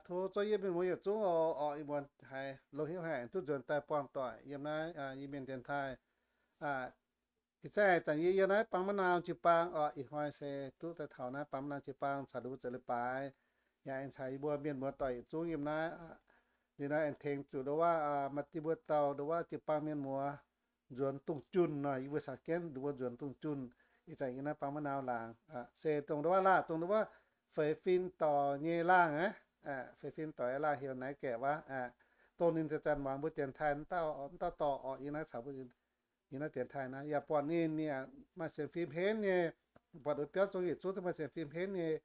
Tov zouv yie mienh muoz yietc zungv oc, ih muonz haiz longx hnyouv haic duqv nzuonx daaih buangh doic yiem naaiv Iu-Mienh dienx taaih. Ih zanc, zanc yie yiem naaiv Bangv Maiv Naang jiu-baang oc, ih hnoi se duqv daaih taux naaiv Bangv Maiv Naang jiu-baang caux nduov mbuo za'eix leiz-baaix, yaac aengx caux yie mbuo mienh muoz doic yietc zungv yiem naaiv. Liuz naaiv aengx tengx zuqc nduov waac maaih dinh mbuo dauh nduov waac jiu-baang mienh muoz nzuonx dungz junh nor, yie mbuo caux jienv nduov mbuo nzuonx dungz junh. Ih zanc yiem naaiv Bangv Maiv Naang laangz se dongh nduov waac laangh, dongh nduov waac feix fin doic nyei laangh aqv. Feix fin doic nyei laangh heuc Naaiv Gaeqv wuov. Dongh ninh zanc-zanc muangx mbuo dienx taaih mv dauh dorh orqc, yie naaiv caux mbuo yie naaiv dienx taaih naaiv yaac buatc ninh, ninh maaih sienx fim henv nyei, buatc wuov biauv zong yietc zungv maaih sienx fim henv nyei,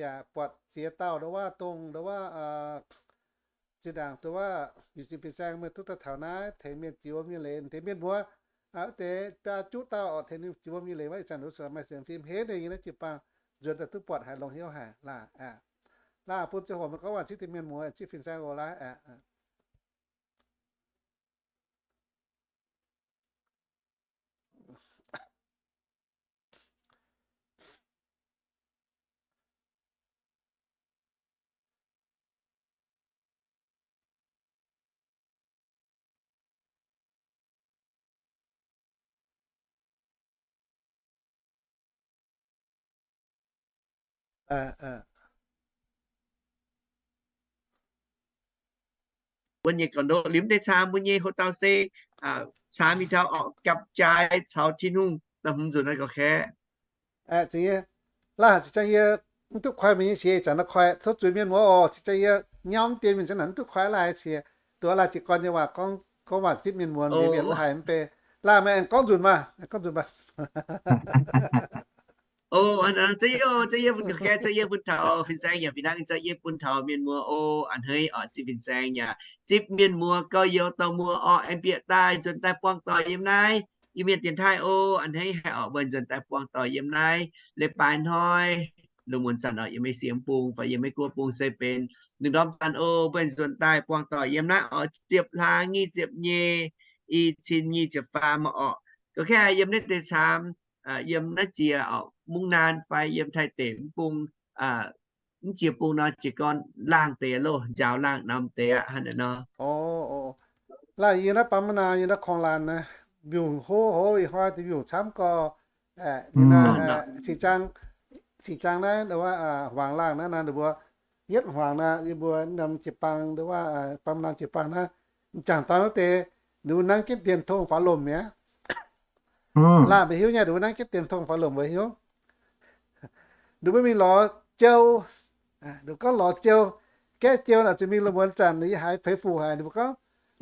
yaac buatc ziex dauh nduov waac dongh nduov waac zinh ndaangc nduov waac Yunh Sin Fin-Saeng meih duqv daaih taux naaiv tengx mienh jiex wuom nyei leiz, deix mienh muoz wuov deix biaa juqv dauh oc, tengx ninh jiex wuom nyei leiz wuov, ih zanc nduov maaih sienx fim henv nyei yiem naaiv jiu-baang nzuonx daaih duqv buatc haiz longx hnyouv haic laangh. Laangh bun ziangh hoc meih gorngv waac zipv deix mienh muoz zipv Fin-Saeng oc laangh. Mbuo nyei gorn-ndoqv liuz deix caamx mbuo nyei hoc dauh se caamx mingh taux orqc, gapv-jaaix caux Tin-Hungh da'hmz nzunc naaiv gorx kaeqv. Laangh zingx yie, laangh zingx yie mv duqv koi meih nyei qiex, ih zanc naaiv koi tov zuiz mienh muoz oc. Zingx yie nyauv dien mingh za'naaic mv duqv koi laangh qiex, duqv laangh jiez gorn nyei waac gorngv waac zipv mienh muoz nziex mienh wuov haic mv bei. Laangh meih aengx gorngv nzunc maah, gorngv nzunc maah. O, za'gengh, za'gengh yie bun taux Fin-Saeng yaac fih hnangv za'gengh yie bun taux mienh muoz o, a'hneiv oc, zipv Fin-Saeng yaac zipv mienh muoz gauh youz dorh mbuo oc, aengx bieqc daaih nzuonx daaih buangh doic yiem naaiv Iu-Mienh dienx taaih o. A'hneiv haic oc, mbuo nzuonx daaih buangh doic yiem naaiv leiz-baaix hnoi. Lungh muonz zanc oc, yiem Meiv Sieqv bung fai yiem Meiv Guoqv bung se benx lungh ndorm zanc o, mbuo nzuonx daaih buangh doic yiem naaiv oc, ziepc hlaax nyic ziepc nyei, i cin nyic ziepc faam oc. Gorngv kaeqv yiem naaiv deix caamx, yiem naaiv jiex oc, Mungv Naan fai yiem Taiv Deic mv bung, mv jiex bung nor jiez gorn laangh deix loh, njaaux laangh namx deix aqv hnangv naaiv nor. Laangh yie naaiv Bangv Maiv Naang, yie naaiv Korng Laanh naaiv, mbiungc hlo hlo, ih hnoi deix mbiungc camv gorx. Cing-zaang, cing-zaang naaiv, hmuangx laangh naaiv naaiv ninh mbuo, yietv hmuangx naaiv yie mbuo norm jiu-baang, Bangv Maiv Naang jiu-baang naaiv, m'jangc dorn wuov deix, ninh mbuo nanv jienv dienx tong faaux lomc mi'aqv. Laangh mbuo hiuv nyei, ninh mbuo nanv jienv dienx tong faaux lomc mbuo hiuv. Ninh mbuo mingh lorz jou, ninh mbuo gorngv lorz jou, gaeqv jou naaic zuqc mingh lungh muonz zanc, yie haiz feix fuc haic, ninh mbuo gorngv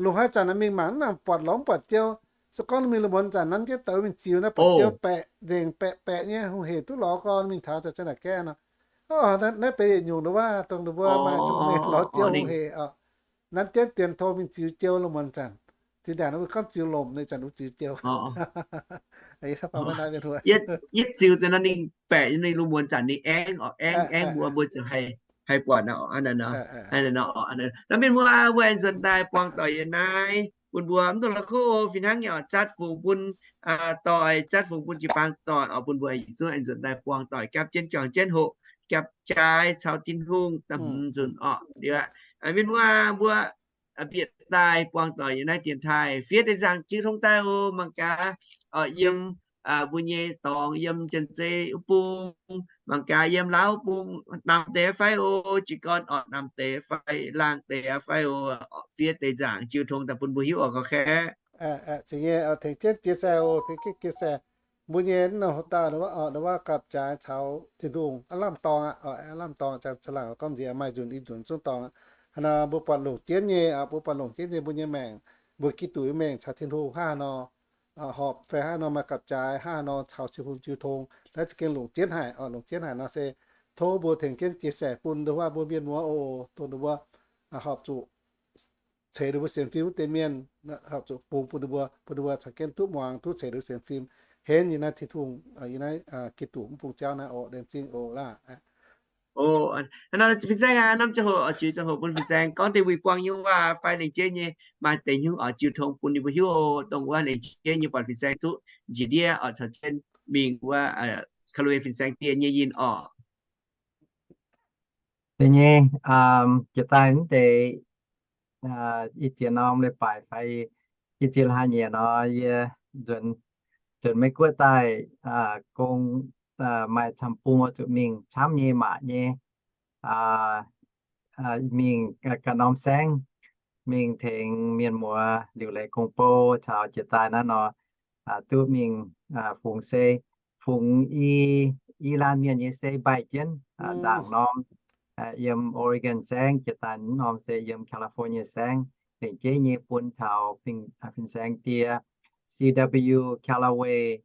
lungh haaix zanc mingh mangc mv nangc buatc lorz mv buatc jou. Se gorngv mingh lungh muonz zanc nanv jienv douz mingh ziux naaiv buatc jou baeqc nzengc baeqc baeqc nyei, hungh hec duqv lorz gorn mingh taux zanc naaic gaeqv nor. Naaiv benx yietc nyungc nduov waac dongh ninh mbuo maaih zuqc mingh lorz jou hungh hec oc. Nanv jienv dienx tong mingh ziux jou lungh muonz zanc. Zinh ndaangc ninh mbuo gorngv ziux lomc, ninh zanc ninh mbuo ziux jou. Yietv ziux deix nor ninh baeqc ninh lungh muonz zanc ninh aengv oc, aengv aengv mbuo mbuo ziouc haih buatc nor. Naaiv mienh muoz mbuo aengx nzuonx daaih buangh doic yiem naaiv bun mbuo mv dungx la'kuqv fih hnangv nyei oc, zatv fungx bun doic, zatv fungx bun jiu-baang doic oc, bun mbuo yietc zungv aengx nzuonx daaih buangh doic gapv jienv juangc jienv hoqc, gapv jaaix caux Tin-Hungh da'hmz nzunc oc. Liuz mienh muoz mbuo bieqc daaih buangh doic yiem naaiv dienx taaih fiev deix nzaangc jiu tong daaih o, mangc gaax yiem mbuo nyei dorngx yiem Janx-Zei wuov bung, mangc gaax yiem Laauv bung namx deix fai o, jiez gorn oc, namx deix fai laangh deix fai o, fiev deix nzaangc jiu tong daaih bun mbuo hiuv oc, gorngv kaeqv. Zeiz nyei, tengx jienv chia sẻ o, tengx jienv chia sẻ. Mbuo nyei norm hoc dauh nduov waac gapv jaaix caux Tin-Hungh aav lamh dorngx aqv, aav lamh dorngx, jangx caangh laangc gorngv nziex maaih nzunc i nzunc zungv dorngx. Hnangv naaic mbuo buatc longc jienv nyei, mbuo buatc longc jienv nyei mbuo nyei maengc, mbuo Giduc nyei maengc caux Tin-Hungh hnangv haaix nor horpc fai hnangv haaix nor maaih gapv jaaix, hnangv haaix nor caux Tin-Hungh jiu tong, naaiv za'gengh longc jienv haic, longc jienv haic nor se tov mbuo tengx jienv chia sẻ bun nduov waac mbuo mienh muoz oc, dongh nduov waac horpc zuqc ceix ninh mbuo sienx fim wuov deix mienh, horpc zuqc bungx bun ninh mbuo, bun ninh mbuo caux jienv duqv muangx, duqv ceix ninh mbuo sienx fim, henv yiem naaiv Tin-Hungh, yiem naaiv Giduc mv bung jauv naaiv oc, laengz zingh oc laah. O, hnangv nor fin-saeng aac, norm ziangh hoc oix zuqc ziangh hoc bun fin-saeng gorngv deix wuic buangh nyei waac fai lengc jeiv nyei maaih deix nyungc oix jiu tong bun ninh mbuo hiuv oc. Dongh wuov lengc jeiv nyei buatc fin-saeng duqv njiec ndiev oix caux jienv mingh wuov, ka lui fin-saeng dieh nyei yinh oc. Da'nyeic, jiex daaih mv deix i ziex norm leiz-baaix fai i ziex hlaax nyieqc nor, yie nzuonx Meiv Guoqv daaih gong, maaih camv-bung oix zuqc mingh camv nyei, maaih nyei, mingh ganh norm saengv, mingh tengx mienh muoz liuc leiz gong-bou caux jiex daaih naaiv nor, duqv mingh fungx sei, fungx i, i laanh mienh nyei sei mbaih jienv ndaangc norm, yiem Oregon saengv, jiex daaih norm se yiem California saengv, lengc jeiv nyei bun taux fin-saeng die, C W Callaway,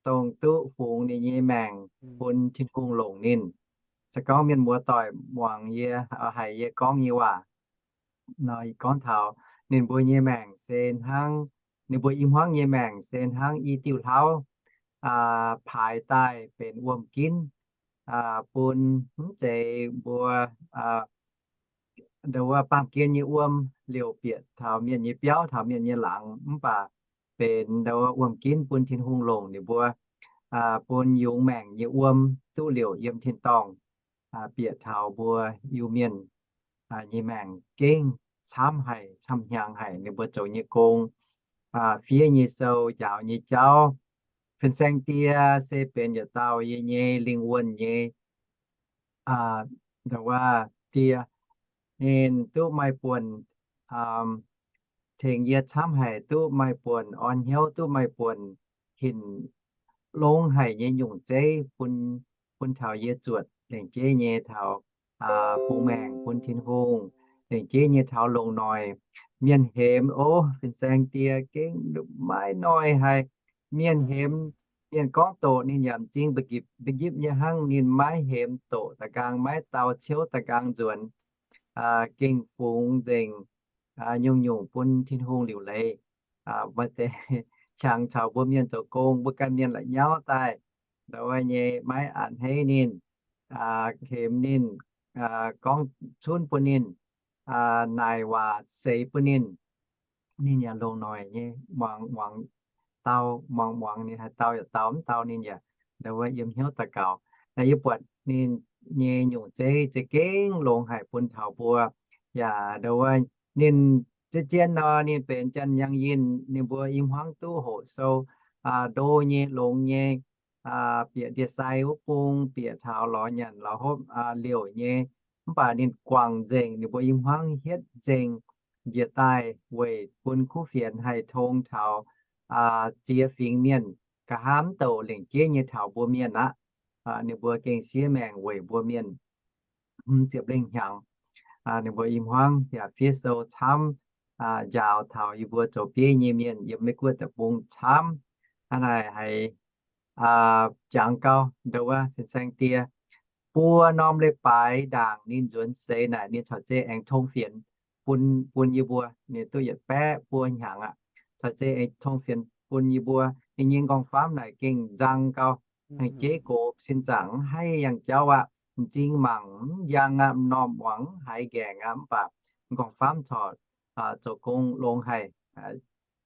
dongh duqv fungx ninh nyei maengc bun Tin-Hungh longc ninh. Se gorngv mienh muoz doic muangx yie, haiz yie gorngv nyei waac nor, gorngv taux ninh mbuo nyei maengc se hnangv, ninh mbuo i hmuangv nyei maengc se hnangv i diuh hlauv, paaix daaih benx wuom-ginv, bun mv zeiz mbuo ndo wuov baamh gen nyei wuom liouc bieqc taux mienh nyei biauv, taux mienh nyei laangz, mv baac benx ndo wuov wuom-ginv bun Tin-Hungh longc ninh mbuo, bun yungz maengc nyei wuom duqv liouc yiem tin-dorngh, bieqc taux mbuo Iu-Mienh nyei maengc gengh camv haic, camv-hnyangx haic. Ninh mbuo zoux nyei gong, fiev nyei sou, njaaux nyei jauv, fin-saeng die se benx yietc dauh yie nyei lingh wuonh nyei ndo wuov die, ninh duqv maaih buonc tengx yie camv haic, duqv maaih buonc orn hnyouv, duqv maaih buonc hinc longx haic nyei nyungc zeiv bun, bun taux yie zuotc lengc jeiv nyei taux fungx maengc bun Tin-Hungh, lengc jeiv nyei taux longc noic. Mienh hemx, o, fin-saeng die gengh maiv noic haic. Mienh hemx, mienh gorngv doqc ninh yaac m'zing mbu'njipv nyei hnangv. Ninh maiv hemx doqc da'nqaang, maiv dau ciouv da'nqaang nzuonx, gengh fungx nzengc nyungc-nyungc bun Tin-Hungh liuc leiz. Maaih deix qangx caux mbuo mienh zoux gong, mbuo ganh mienh la'nyauv daaih, ndo wuov nyei maiv a'hneiv ninh, hemx ninh, gorngv cunv bun ninh, naaic waac seix bun ninh, ninh yaac longc noic nyei, muangx muangx dau, muangx muangx ninh haih dau yaac dau, mv dau ninh yaac ndo wuov yiem hnyouv daux gaux. Naaiv yie buatc ninh nyei nyungc zeiv za'gengh longx haic bun taux mbuo. Yaac ndo wuov ninh zien-zien nor, ninh benx Janx-Yangh Yinh, ninh mbuo i hmuangv duqv hoqc sou, ndo nyei, longx nyei, bieqc ndie-sai wuov bung, bieqc taux lorz nyanc lorz hopv liouc nyei. Mv baac ninh guangc nzengc, ninh mbuo i hmuangv hietv nzengc njiec daaih weic bun kuv fienx haih tong taux ziex fingx mienh, nqa'haav mv douc lengc jeiv nyei taux mbuo mienh aqv. Ninh mbuo gengh siev maengc weic mbuo mienh hmz ziepc lengh hnyangx. Ninh mbuo i hmuangv yaac fiev sou camv, njaaux taux yie mbuo zoux bieiv nyei mienh yiem Meiv Guoqv deic-bung camv. Hnangv naaic haiz jangx gau ndo wuov fin-saeng die, buo norm leiz-baaix ndaangc ninh nzuonx seix naaic, ninh caux zeiz aengx tong fienx bun, bun yie mbuo. Ninh duqv yietc baeqv buo hnyangx aqv, caux zeiz aengx tong fienx bun yie mbuo. Ninh nyei m'nqorngv-famv naaic gengh nzang gau, aengx jeiv gox sin zaangc mv haih yangh jauv aqv. M'zing mangc mv njang aqv, m'normh muangx mv haiz nqaengc aqv, mv baac m'nqorngv-famv corc zoux gong longx haic.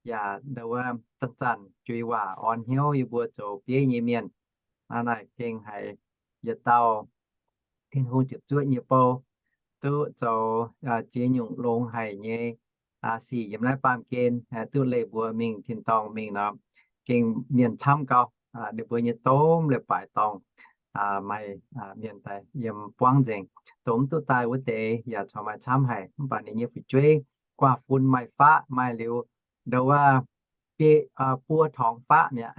Yaac ndo wuov zanc-zanc juix waac orn hnyouv yie mbuo zoux bieiv nyei mienh. Hnangv naaic gengh haiz yietc dauh Tin-Hungh ziepc zuoqv nyei bou duqv zoux ziex nyungc longx haic nyei sic yiem naaiv baamh gen, duqv leih mbuo mingh tin-dorngh mingh nor, gengh mienh camv gau. Ninh mbuo nyei domh leiz-baaix dorngh maaih mienh daaih yiem buangv nzengc. Dongh mv duqv daaih wuov deix yaac corc maaih camv haic, mv baac ninh nyei fu'jueiv guaav fun maaih faqv, maaih liuz ndo wuov biei, buo torngx faqv mi'aqv.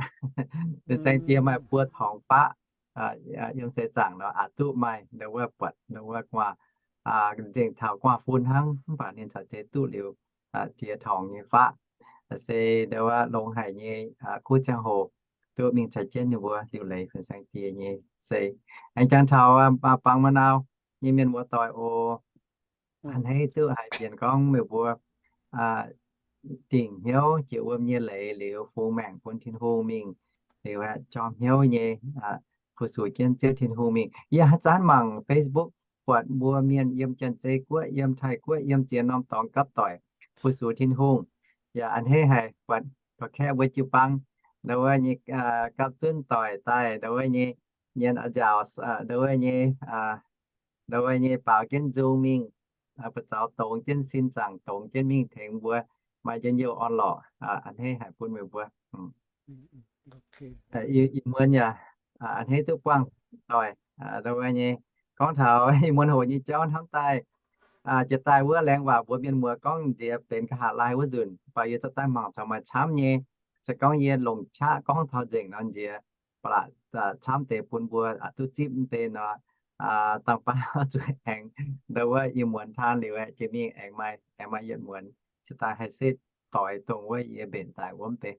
Fin-saeng die maaih buo torngx faqv. Yiem seix zaangc nor aqc duqv maaih ndo wuov buatc ndo wuov guaav, nzengc taux guaav fun hnangv, mv baac ninh caux zeiz duqv liuz ziex torngx nyei faqv. Se ndo wuov longx haic nyei kuv ziangh hoc duqv mingh caux jienv ninh mbuo liuc leiz fin-saeng die nyei sei. Aengx jangx taux Bangc Ma'nau nyei mienh muoz doic oc. A'hneiv duqv haiz bienh gorngv meih mbuo dingc hnyouv jiex wuom nyei leiz liuz fungx maengc bun Tin-Hungh mingh, liuz aeqv, jorm hnyouv nyei fu-sux jienv Ziouv Tin-Hungh mingh. Yie haaix zanc mangc Facebook buatc mbuo mienh yiem Janx-Zei Guoqv, yiem Taiv Guoqv, yiem ziex norm dorngx gapv doic fu-sux Tin-Hungh. Yaac a'hneiv haic buatc dorh kaeqv mbuo jiu-baang, ndo wuov nyei gapv zunv doic daaih, ndo wuov nyei nyienz a'nziaauc, ndo wuov nyei ndau wuov nyei baaux jienv nzung mingh, buoz-zaux dongz jienv sin zaangc, dongz jienv mingh tengx mbuo, maaih njien-youh orn-lorqc, a'hneiv haic bun meih mbuo. Ih muonz yaac a'hneiv duqv buangh doic, ndau wuov nyei gorngv taux ih muonz hoc nyei jauv hnamv daaih, jiex daaih wuov laengz waac mbuox mienh muoz gorngv nziex benx nqa'haav laai wuov nzunc, mv baac yie za'gengh mangc taux maaih camv nyei. Se gorngv yie longc qaqv gorngv taux nzengc nor nziex, ba'laqc camv deix bun mbuo duqv zipv m'deix nor, dangh baav zuqc aengx ndau wuov ih muonz taan liuz aeqv, jiex mingh aengx maaih, aengx maaih yietc muonz, jiex daaih haih setv doix dongh wuov yie mbenc daaih wuov m'deix.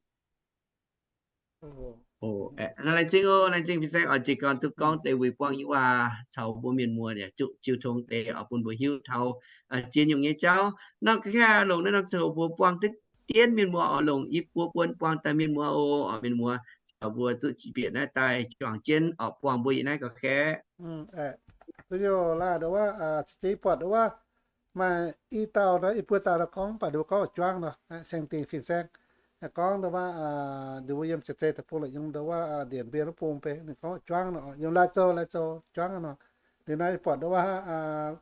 Laengz zingh oc, laengz zingh fin-saeng oix jiez gorn duqv gorngv deix wuic buangh nyei waac caux mbuo mienh muoz yaac zuqc jiu tong deix oix bun mbuo hiuv taux zien nyungc nyei jauv. Nor ga'naaiv longc naaiv norm ziangh hoc mbuo buangh diqv dien mienh muoz oc, longc i buo buonc buangh daaih mienh muoz oc, mienh muoz caux mbuo duqv bieqc naaiv daaih juangc jienv oc, buangh mbuo yiem naaiv ga'naaiv. Zuqc youh laaih ndau wuov, cingx deix buatc ndau wuov maaih i dauh nor, i buo dauh nor gorngv, mv baac ndau wuov gorngv juangv nor, saeng dingc fin-saeng gorngv ndau wuov, ndau wuov yiem jiex zei deic-bung la'nyungc yiem ndau wuov Điện Biên wuov bung beiv ninh gorngv juangv nor, yiem Lai Châu, Lai Châu juangv nor. Liuz naaiv buatc ndau wuov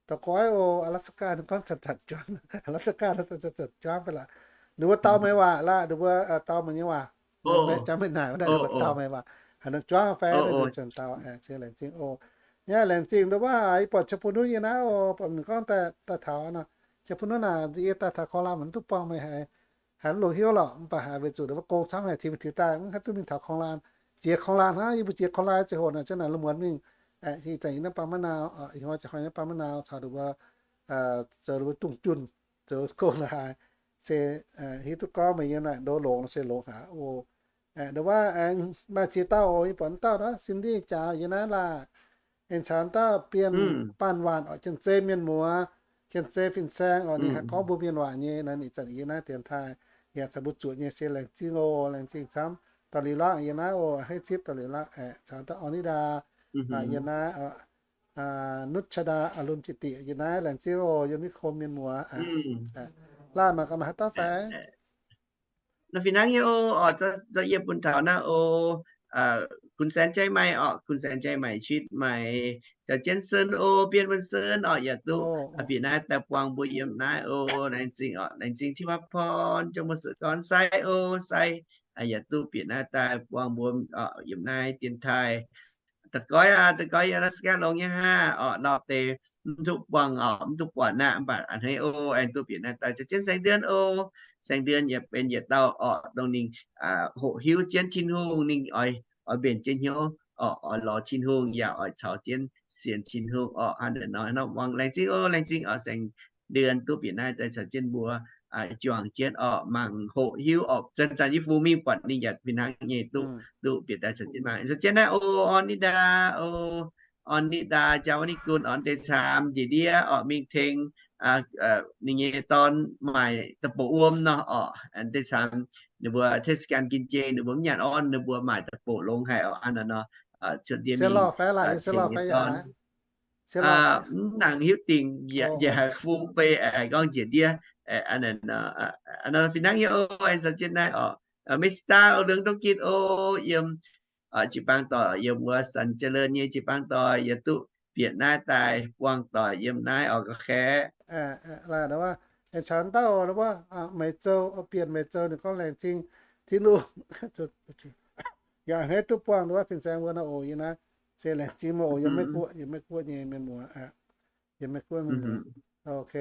Daux goiv oc, Alaska ninh gorngv zanc-zanc juangv, Alaska zanc-zanc juangv fai laac. Ninh mbuo dau meih waac laac, ninh mbuo dau meih nyei waac. Jangx maiv naaic wuov, ninh mbuo dau meih waac, haaix nor juangv fai, ninh mbuo zanc dau. Laengz zingh oc. Nyei laengz zingh ndau wuov, yie buatc Jiex Bun Nunv yie naaiv oc, buatc ninh gorngv daaih taux nor, Jiex Bun Nunv naaic, yie daaih taux korv-laan mv duqv buangh meih haic, haiz mv longc heuc lorqc, mv baac haiz weic zuqc ninh mbuo gong camv haic, tiux mingh tiux daaih mv haih duqv mingh taux korv-laan. Jiex korv-laan hnangv, yie mbuo jiex korv-laan ziangh hoc naaic, ziouc naaic lungh muonz mingh, ih zanc yie naaiv baamh maiv nau, ih hnoi ziangh hnoi naaiv baamh maiv nau caux ninh mbuo zoux ninh mbuo dungz junh, zoux gong la'haaix, se hiuv duqv gorngv meih yiem naaic ndo longx nor se longx haic oc. Ndo wuov aengx maaih ziex dauh oc, yie buatc wuov dauh nor, Cindy jaax yie naaiv laah, aengx caux dauh Bienh Baanh Waanc oc, Janx-Zei mienh muoz, Janx-Zei fin-saeng oc, ninh haih gorngv mbuo mienh waac nyei nor, ninh zanc yie naaiv dienx taaih, yaac caux mbuo zuoqc nyei se laengz zingh oc, laengz zingh camv. Dauh Liuz Lakv yie naaiv oc, hei zipv dauh Liuz Lakv, caux dauh Orn Nitv Ndaa yie naaiv, Nutv Caa Ndaa, Aa Lun Ciex Diqc yie naaiv, laengz zingh oc, yiem maiv kom mienh muoz. Laah mangc gaax maaih haaix dauh fai? Nor fih hnangv nyei oc, oc, zorqv yie bun taux naaiv oc, Kun Saeng Jaiv Maaic oc, Kun Saeng Jaiv Maaic, Citv Maaic, caux Jienv Sen oc, Bienh Wuonh Sen oc, yaac duqv bieqc naaiv daaih buangh mbuo yiem naaiv oc, laengz zingh oc, laengz zingh Tin Hua Porn, Jong Mbuo Suqv Gorn, Sai oc, Sai, yaac duqv bieqc naaiv daaih buangh mbuo yiem naaiv dienx taaih. Da'goiv aqv, da'goiv yiem Alaska longx nyei hnangv oc, nor deix mv duqv buangh oc, mv duqv buatc aqv, mv baac a'hneiv oc, aengx duqv bieqc naaiv daaih caux jienv Saeng Ndien oc. Saeng Ndien yaac benx yietc dauh oc, dongh ninh hoqc hiuv jienv Tin-Hungh, ninh oix, oix mbenc jienv hnyouv oc, oix lorz Tin-Hungh, yaac oix caux jienv sienx Tin-Hungh oc. Hnangv naaiv nor, muangx laengz zingh oc, laengz zingh oc, Saeng Ndien duqv bieqc naaiv daaih caux jienv mbuo juangc jienv oc, mangc hoqc hiuv oc. Zanc-zanc yie fungx mingh buatc ninh yaac fih hnangv nyei duqv, duqv bieqc daaih caux jienv mangc. Caux jienv naaiv oc, Orn Nitv Ndaa oc, Orn Nitv Ndaa, Jaa Wan Nitv Gunv, Orn Deix Caamx njiec ndiev oc, mingh tengx ninh nyei dorn maaic da'bouc wuom nor oc. Deix caamx ninh mbuo เทศกาลกินเจ ninh mbuo mv nyaanh orn, ninh mbuo maaic da'bouc longx haic oc. Hnangv naaiv nor, cuotv ndiev mingh tengx nyei dorn mv nangc hiuv dingc, njiec haic fungx bei aengx gorngv njiec ndiev. Fih hnangv nyei oc, aengx caux jienv naaiv oc, Mei Star oc, Liuz Dongh Gitv oc, yiem jiu-baang doic, yiem wuov Sanx Jiex Leun nyei jiu-baang doic, yie duqv bieqc naaiv daaih buangh doic yiem naaiv oc, ga'khaeqv. Aengx caux dauh wuov Meic Zou, Bienh Meic Zou ninh gorngv laengz zingh Tin-Hungh yaac a'hneiv duqv buangh wuov fin-saeng wuov nor oc. Yie naaiv se laengz zingh meih oc, yiem Meiv-Guoqv, yiem Meiv-Guoqv nyei mienh muoz, yiem Meiv-Guoqv mienh muoz. Ok,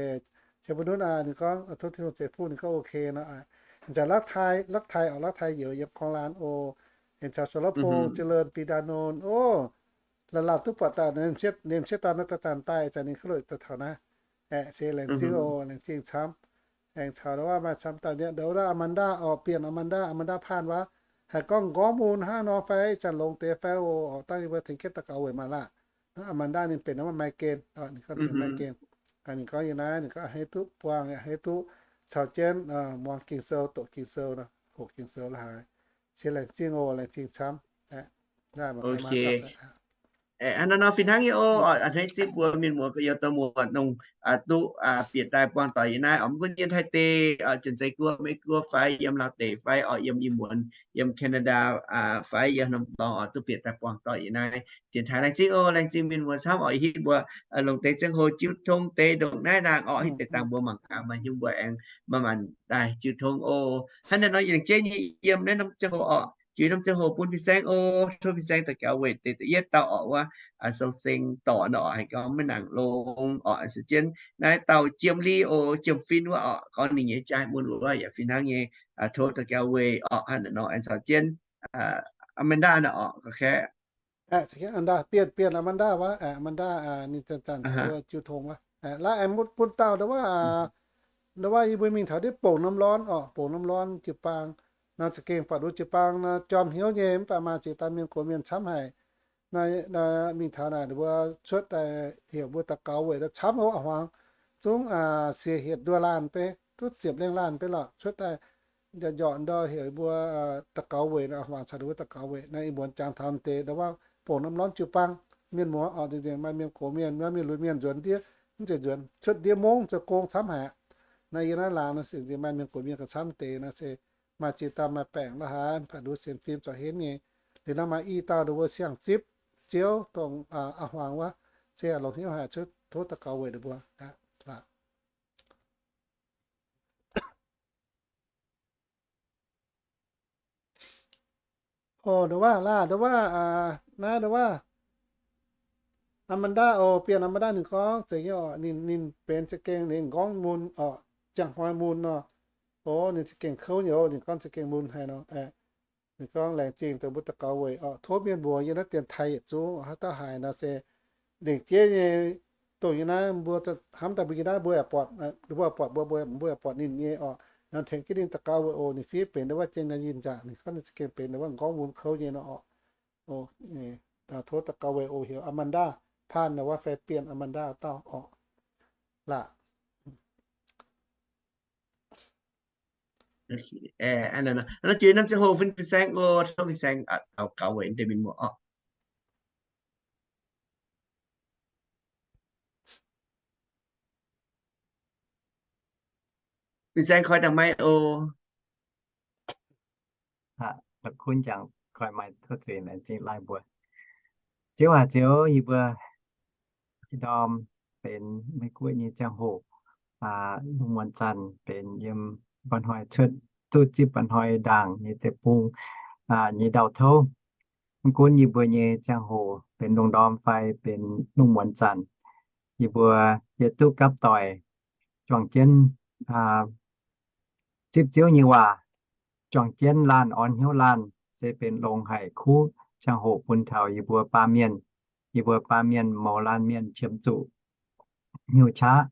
Jiex Bun Nunv ninh gorngv tov Tin-Hungh ceix fuqv, ninh gorngv ok nor. Aengx caux Lakv Tai, Lakv Tai oc, Lakv Tai youz yiem korv-laan oc. Aengx caux Sou Lov Pong, Jiex Leun, Bienh Ndaa Nonx oc. La'laauh duqv buatc daaih, ninh m'sieqv dauh naaiv daaih daaih daaih, zanc ninh kuv loc daaih taux naaiv. Aeqv, se laengz zingh oc, laengz zingh camv. Aengx caux ndau wuov maaih camv dauh nyei, ndau wuov Amanda oc, Bienh Amanda, Amanda Paan wuov, haiz gorngv m'nqorngv mun hnangv nor fai, ih zanc longx deix fai oc. Dangh yie mbuo tengx jienv daux gaux weic maah laah. Amanda ninh benx nor maaih gen, ninh gorngv maaih gen. Ninh gorngv yie naaiv ninh gorngv a'hneiv duqv buangh, a'hneiv duqv caux jienv muangx Ging-Sou, doqc Ging-Sou, hoqc Ging-Sou la'haaix. Se laengz zingh oc, laengz zingh camv. Hnangv nor fih hnangv nyei oc. A'hneiv zipv mbuo mienh muoz gorx-youz dorh muoz nongh duqv bieqc daaih buangh doic yiem naaiv oc. Mv gunv yiem Taiv deic, Janx-Zeiz Guoqv, Meiv Guoqv fai yiem Laauv deic fai oc, yiem Iu-Muonz, yiem Canada fai yiem norm dorngx oc, duqv bieqc daaih buangh doic yiem naaiv. Dienx taaix laengz zingh oc. Laengz zingh mienh muoz camv oc, ih hitv mbuo longc deix ziangh hoc jiu tong deix ndongc naaiv ndaangc oc. Hitv deix dangh mbuo mangc gaax maaih hnyouv mbuo aengx manc-manc daaih jiu tong oc. Hnangv naaiv nor yie laengz jienv nyei yiem naaiv norm ziangh hoc oc, jiex norm ziangh hoc bun fin-saeng oc. Tov fin-saeng daux gaux weic deix da'yietv dauh oc, wuov Sou Seng Dorc nor oc, haiz gorngv maiv nangc longx oc, se jienv naaiv dauh Jiem Li oc, Jiem Fin wuov oc, gorngv ninh nyei jaaix mun wuov yaac fih hnangv nyei. Tov daux gaux weic oc. Hnangv naaiv nor aengx caux jienv Amanda nor oc, gorngv kaeqv, Amanda, bienh, bienh Amanda wuov, Amanda ninh zanc-zanc jiu tong wuov. Laaix aengx bun dauh ndau wuov, ndau wuov yie mbuo mingh taux ndiev Bongc Norm Lorn oc, Bongc Norm Lorn jiu-baang. Naaiv za'gengh buatc nduov jiu-baang nor jorm hnyouv nyei, mv baac maaih ziex daaih mienh gox mienh camv haic. Mingh taux naaic ninh mbuo cuotv daaih heuc mbuo daux gaux weic camv oc, a'hmuangx zungv siex hietc nduoh laanh beiv, duqv ziepc lengh laanh beiv lorqc, cuotv daaih njorqc njorqc ndau heuc mbuo daux gaux weic, a'hmuangx caux ninh mbuo daux gaux weic. Naaiv ih muonz jangx taux deix ndau wuov Bongc Norm Lorn jiu-baang, mienh muoz oc, nzengc-nzengc maaih mienh gox mienh, maaih mienh lunx mienh nzuonx ndiev, mv zeiz nzuonx, cuotv ndiev mungv zoux gong camv haic. Naaiv yie naaiv laangz nor se nzengc maaih mienh gox mienh gauh camv deix nor se maaih ziex dauh maaih baengc la'haaix, mv baac nduov sienx fim corc henv nyei. Liuz nor maaih i dauh nduov mbuo siang-zipv Ziouv dongh a'hmuangx wuov, se longx hnyouv haic, tov daux gaux weic ninh mbuo. Oc, ndau wuov laaix, ndau wuov, naaiv ndau wuov Amanda oc, bienh Amanda ninh gorngv zeiz nyei oc. Ninh, ninh benx za'gengh ninh m'nqorngv mun oc, ziangh hnoi mun nor. Oc, ninh za'gengh kouv nyei oc, ninh gorngv za'gengh mun haic nor. Ninh gorngv laengz zingh dongh mbuo daux gaux weic oc. Tov mienh muoz yiem naaiv dienx taaix yietc zungv haaix dauh haiz nor se lengc jeiv nyei. Dongh yie naaiv mbuo hnamv daaih mbuo yie naaiv mbuo yaac buatc, mbuo yaac buatc, mbuo, mbuo, mbuo yaac buatc ninh nyei oc. Nor tengx jienv ninh daux gaux weic oc. Ninh fiev benx ndau wuov jien nyei yinh nzaangc, ninh gorngv ninh za'gengh benx ndau wuov m'nqorngv mun kouv nyei nor oc. Tov daux gaux weic oc. Heuc Amanda, Paan ndau wuov fai bienh Amanda dauh oc. Laaix Nor juix norm ziangh hoc bun fin-saeng oc, tov fin-saeng daux gaux weic deix mienh muoz oc. Fin-saeng koi dangh maiv oc. Aa, la'kunv jangx koi maiv tov zuiz, laengz zingh laanh mbuo. Ziouv aac, Ziouv, yie mbuo ih ndorm benx Meiv Guoqv nyei ziangh hoc, lungh muonz zanc benx yiem mba'hnoi cuotv duqv zipv mba'hnoi ndaangc nyei deic-bung nyei ndau-touv. Mv gunv yie mbuo nyei ziangh hoc benx lungh ndorm fai benx lungh muonz zanc, yie mbuo yietc duqv gapv doic juangc jienv zipv Ziouv nyei waac, juangc jienv laanh orn hnyouv laanh, se benx longx haic kuv ziangh hoc bun taux yie mbuo baamh mienh. Yie mbuo baamh mienh mouz laanh mienh qiemx zuqc hnyouv qaqv.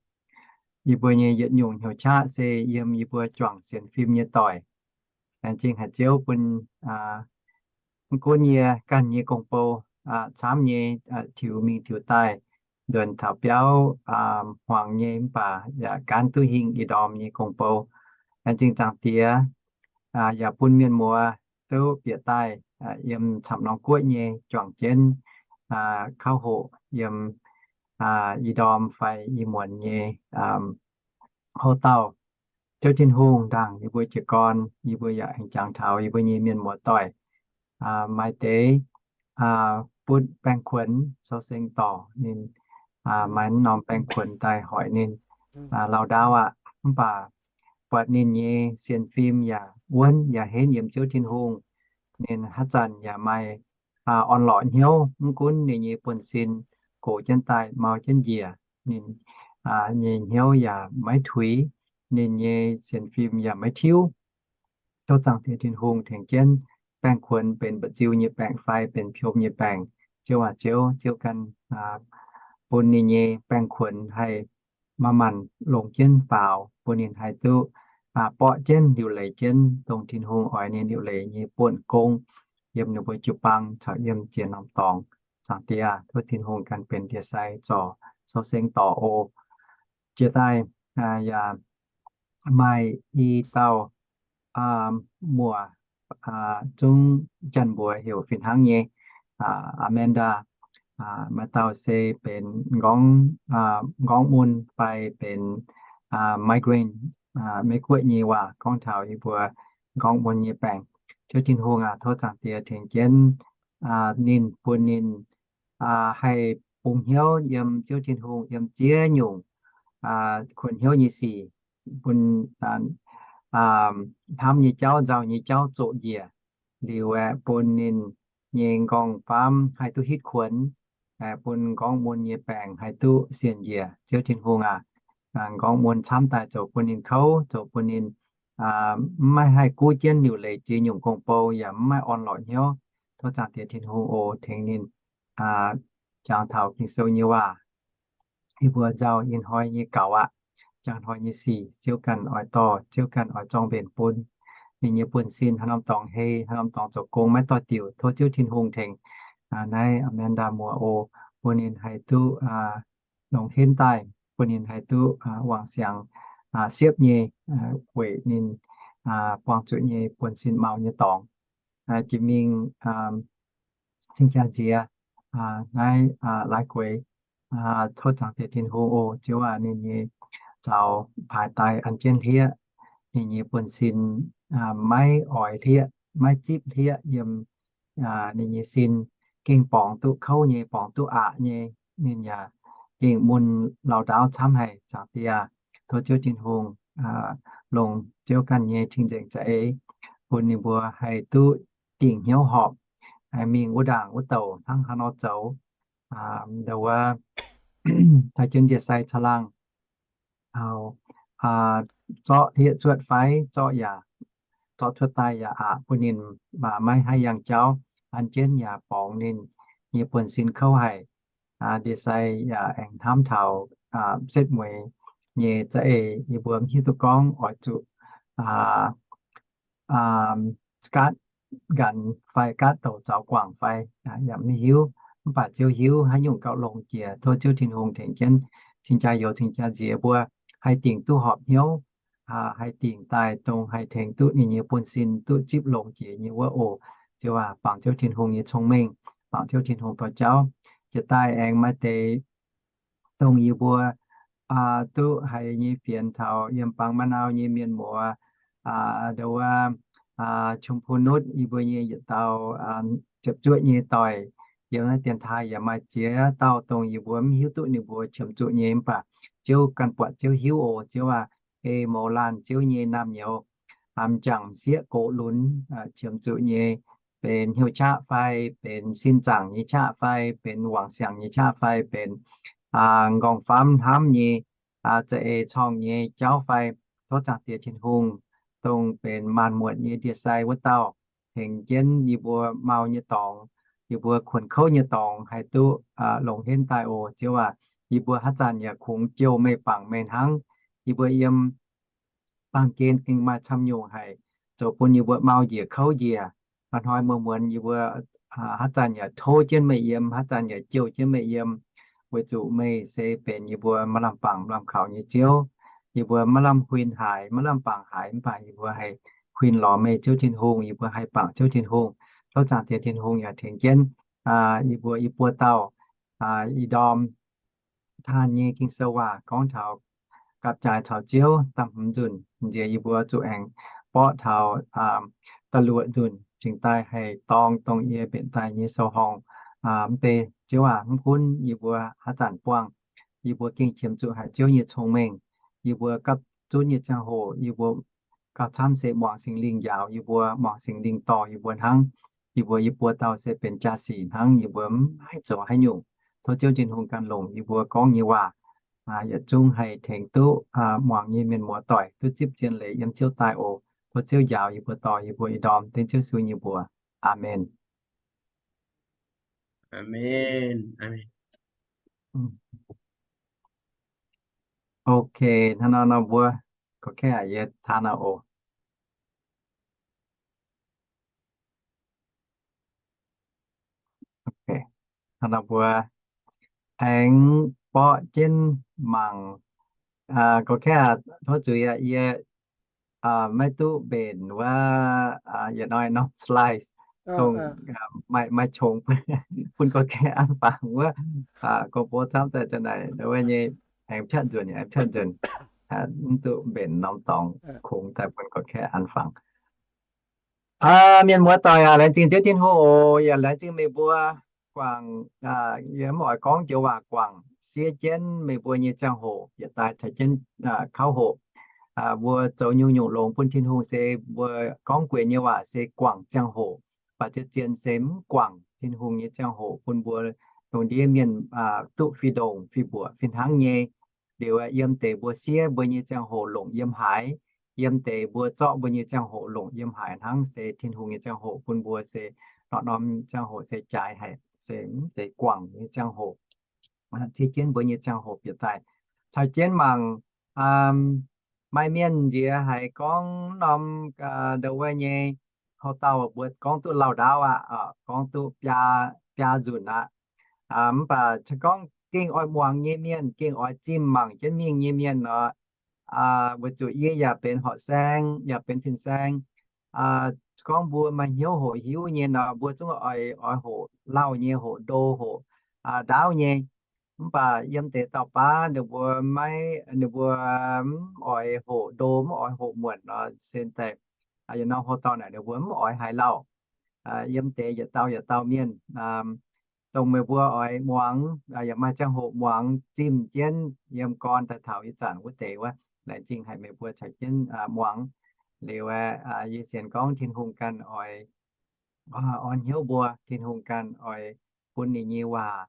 Yie mbuo nyei yietc nyungc hnyouv qaqv se yiem yie mbuo juangc sienx fim nyei doic. Laengz zingh haic Ziouv bun mv gunv yie ganh nyei gong-bou camv nyei, tiux mingh tiux daaih, nzuonx taux biauv hmuangx nyei, mv baac yaac gaanv duqv hingh ih ndorm nyei gong-bou. Laengz zingh Zaangc Diex, yaac bun mienh muoz duqv bieqc daaih yiem camv-norm guoqv nyei juangc jienv kauv hoqc yiem ih ndorm fai ih muonz nyei houv dauh. Ziouv Tin-Hungh, ndaangc yie mbuo jiez gorn, yie mbuo yaac aengx jangx taux yie mbuo nyei mienh muoz doic. Maaih deix butv baengh kuonx Sou Seng Dorc, ninh maaih norm baengh kuonx daaih hoic ninh lauh ndaauv aqv. Mv baac buatc ninh nyei sienx fim yaac wuonv yaac henv yiem Ziouv Tin-Hungh. Ninh haaix zanc yaac maaih orn-lorqc hnyouv, mv gunv ninh nyei buonv-sin gox jienv daaih mau jienv njiec, ninh nyei hnyouv yaac maiv tuix, ninh nyei sienx fim yaac maiv tiuv. Tov Zaangc Diex Tin-Hungh tengx jienv baengh kuonx benx mba'nziu nyei baengc fai benx piom nyei baengc. Ziouv aac Ziouv, Ziouv ganh bun ninh nyei baengh kuonx haih manc-manc longx jienv faaux, bun ninh haih duqv borqv jienv liuc leiz jienv dongh Tin-Hungh oix ninh liuc leiz nyei buonv gong yiem ninh mbuo jiu-baang caux yiem ziex norm dorngx. Zaangc Diex, tov Tin-Hungh ganh benx ndie-sai zorc Sou Seng Dorc oc. Jiex daaih yaac maaih i dauh muoc zungv janx-mbuox heuc fih hnangv nyei, Amanda. Maaih dauh se benx nqorngv mun fai benx migraine, Meiv Guoqv nyei waac gorngv taux yie mbuo nqorngv mun nyei baengc. Ziouv Tin-Hungh aac, tov Zaangc Diex tengx jienv ninh, bun ninh haih bungx hnyouv yiem Ziouv Tin-Hungh, yiem ziex nyungc kuonx hnyouv nyei sic, bun hnamv nyei jauv, nzauh nyei jauv zoqc njiec liuz aeqv, bun ninh nyei nqorngv-famv haih duqv hitv kuonx, bun nqorngv mun nyei baengc haih duqv sienx njiec. Ziouv Tin-Hungh aac, nqorngv mun camv daaih zoux bun ninh kouv, zoux bun ninh maiv haih guv jienv liuc leiz ziex nyungc gong-bou yaac maiv orn lorqc hnyouv. Tov Zaangc Diex Tin-Hungh oc, tengx ninh jangx taux Ging-Sou nyei waac. Yie mbuo nzauh ih hnoi nyei gaux aqv. Njang hnoi nyei sic Ziouv ganh oix dorh, Ziouv ganh oix zorng mbenc bun. Ninh nyei buonv-sin haaix norm dorngx hei, haaix norm dorngx zoux gong maiv doix-diuc, tov Ziouv Tin-Hungh tengx naaiv Amanda muoz oc, bun ninh haih duqv longx henv daaih, bun ninh haih duqv wangc siangx siepv nyei, weic ninh buangh zuqc nyei buonv-sin mau nyei dorngx. Jiex mingh cing-jaa nziex naaiv laaix gueix. Tov Zaangc Diex Tin-Hungh oc, Ziouv aac, ninh nyei zaux paaix daaih an jienv hlieqv, ninh nyei buonv-sin maiv oix hlieqv, maiv zipv hlieqv yiem ninh nyei sin, gengh borngz duqv kouv nyei, borngz duqv aqc nyei, ninh yaac gengh mun lauh ndaauv camv haic. Zaangc Diex, tov Ziouv Tin-Hungh longc Ziouv ganh nyei cing-nzengc za'eix bun ninh mbuo haih duqv dingc hnyouv horpc, haih mingh wuov ndaangc wuov douc hnangv haaix nor zoux. Ndau wuov taaih jienv ndie-sai caangh laangh taux zorqv hlieqv cuotv fai zorqv yaac zorqv cuotv daaih yaac aqc bun ninh maiv haih yangh jauv, an jienv yaac borngz ninh nyei buonv-sin kouv haic. Ndie-sai yaac aengx hnamv taux setv mueiz nyei za'eix, yie mbuo mv hiuv duqv gorngv oix zuqc gaatv nqanx fai gaatv douc zaux guangc fai, yaac mv hiuv. Mv baac Ziouv hiuv haaix nyungc gauh longx jiex. Tov Ziouv Tin-Hungh tengx jienv cing-jaa youz cing-jaa nziex mbuo haih dingc duqv horpc hnyouv, haih dingc daaih dongh haih tengx duqv ninh nyei buonv-sin duqv zipv longx jiex nyei wuov oc. Ziouv aac, bangc Ziouv Tin-Hungh nyei cong-mengh, bangc Ziouv Tin-Hungh dorh jauv. Jiex daaih aengx maaih deix dongh yie mbuo duqv haiz nyei fienx taux yiem Bangv Ma'nau nyei mienh muoz, ndau wuov ชมพูนุช yie mbuo nyei yietc dauh ziepc zuoqv nyei doic, yiem naaiv dienx taaih yaac maaih ziex dauh dongh yie mbuo mv hiuv duqv ninh mbuo qiemx zuqc nyei, mv baac Ziouv ganh buatc, Ziouv hiuv oc. Ziouv aac, ei mouz laanh Ziouv nyei naamh nyouz, m'jangc m'sieqv gox lunx qiemx zuqc nyei, benx hnyouv qaqv fai benx sin zaangc nyei qaqv fai benx wangc siangx nyei qaqv fai benx nqorngv-famv hnamv nyei za'eix corngh nyei jauv fai, tov Zaangc Diex Tin-Hungh, dongh benx maanc muotc nyei ndie-sai wuov dauh, tengx jienv yie mbuo mau nyei dorngx, yie mbuo kuonx kouv nyei dorngx haih duqv longx henv daaih oc. Ziouv aac, yie mbuo haaix zanc yaac kungx jouh meih bangc meih hnangv. Yie mbuo yiem baamh gen gengh maaih camv nyungc haic, zoux bun yie mbuo mau njiec kouv njiec. Ih hnoi muonz-muonz yie mbuo haaix zanc yaac tov jienv meih yiem, haaix zanc yaac jouh jienv meih yiem, weic zuqc meih se benx yie mbuo maaih lamh bangc maaih lamh kaux nyei Ziouv. Yie mbuo maiv lamh huin haaix, maiv lamh bangc haaix, mv baac yie mbuo haih huin lorz meih Ziouv Tin-Hungh, yie mbuo haih bangc Ziouv Tin-Hungh. Tov Zaangc Diex Tin-Hungh yaac tengx jienv yie mbuo i buo dauh i ndorm taanh nyei Ging-Sou waac gorngv taux gapv-jaaix caux Ziouv da'hmz nzunc. Nziex yie mbuo zuqc aengx borqv taux da'luoqc nzunc cingx daaih haih dorng dongh yie mbenc daaih nyei sou-horngh. Mv bei Ziouv aac, mv gunv yie mbuo haaix zanc buangh, yie mbuo gengh qiemx zuqc haic Ziouv nyei cong-mengh. Yie mbuo gapv zunv nyei ziangh hoc yie mbuo gauh camv se muangx Singx Lingh njaaux yie mbuo, muangx Singx Lingh dorh yie mbuo hnangv. Yie mbuo i buo dauh se benx jaa-sic hnangv, yie mbuo mv haih zoux haaix nyungc. Tov Ziouv Tin-Hungh ganh longc yie mbuo gorngv nyei waac yietc zungv haih tengx duqv muangx nyei mienh muoz doic duqv zipv zien leiz yiem Ziouv daaih oc. Tov Ziouv njaaux yie mbuo, dorh yie mbuo i ndorm dengv Ziouv Yesu nyei mbuox. Aamen. Aamen. Aamen. Ok, hnangv nor nor mbuo gorngv kaeqv yie taan nor oc. Ok, hnangv nor mbuo aengx borqv jienv mangc. Gorngv kaeqv tov zuiz aqv, yie maiv duqv mbenc wuov yietc hnoi norm slides. dongh maaih qongx bun gorqv-kaeqv an fangx wuov. Gorngv bov camv daaih za'naaic wuov nyei, aengx piatv nzuonx, aengx piatv nzuonx, mv duqv mbenc norm dorngx kungx daaih bun gorqv-kaeqv an fangx. Mienh muoz-doic aac, laengz zingh Ziouv Tin-Hungh oc. Yaac laengz zingh meih mbuo guangc, yie mv oix gorngv joux waac guangc, siev jienv meih mbuo nyei ziangh hoc yietc daaih caux jienv kauv hoqc. Mbuo zoux nyungc-nyungc longx bun Tin-Hungh se mbuo gorngv gueix nyei waac se guangc ziangh hoc. Baac zien-zien se mv guangc Tin-Hungh nyei ziangh hoc bun mbuo lungh ndiev mienh duqv fih ndongc fih mbuoqc fih hnangv nyei. Liuz yiem deix mbuo siev mbuo nyei ziangh hoc longc yiem haaix, yiem deix mbuo zorqv mbuo nyei ziangh hoc longc yiem haaix hnangv, se Tin-Hungh nyei ziangh hoc bun mbuo se norm-norm ziangh hoc se jaaix haic, se mv zeiz guangc nyei ziangh hoc. Siev jienv mbuo nyei ziangh hoc bieqc daaih caux jienv mangc. Maaih mienh nziex haiz gorngv norm ndau wuov nyei, houx-dauh mbuo gorngv duqv lauh ndaauv aqv, gorngv duqv biaa nzunc aqv. Mv baac se gorngv gengh oix muangx nyei mienh, gengh oix zimh mangc jienv mingh nyei mienh nor, weic zuqc yie yaac benx horqc saeng, yaac benx fin-saeng. Gorngv mbuo maaih hnyouv hoqc hiuv nyei nor, mbuo zungv oix, oix hoqc lauh nyei, hoqc ndo, hoqc ndaauv nyei. Mv baac yiem deix dauh baav ninh mbuo maiv, ninh mbuo mv oix hoqc ndo, mv oix hoqc muonc nor, sen daaih yietc norm houx-dauh naaic ninh mbuo mv oix haiz lauh. Yiem deix yietc dauh yietc dauh mienh, dongh meih mbuo oix muangx, yaac maaih ziangh hoc muangx zimh jienv yiem gorn daaih taux ih zanc wuov deix wuov, laengz zingh haic meih mbuo caux jienv muangx. Liuz yie sienx gorngv Tin-Hungh ganh oix orn hnyouv mbuo, Tin-Hungh ganh oix bun ninh nyei waac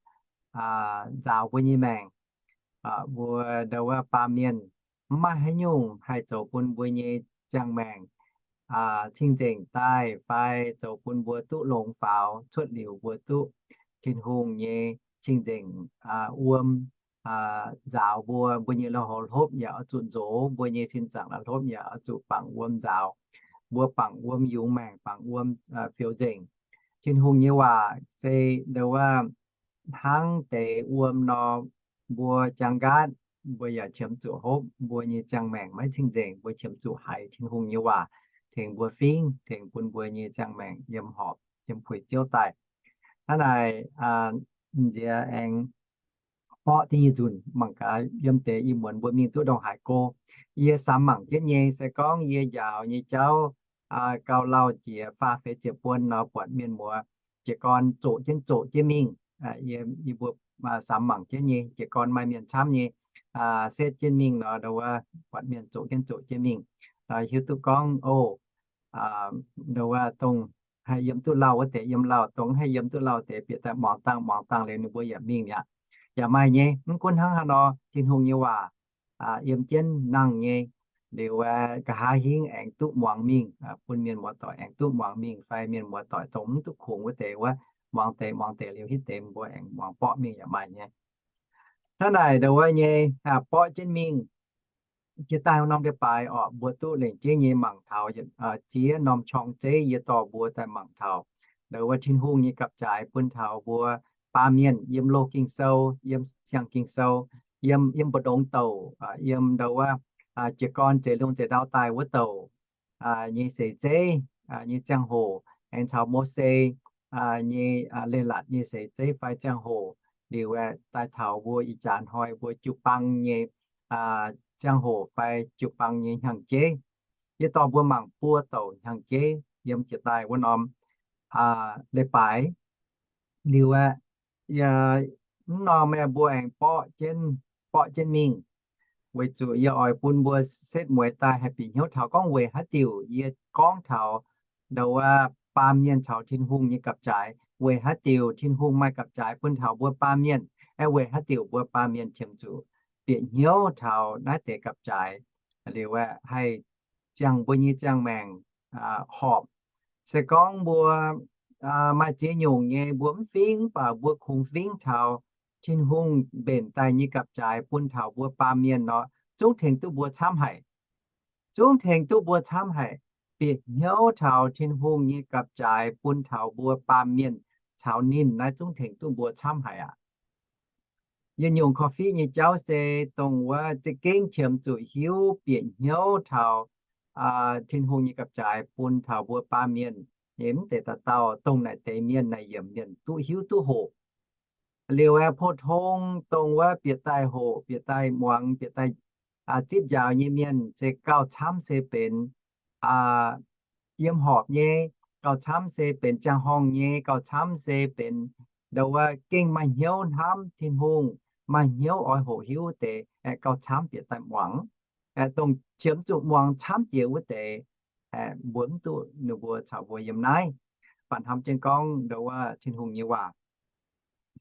nzaaux mbuo nyei maengc. Mbuo ndau wuov baamh mienh mv maaih haaix nyungc haih zoux bun mbuo nyei ziangh maengc cing-nzengc daaih fai zoux bun mbuo duqv longx faaux cuotv liuz mbuo duqv Tin-Hungh nyei cing-nzengc wuom nzaaux mbuo. Mbuo nyei lui-houx hlopv yaac oix zuqc nzox, mbuo nyei sin zaangc lui-houx hlopv yaac oix zuqc bangc wuom nzaaux. Mbuo bangc wuom yungz maengc, bangc wuom fioux nzengc. Tin-Hungh nyei waac se ndau wuov hnangv deix wuom nor, mbuo jangx nqaatv, mbuo yaac qiemx zuqc hopv. Mbuo nyei ziangh maengc maiv cing-nzengc, mbuo qiemx zuqc haiz Tin-Hungh nyei waac tengx mbuo fingv, tengx bun mbuo nyei ziangh maengc yiem horpc, yiem puix Ziouv daaih. Hnangv naaic, nziex aengx borqv da'nyeic nzunc mangc gaax, yiem deix ih muonz mbuo mingh duqv ndongc haaix go. Yie samx mangc jienv nyei, se gorngv yie njaaux nyei jauv gauh lauh jiex faah feix ziepc buon nor, buatc mienh muoz jiez gorn zoqc jienv zoqc jienv mingh. Yie, yie mbuo samx mangc jienv nyei, jiez gorn maaih mienh camv nyei, setv jienv mingh nor, ndau wuov buatc mienh zoqc jienv zoqc jienv mingh, hiuv duqv gorngv, o, ndau wuov dongh haih yiem duqv lauh wuov deix yiem lauh, dongh haih yiem duqv lauh deix bieqc daaih muangx dangh muangx dangh liuz ninh mbuo yaac mingh mi'aqv. Yaac maaih nyei. Mv gunv hnangv haaix nor, Tin-Hungh nyei waac yiem jienv nangh nyei. Liuz nqa'haav hingv aengx duqv muangx mingh, bun mienh muoz-doic aengx duqv muangx mingh, fai mienh muoz-doic dongh mv duqv kungx wuov deix wuov, muangx deix muangx deix liuz hitv deix mbuo aengx muangx borqv mingh yaac maaih nyei. Hnangv naaic ndau wuov nyei, borqv jienv mingh. Jiex daaih norm leiz-baaix orqc, mbuo duqv lengc jeiv nyei mangc taux ziex norm qorng-zeiv yie dorh mbuo daaih mangc taux ndau wuov Tin-Hungh nyei gapv-jaaix bun taux mbuo baamh mienh yiem loz Ging-Sou, yiem siang-Ging-Sou, yiem, yiem mbu'ndongx douc, yiem ndau wuov jiez gorn zeix lungh zeix ndau daaih wuov douc nyei seix zeiv, nyei ziangh hoc, aengx caux Mose nyei leiz-latc nyei seix zeiv fai ziangh hoc, liuz daaih taux mbuo ih jaax hnoi mbuo jiu-baang nyei ziangh hoc fai jiu-baang nyei hnyangx-jeiv. Yie dorh mbuo mangc buo douc hnyangx-jeiv yiem jiex daaih wuov norm leiz-baaix. Liuz aeqv, mv norm aeqv, mbuo aengx borqv jienv, borqv jienv mingh, weic zuqc yie oix bun mbuo setv mueiz daaih haih bieqc hnyouv taux gorngv weic haaix diuc yie gorngv taux ndau wuov baamh mienh caux Tin-Hungh nyei gapv-jaaix, weic haaix diuc Tin-Hungh maaih gapv-jaaix bun taux mbuo baamh mienh, aeqv, weic haaix diuc mbuo baamh mienh qiemx zuqc bieqc hnyouv taux naaiv deix gapv-jaaix, liuz aeqv, haih ziangh mbuo nyei ziangh maengc horpc. Se gorngv mbuo maaih ziex nyungc nyei mbuo mv fingv, mv baac mbuo kungx fingv taux Tin-Hungh mbenc daaih nyei gapv-jaaix bun taux mbuo baamh mienh nor, zungv tengx duqv mbuo camv haic. Zungv tengx duqv mbuo camv haic. Bieqc hnyouv taux Tin-Hungh nyei gapv-jaaix bun taux mbuo baamh mienh caux ninh naaiv zungv tengx duqv mbuo camv haic aqv. Yietc nyungc korv-fiqv nyei jauv se dongh wuov za'gengh qiemx zuqc hiuv bieqc hnyouv taux Tin-Hungh nyei gapv-jaaix bun taux mbuo baamh mienh nyei mv zeiz dauh dauh, dongh naaic deix mienh naaic yiemc mienh duqv hiuv duqv hoqc. Liuz aeqv, pou-tong dongh wuov bieqc daaih hoqc, bieqc daaih muangx, bieqc daaih zipv njaaux nyei mienh se gauh camv se benx yiem horpc nyei, gauh camv se benx ziangh horngh nyei, gauh camv se benx ndau wuov gengh maaih hnyouv hnamv Tin-Hungh, maaih hnyouv oix hoqc hiuv wuov deix, aeqv, gauh camv bieqc daaih muangx. Aeqv, dongh qiemx zuqc muangx camv jiex wuov deix, aeqv, mbuo mv duqv ninh mbuo caux mbuo yiem naaiv. Mv baac hnamv jienv gorngv ndau wuov Tin-Hungh nyei waac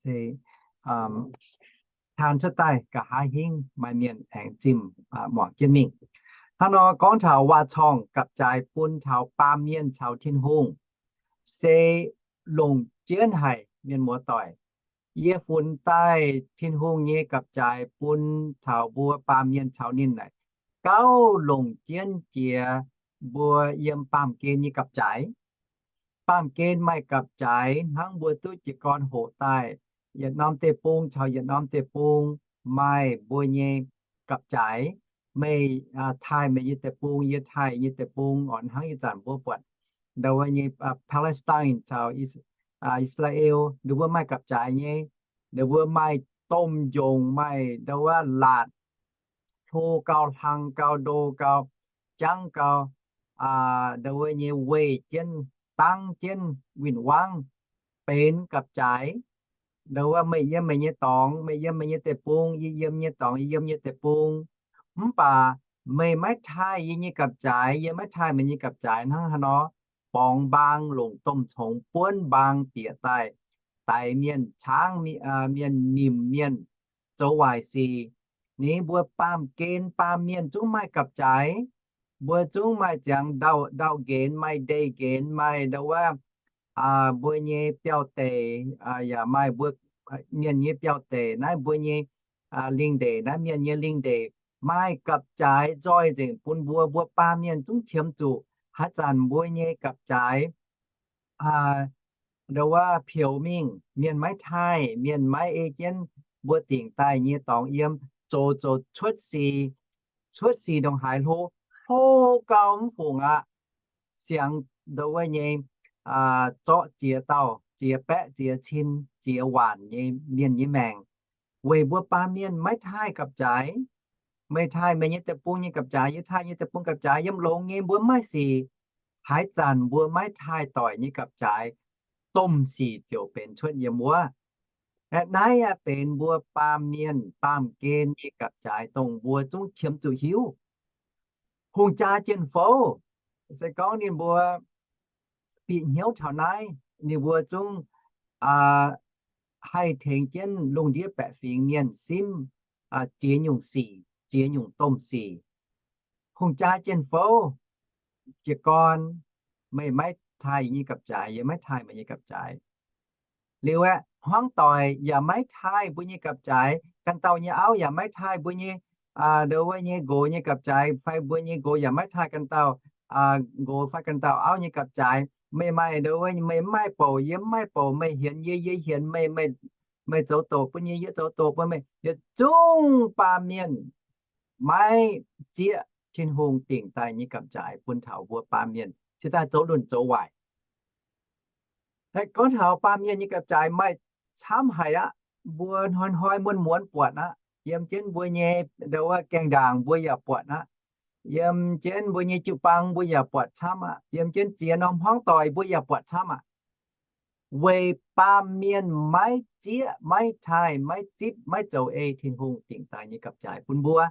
se taan cuotv daaih nqa'haav hingv maaih mienh aengx zimh muangx jienv mingh. Hnangv nor gorngv taux waac-corngh gapv-jaaix bun taux baamh mienh caux Tin-Hungh se longc jienv haic, mienh muoz-doic. Yie funx daaih Tin-Hungh nyei gapv-jaaix bun taux mbuo baamh mienh caux ninh naaic, gauh longc jienv jiex mbuo yiem baamh gen nyei gapv-jaaix. Baamh gen maaih gapv-jaaix hnangv mbuo duqv jiez gorn hoqc daaih, yietc norm deic-bung caux yietc norm deic-bung maaih mbuo nyei gapv-jaaix. Meih taaih meih nyei deic-bung, yie taaih nyei deic-bung, oix hnangv ih zanc mbuo buatc ndau wuov nyei Palestine caux Israel, ninh mbuo maaih gapv-jaaix nyei. Ninh mbuo maaih domh njongc, maaih ndau wuov laatc, hlo gau, hlang gau, ndo gau, jangv gau, ndau wuov nyei weih jienv, dangv jienv, win-wangv, benx gapv-jaaix. Ndau wuov meih yiem meih nyei dorngx, meih yiem meih nyei deic-bung, yie yiem nyei dorngx, yie yiem nyei deic-bung. Mv baac meih maiv taaih yie nyei gapv-jaaix, yie maiv taaih meih nyei gapv-jaaix hnangv haaix nor, borngz mbaang longc domh congx buonv mbaang bieqc daaih, daix mienh, caangv mienh, nimc mienh, zoux waaic sic. Ni mbuo baamh gen baamh mienh zungv maaih gapv-jaaix. Mbuo zungv maaih ziangx ndau, ndau nqenx, maaih ndeic nqenx, maaih ndau wuov mbuo nyei biauv-deic, yaac maaih mbuo mienh nyei biauv-deic, naaiv mbuo nyei lingh ndeic, naaiv mienh nyei lingh ndeic, maaih gapv-jaaix nzoih nzengc bun mbuo. Mbuo baamh mienh zungv qiemx zuqc haaix zanc mbuo nyei gapv-jaaix ndau wuov peux mingh, mienh maiv taaih, mienh maiv ei jienv mbuo dingc daaih nyei dorngx yiem, zoux zoux cuotv sic, cuotv sic ndongc haaix hlo, hlo gau mv fungc aqv. Siangx ndau wuov nyei zorqv ziex dauh, ziex baeqv ziex cin, ziex waanc nyei mienh nyei maengc, weic mbuo baamh mienh maiv taaih gapv-jaaix. Meih taaih meih nyei deic-bung nyei gapv-jaaix, yie taaih nyei deic-bung gapv-jaaix, yiem longx nyei mbuo maiv sic. Haaix zanc mbuo maiv taaih doic nyei gapv-jaaix, domh sic ziouc benx cuotv yiem wuov. Naaiv aeqv, benx mbuo baamh mienh baamh gen nyei gapv-jaaix dongh mbuo zungv qiemx zuqc hiuv. Hungh jaa jien-fouv, se gorngv ninh mbuo bieqc hnyouv taux naaiv, ninh mbuo zungv haih tengx jienv lungh ndiev baeqc fingx mienh simv ziex nyungc sic, ziex nyungc domh sic. Hungh jaa jien-fouv, jiez gorn, meih maiv taaih yie nyei gapv-jaaix, yie maiv taaih meih nyei gapv-jaaix. Liuz aeqv, hmuangv doic yaac maiv taaih mbuo nyei gapv-jaaix. Ganh dauh nyei auv yaac maiv taaih mbuo nyei, ndau wuov nyei nqox nyei gapv-jaaix, fai mbuo nyei nqox yaac maiv taaih ganh dauh nqox fai ganh dauh auv nyei gapv-jaaix. Meih maaih ndau wuov, meih mv maaih bouc, yie mv maaih bouc, meih hienx yie, yie hienx meih, meih zoux doqc bun yie, yie zoux doqc bun meih. Yietc zungv baamh mienh maiv zieqv Tin-Hungh dingc daaih nyei gapv-jaaix bun taux mbuo baamh mienh cingx daaih zoux lunh zoux waaic. Gorngv taux baamh mienh nyei gapv-jaaix maaih camv haic aqv. Mbuo hnoi-hnoi muonz-muonz buatc aqv. Yiem jienv mbuo nyei ndau wuov gaengh ndaangc mbuo yaac buatc aqv. Yiem jienv mbuo nyei jiu-baang mbuo yaac buatc camv aqv. Yiem jienv ziex norm hmuangv doic mbuo yaac buatc camv aqv. Weic baamh mienh maiv zieqv, maiv taaih, maiv zipv, maiv zoux ei Tin-Hungh dingc daaih nyei gapv-jaaix bun mbuo.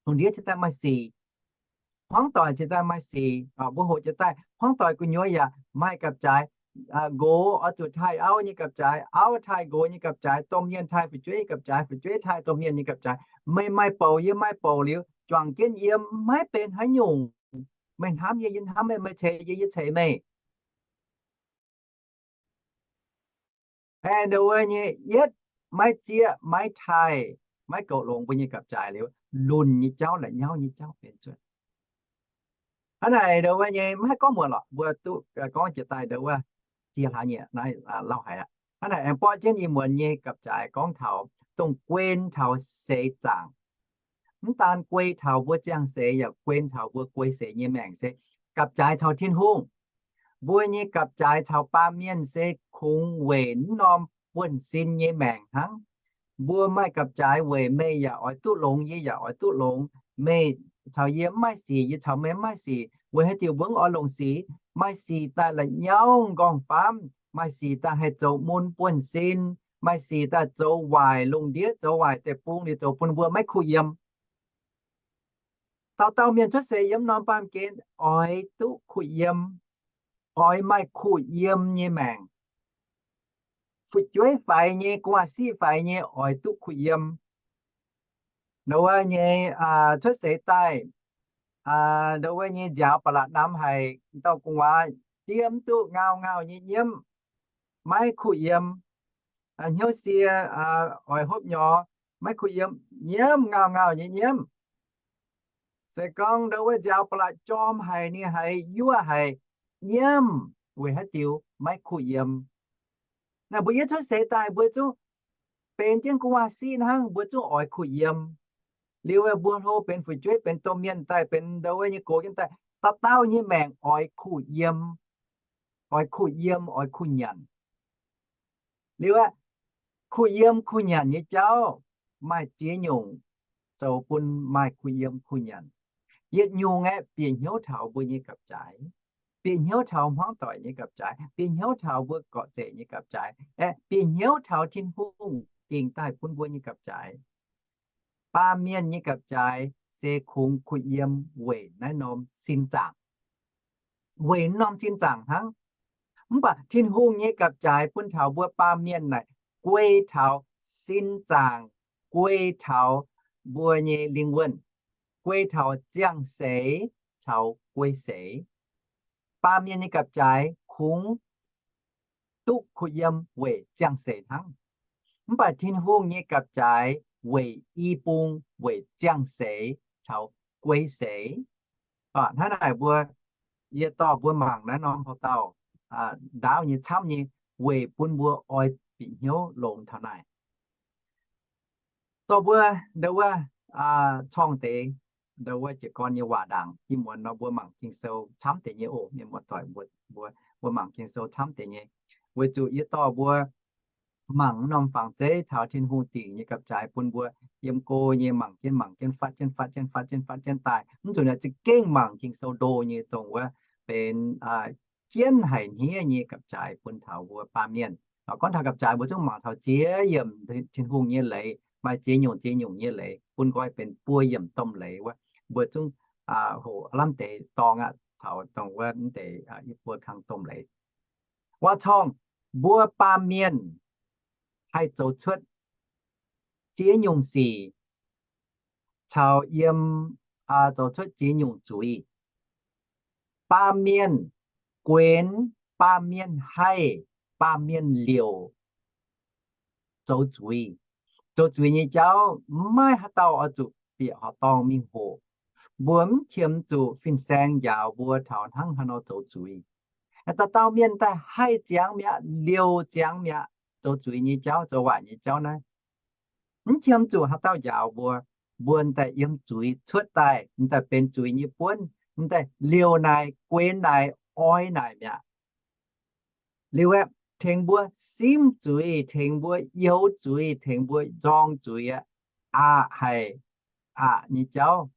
Lungh ndiev cingx daaih maaih sic, hmuangv doic cingx daaih maaih sic. Mbuo hoqc jiez daaih, hmuangv doic gu'nyuoz yaac maaih gapv-jaaix. Nqox oix zuqc taaih auv nyei gapv-jaaix, auv taaih nqox nyei gapv-jaaix, domh mienh taaih fu'jueiv nyei gapv-jaaix, fu'jueiv taaih domh mienh nyei gapv-jaaix. Meih maaih bouc, yie maaih bouc liuz, juangc jienv yiem maiv benx haaix nyungc. Meih hnamv yie, yie hnamv meih, meih ceix yie, yie ceix meih. Aengx ndau wuov nyei yietv maiv zieqv, maiv taaih, maiv goux longx mbuo nyei gapv-jaaix liuz, lunh nyei jauv la'nyauv nyei jauv benx zuqc. Hnangv naaic ndau wuov nyei maiv haih gorngv muonc lorqc, mbuo duqv gorngv jiez daaih ndau wuov ziex hlaax nyieqc naaiv lauh haic aqv. Hnangv naaic aengx borqv jienv ih muonz nyei gapv-jaaix gorngv taux dongh guen taux seix zaangc. Mv daan guei taux mbuo ziangh seix, yaac guen taux mbuo guei seix nyei maengc se gapv-jaaix caux Tin-Hungh. Mbuo nyei gapv-jaaix caux baamh mienh se kungx weic naaiv norm buonv-sin nyei maengc hnangv. Mbuo maaih gapv-jaaix weic meih yaac oix duqv longx, yie yaac oix duqv longx. Meih caux yie mv maaih sic, yie caux meih mv maaih sic. Weic haaix diuc mbuo mv oix longc sic? Maaih sic daaih la'nyauv m'nqorngv-famv, maaih sic daaih haih zoux mun buonv-sin, maaih sic daaih zoux waaic lungh ndiev, zoux waaic deic-bung liuz zoux bun mbuo maiv kuh yiem. Dauh dauh mienh cuotv seix yiem norm baamh gen oix duqv kuh yiem, oix maaih kuh yiem nyei maengc. Fu'jueiv faix nyei, gu'nguaaz-siqv faix nyei oix duqv kuh yiem. Ndau wuov nyei cuotv seix daaih, ndau wuov nyei nziaaux ba'laqc namx haic, dauh gu'nguaaz diev mv duqv, ngauh ngauh nyei nyiemv, maiv kuh yiem. Hnyouv sie oix hopv nyorx, maiv kuh yiem, nyiemv, ngauh ngauh nyei nyiemv. Se gorngv ndau wuov nziaaux ba'laqc jorm haic, ninh haiz yuoqv haic, nyiemv, weic haaix diuc? Maiv kuh yiem. Naaiv mbuo yietv cuotv seix daaih mbuo zungv benx jienv gu'nguaaz-siqv hnangv, mbuo zungv oix kuh yiem. Liuz mbuo hlo benx fu'jueiv, benx domh mienh daaih, benx ndau wuov nyei gox jienv daaih, dauh dauh nyei maengc oix kuh yiem, oix kuh yiem, oix kuh nyanc. Liuz aqv, kuh yiem kuh nyanc nyei jauv maaih ziex nyungc zoux bun maaih kuh yiem kuh nyanc. Yietc nyungc aeqv, bieqc hnyouv taux mbuo nyei gapv-jaaix, bieqc hnyouv taux hmuangv doic nyei gapv-jaaix, bieqc hnyouv taux mbuo gorqv-zeic nyei gapv-jaaix, aeqv, bieqc hnyouv taux Tin-Hungh dingc daaih bun mbuo nyei gapv-jaaix. Baamh mienh nyei gapv-jaaix se kungx kuh yiem weic naaiv norm sin zaangc, weic naaiv norm sin zaangc hnangv. Mv baac Tin-Hungh nyei gapv-jaaix bun taux mbuo baamh mienh naaic guei taux sin zaangc, guei taux mbuo nyei lingh wuonh, guei taux ziangh seix caux guei seix. Baamh mienh nyei gapv-jaaix kungx duqv kuh yiem weic ziangh seix hnangv. Mv baac Tin-Hungh nyei gapv-jaaix weic i bung, weic ziangh seix caux guei seix. Hnangv naaic mbuo, yie dorh mbuo mangc naaiv norm haaix dauh ndaauv nyei camv nyei weic bun mbuo oix bieqc hnyouv longx taux naaic. Dorh mbuo ndau wuov corng deix ndau wuov jiez gorn nyei waac ndaangc. Ih muonz nor mbuo mangc Ging-Sou camv deix nyei oc, mienh muoz-doic, mbuo mangc Ging-Sou camv deix nyei, weic zuqc yie dorh mbuo mangc norm fangx zeiv taux Tin-Hungh dingc nyei gapv-jaaix bun mbuo yiem go nyei mangc jienv mangc jienv fatv jienv fatv jienv fatv jienv fatv jienv daaih, mv zuqc naaic za'gengh mangc Ging-Sou ndo nyei dongh wuov benx jienv haic hniev nyei gapv-jaaix bun taux mbuo baamh mienh. Gorngv taux gapv-jaaix mbuo zungv mangc taux ziex yiemc Tin-Hungh nyei leiz, maaih ziex nyungc ziex nyungc nyei leiz, bun nqoi benx buo yiemc domh leiz wuov, mbuo zungv hoqc lamh deix dorngx aqv, taux dongh wuov mv deix yie buo kang domh leiz. Wuov corng, mbuo baamh mienh haih zoux cuotv ziex nyungc sic caux yiem zoux cuotv ziex nyungc zuiz. Baamh mienh guenx, baamh mienh haih, baamh mienh liouc zoux zuiz. Zoux zuiz nyei jauv maiv haaix dauh oix zuqc bieqc horqc dorngh mingh hoqc. Mbuo mv qiemx zuqc fin-saeng njaaux mbuo taux hnangv haaix nor zoux zuiz. Dauh dauh mienh daaih haih ziangx mi'aqv, liouc ziangx mi'aqv, zoux zuiz nyei jauv, zoux waaic nyei jauv naaiv. Mv qiemx zuqc haaix dauh njaaux mbuo, mbuo daaih yiem zuiz cuotv daaih, m'daaih benx zuiz nyei buonv, m'daaih liouc naaic, guenx naaic, oix naaic mi'aqv. Liuz aeqv, tengx mbuo simv zuiz, tengx mbuo youx zuiz, tengx mbuo nzorng zuiz aqv, aqc haic, aqc nyei jauv,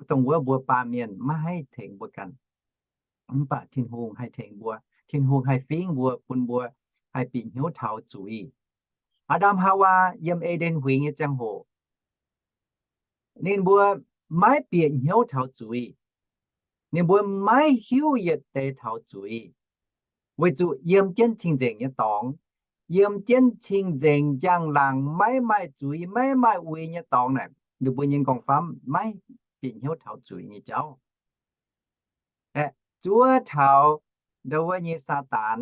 dongh wuov mbuo baamh mienh maiv haih tengx mbuo ganh. Mv baac Tin-Hungh haih tengx mbuo, Tin-Hungh haih fingv mbuo, bun mbuo haih bieqc hnyouv taux zuiz. Aa^ndam Haawaa yiem E^nden Huingx nyei ziangh hoc, ninh mbuo maiv bieqc hnyouv taux zuiz. Ninh mbuo maiv hiuv yietc deix taux zuiz, weic zuqc yiem jienv cing-nzengc nyei dorngx, yiem jienv cing-nzengc njang-laangc maiv maaih zuiz maiv maaih uix nyei dorngx naaic, ninh mbuo nyei nqorngv-famv maiv bieqc hnyouv taux zuiz nyei jauv. Aeqv, zuov taux ndau wuov nyei Saadaan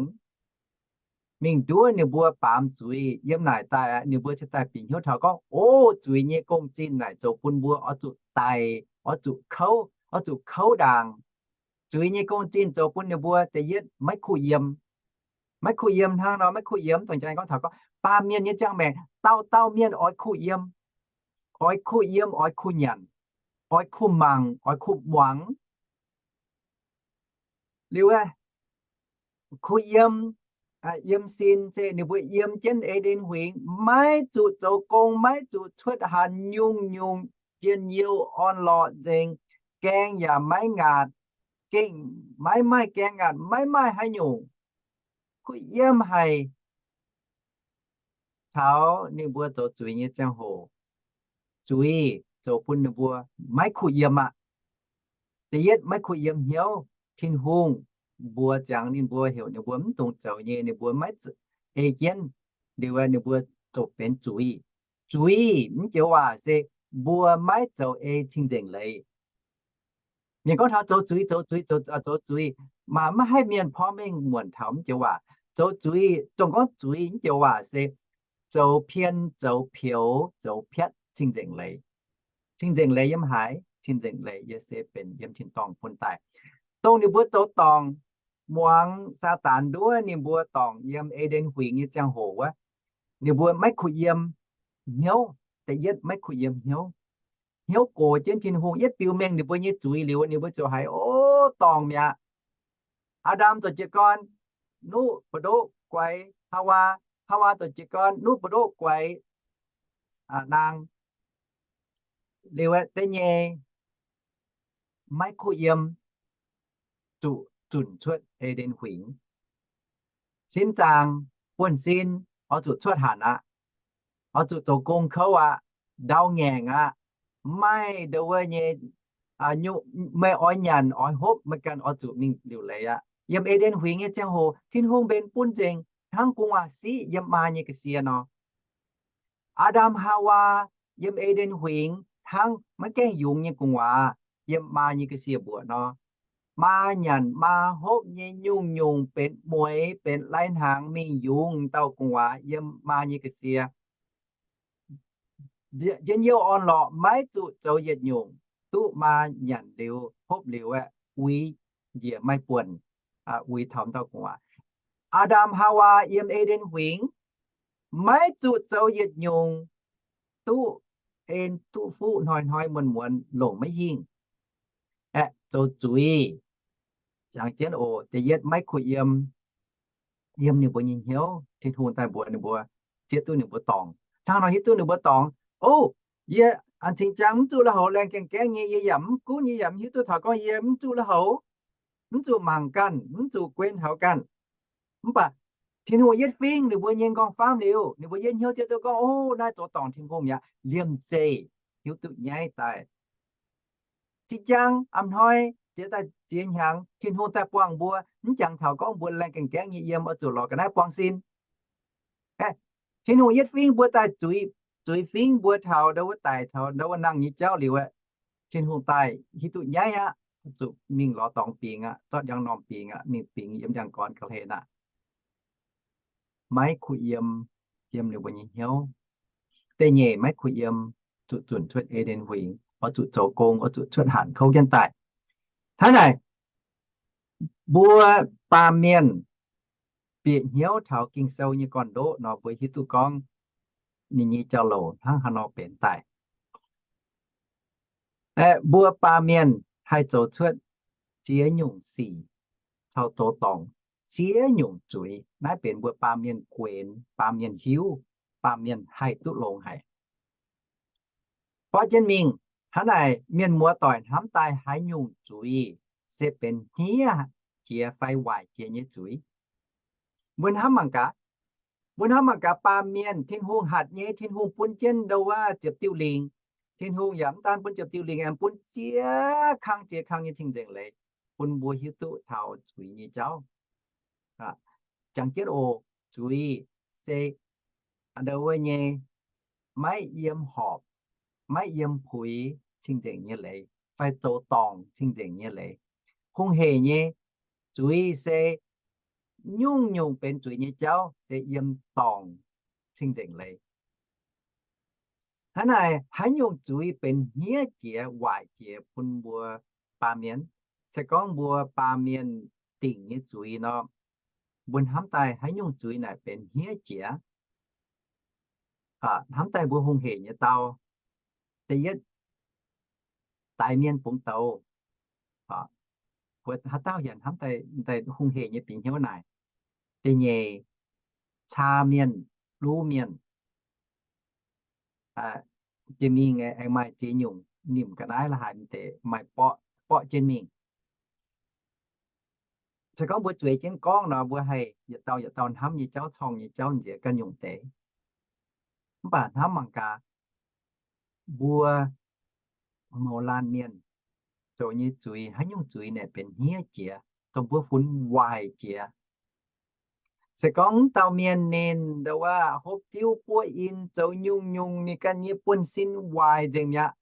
mingh nduov ninh mbuo baamz zuiz. Yiem naaic daaih ninh mbuo cingx daaih bieqc hnyouv taux gorngv, o, zuiz nyei gong-zinh naaic zoux bun mbuo oix zuqc daic, oix zuqc kouv, oix zuqc kouv ndaangc. Zuiz nyei gong-zinh zoux bun ninh mbuo da'yietv maiv kuh yiem. Maiv kuh yiem hnangv nor, maiv kuh yiem dongh jang gorngv taux gorngv baamh mienh nyei ziangh maengc dauh dauh mienh oix kuh yiem, oix kuh yiem, oix kuh nyanc, oix kuh mangc, oix kuh muangx. Liuz aeqv, kuh yiem, yiem sin se ninh mbuo yiem jienv E^nden Huingx, maiv zuqc zoux gong, maiv zuqc cuotv hanc nyungc-nyungc, njien-youh orn-lorqc nzengc, gaeng yaac maiv ngaatc, gengh maiv maaih gaeng ngaatc, maiv maaih haaix nyungc. Kuh yiem haic caux ninh mbuo zoux zuiz nyei ziangh hoc, zuiz zoux bun ninh mbuo maiv kuh yiem aqv. Da'yietv maiv kuh yiem hnyouv. Tin-Hungh mbuox ziangx ninh mbuo, heuc ninh mbuo mv dungx zoux nyei, ninh mbuo maiv ei jienv, liuz ninh mbuo zoux benx zuiz. Zuiz mv joux waac se mbuo maiv zoux ei cing-nzengc leiz. Mienh gorngv taux zoux zuiz, zoux zuiz, zoux zuiz, maaih maiv haih mienh porv mengh muonc taux mv joux waac. Zoux zuiz, dongh gorngv zuiz mv joux waac se zoux pien, zoux peux, zoux piatv cing-nzengc leiz. Cing-nzengc leiz yiem haaix? Cing-nzengc leiz yie se benx yiem tin-dorngh bun daaih. Dongh ninh mbuo zoux dorngc muangx Saadaan nduov ninh mbuo dorngc yiem E^nden Huingx nyei ziangh hoc wuov, ninh mbuo maiv kuh yiem hnyouv. Da'yietv maiv kuh yiem hnyouv. Hnyouv gox jienv Tin-Hungh yietv biux mengh ninh mbuo nyei zuiz liuz, ninh mbuo ziouc haiz, o, dorngc mi'aqv. Aa^ndam zoux jiez gorn nuqv buoz-ndoqv guaix Haawaa. Haawaa zoux jiez gorn nuqv buoz-ndoqv guaix naang. Liuz aeqv, da'nyeic maiv kuh yiem, zuqc zunc cuotv E^nden Huingx. Sin zaangc buonv-sin oix zuqc cuotv hanc aqv. Oix zuqc zoux gong kouv aqv. Ndau ngaengc aqv. Mv maaih ndo wuov nyei, meih oix nyanc oix hopv meih ganh oix zuqc mingh liuc leiz aqv. Yiem E^nden Huingx nyei ziangh hoc Tin-Hungh mbenc bun nzengc hnangv gu'nguaaz siqv yiem maa nyei ga'sie nor. Aa^ndam Haawaa yiem E^nden Huingx hnangv maiv gaengh yungz nyei gu'nguaaz yiem maa nyei ga'sie mbuoqc nor. Maa nyanc maa hopv nyei nyungc-nyungc benx mueiz benx lai-hnaangx mingh yungz dauh gu'nguaaz yiem maa nyei ga'sie. Njien-youh orn-lorqc maiv zuqc zoux yietc nyungc duqv maa nyanc liuz hopv liuz aeqv, uix njiec maiv buonc, uix taux dauh gu'nguaaz. Aa^ndam Haawaa yiem E^nden Huingx maiv zuqc zoux yietc nyungc duqv en duqv fuqv hnoi-hnoi muonz-muonz longc maiv hingh. Aeqv, zoux zuiz. Jangx jienv oc, da'yietv maiv kuh yiem, yiem ninh mbuo nyei hnyouv. Tin-Hungh daaih mbuox ninh mbuo, zieqv duqv ninh mbuo dorngc. Hnangv nor hiuv duqv ninh mbuo dorngc. O, yie cingx jaang mv zuqc lui-houx laengz gaengh gaengv nyei, yie yaac mv gunv, yie yaac mv hiuv duqv taux gorngv yie mv zuqc lui-houx, mv zuqc mangc ganh, mv zuqc guenx taux ganh. Mv baac Tin-Hungh yietv fingv ninh mbuo nyei nqorngv-famv liuz, ninh mbuo yietv hnyouv zieqv duqv gorngv, o, naaiv zoux dorngc Tin-Hungh mi'aqv, liemh zeih hiuv duqv nyaiv daaih. Zinh jaang a'hnoi ziex daaih ziex hnyangx, Tin-Hungh daaih buangh mbuo, mv jangx taux gorngv mbuo laengz gaengh gaengv nyei yiem oix zuqc lorz ga'naaiv buang sin. Tin-Hungh yietv fingv mbuo daaih zuiz, zuiz fingv mbuo taux ndo wuov daic, taux ndo wuov nangh nyei jauv liuz aeqv, Tin-Hungh daaih hiuv duqv nyaiv aqv, zuqc mingh lorz dorngx bingx aqv, zorqv ndiangx-normh bingx aqv, mingh bingx yiem ndiangx-gorn ga'hlen aqv. Maiv kuh yiem, yiem ninh mbuo nyei hnyouv. Da'nyeic maiv kuh yiem, zuqc zunc cuotv E^nden Huingx, oix zuqc zoux gong, oix zuqc cuotv hanc kouv jienv daaih. Hnangv naaic, mbuo baamh mienh bieqc hnyouv taux Ging-Sou nyei gorn-ndoqv nor, mbuo hiuv duqv gorngv ninh nyei jauv-louc hnangv haaix nor benx daaih. Aeqv, mbuo baamh mienh haih zoux cuotv ziex nyungc sic caux zoux dorngc ziex nyungc zuiz. Naaiv benx mbuo baamh mienh guenx, baamh mienh hiuv, baamh mienh haih duqv longx haic. Borqv jienv mingh, hnangv naaic mienh muoz-doic hnamv daaih haaix nyungc zuiz se benx hniev jiex fai waaic jiex nyei zuiz? Mbuo hnamv mangc gaax. Mbuo hnamv mangc gaax, baamh mienh Tin-Hungh hatc nyei, Tin-Hungh bun jienv ndo wuov ziepc diuh lingc. Tin-Hungh yaac mv daan bun ziepc diuh lingc, aengx bun ziex kang ziex kang nyei cing-nzengc leiz bun mbuo hiuv duqv taux zuiz nyei jauv. Jangx jienv oc, zuiz se ndo wuov nyei maiv yiem horpc, maiv yiem puix cing-nzengc nyei leiz, fai zoux dorngc cing-nzengc nyei leiz. Hungh hec nyei zuiz se nyungc-nyungc benx zuiz nyei jauv se yiem dorngc cing-nzengc leiz. Hnangv naaic, haaix nyungc zuiz benx hniev jiex waaic jiex bun mbuo baamh mienh? Se gorngv mbuo baamh mienh dingc nyei zuiz nor, mbuo hnamv daaih haaix nyungc zuiz naaic benx hniev jiex? Hnamv daaih mbuo hungh hec nyei dau. Da'yietv, daix mienh bungx douz. Mbuo haaix dauh yaac hnamv daaih hungh hec nyei bieqc hnyouv naaic. Da'nyeic, caa mienh, luv mienh. Jiex mingh aengx maaih ziex nyungc nimc ga'naaiv la'haaix m'deix maaih borqv, borqv jienv mingh. Se gorngv mbuo zueiz jienv gorngv nor, mbuo haih yietc dauh yietc dauh hnamv nyei jauv, corng nyei jauv nziex ganh nyungc deix. Mv baac hnamv mangc gaax, mbuo mouz laanh mienh zoux nyei zuiz, haaix nyungc zuiz naaic benx hniev jiex, dongh mbuo funx waaic jiex. Se gorngv mv dauh mienh ninh ndau wuov hopv diuv buov in, zoux nyungc-nyungc ninh ganh nyei buonv-sin waaic nzengc mi'aqv.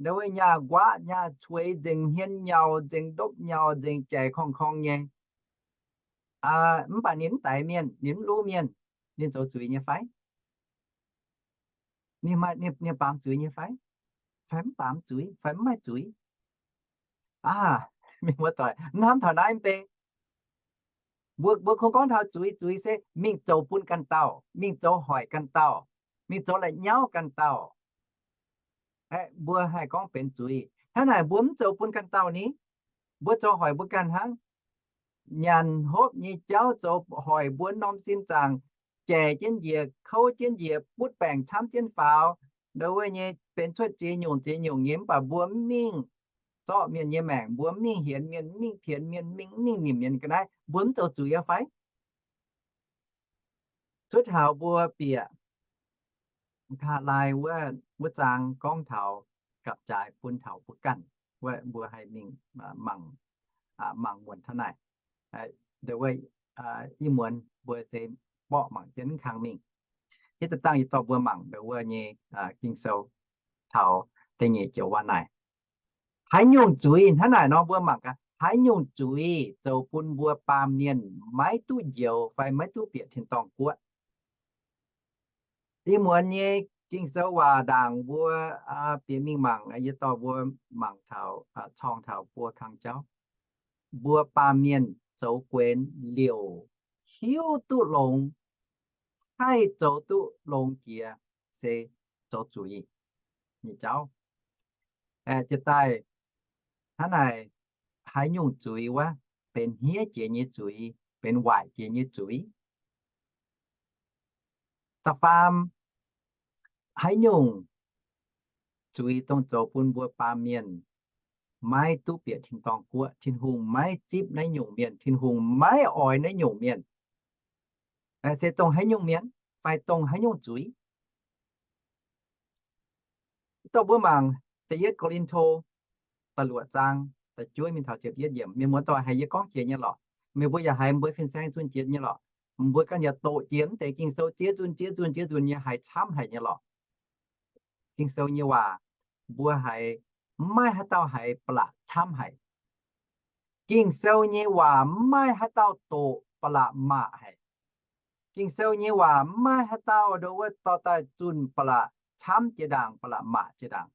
Ndau wuov nyaah nquaqv, nyaah cueix nzengc, hmien nyauc nzengc, ndopv nyauc nzengc, jaic korng-korng nyei. Mv baac ninh mv daix mienh, ninh mv luv mienh, ninh zoux zuiz nyei fai? Ninh, ninh baamz zuiz nyei fai? Fai mv baamz zuiz, fai mv maaih zuiz? Aa, mienh muoz-doic, mv hnamv taux naaiv mv bei. Mbuo, mbuo kungx gorngv taux zuiz, zuiz se mingh zoux bun ganh dauh, mingh zoux hoic ganh dauh, mingh zoux la'nyauv ganh dauh. Aeqv, mbuo haih gorngv benx zuiz. Hnangv naaic mbuo mv zoux bun ganh dauh ni, mbuo zoux hoic mbuo ganh hnangv. Nyanc hopv nyei jauv zoux hoic mbuo norm sin zaangc, jaic jienv njiec, kouv jienv njiec, butv baengc camv jienv faaux, ndau wuov nyei benx cuotv ziex nyungc ziex nyungc nyei, mv baac mbuo mv mingh zorqv mienh nyei maengc, mbuo mv mingh hienx mienh, mv mingh pienx mienh, mv mingh, mv mingh nimc mienh ga'naaiv, mbuo mv zoux zuiz aqv fai? Cuotv taux mbuo bieqc Kaa^laa^lai wuov, wuov zaang gorngv taux gapv-jaaix bun taux mbuo ganh, wuov mbuo haih mingh mangc, mangc muonc taux naaic. Ndau wuov, ih muonz mbuo se mborqv mangc jienv mv kang mingh. Hitv daaih dangh yie dorh mbuo mangc ndau wuov nyei Ging-Sou taux da'nyeic joux waac naaic. Haaix nyungc zuiz hnangv naaic nor, mbuo mangc gaax, haaix nyungc zuiz zoux bun mbuo baamh mienh maiv duqv njoux fai maiv duqv bieqc tin-dorngh guoqv? Ih muonz nyei Ging-Sou waac ndaangc mbuo bieqc mingh mangc, yie dorh mbuo mangc taux, corng taux buo kang jauv. Mbuo baamh mienh zoux guenx liouc hiuv duqv longx, haih zoux duqv longx jiex se zoux zuiz nyei jauv. Jiex daaih hnangv naaic, haaix nyungc zuiz wuov benx hniev jiex nyei zuiz, benx waaic jiex nyei zuiz? Da'faam, haaix nyungc zuiz dongh zoux bun mbuo baamh mienh maiv duqv bieqc tin-dorngh guoqv? Tin-Hungh maiv zipv naaiv nyungc mienh, Tin-Hungh maiv oix naaiv nyungc mienh. Se dongh haaix nyungc mienh fai dongh haaix nyungc zuiz? Dorh mbuo mangc da'yietv Ko^lin^to da'luoqc zaang da'juov mingh taux ziepc yietv yiemc. Mienh muoz-doic, haiz yie gorngv jiex nyei lorqc. Meih mbuo yaac haiz mbuo fin-saeng zunh jiex nyei lorqc. Mbuo ganh yaac doqc jiex mv deix Ging-Sou ziex nzunc ziex nzunc ziex nzunc nyei haiz camv haic nyei lorqc. Ging-Sou nyei waac mbuo haiz mv maaih haaix dauh haiz ba'laqc camv haic. Ging-Sou nyei waac mv maaih haaix dauh doqc ba'laqc maac haic. Ging-Sou nyei waac mv maaih haaix dauh ndo wuov dorh daaih zunh ba'laqc camv jiex ndaangc, ba'laqc maac jiex ndaangc.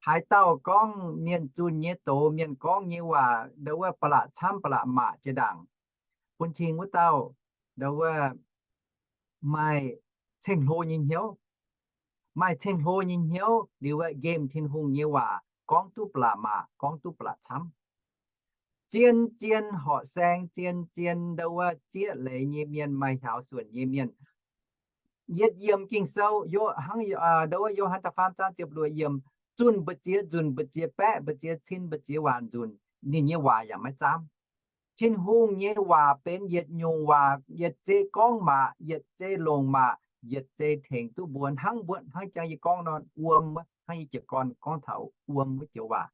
Haaix dauh gorngv mienh zunh nyei doz, mienh gorngv nyei waac ndo wuov ba'laqc camv ba'laqc maac jiex ndaangc, bun cing wuov dauh ndo wuov maaih ceng-hlo nyei hnyouv. Maaih ceng-hlo nyei hnyouv liuz, nqemh Tin-Hungh nyei waac gorngv duqv ba'laqc maac, gorngv duqv ba'laqc camv. Zien-zien horqc saeng, zien-zien ndo wuov zieqv leiz nyei mienh, maaih hiaaux suonc nyei mienh. Yietc yiemc Ging-Sou, ndo wuov Yo^han da'faam zaang ziepc luoqc yiemc, zunh mbu'ziex nzunc, mbu'ziex baeqv, mbu'ziex cin, mbu'ziex waanc nzunc, ninh nyei waac yaac maiv zaamv. Tin-Hungh nyei waac benx yietc nyungc waac, yietc zei gorngv maac, yietc zei longc maac, yietc zei tengx duqv mbuo hnangv mbuo, hnangv jang yie gorngv nor, wuom, hnangv yie jiez gorn gorngv taux wuom wuov joux waac.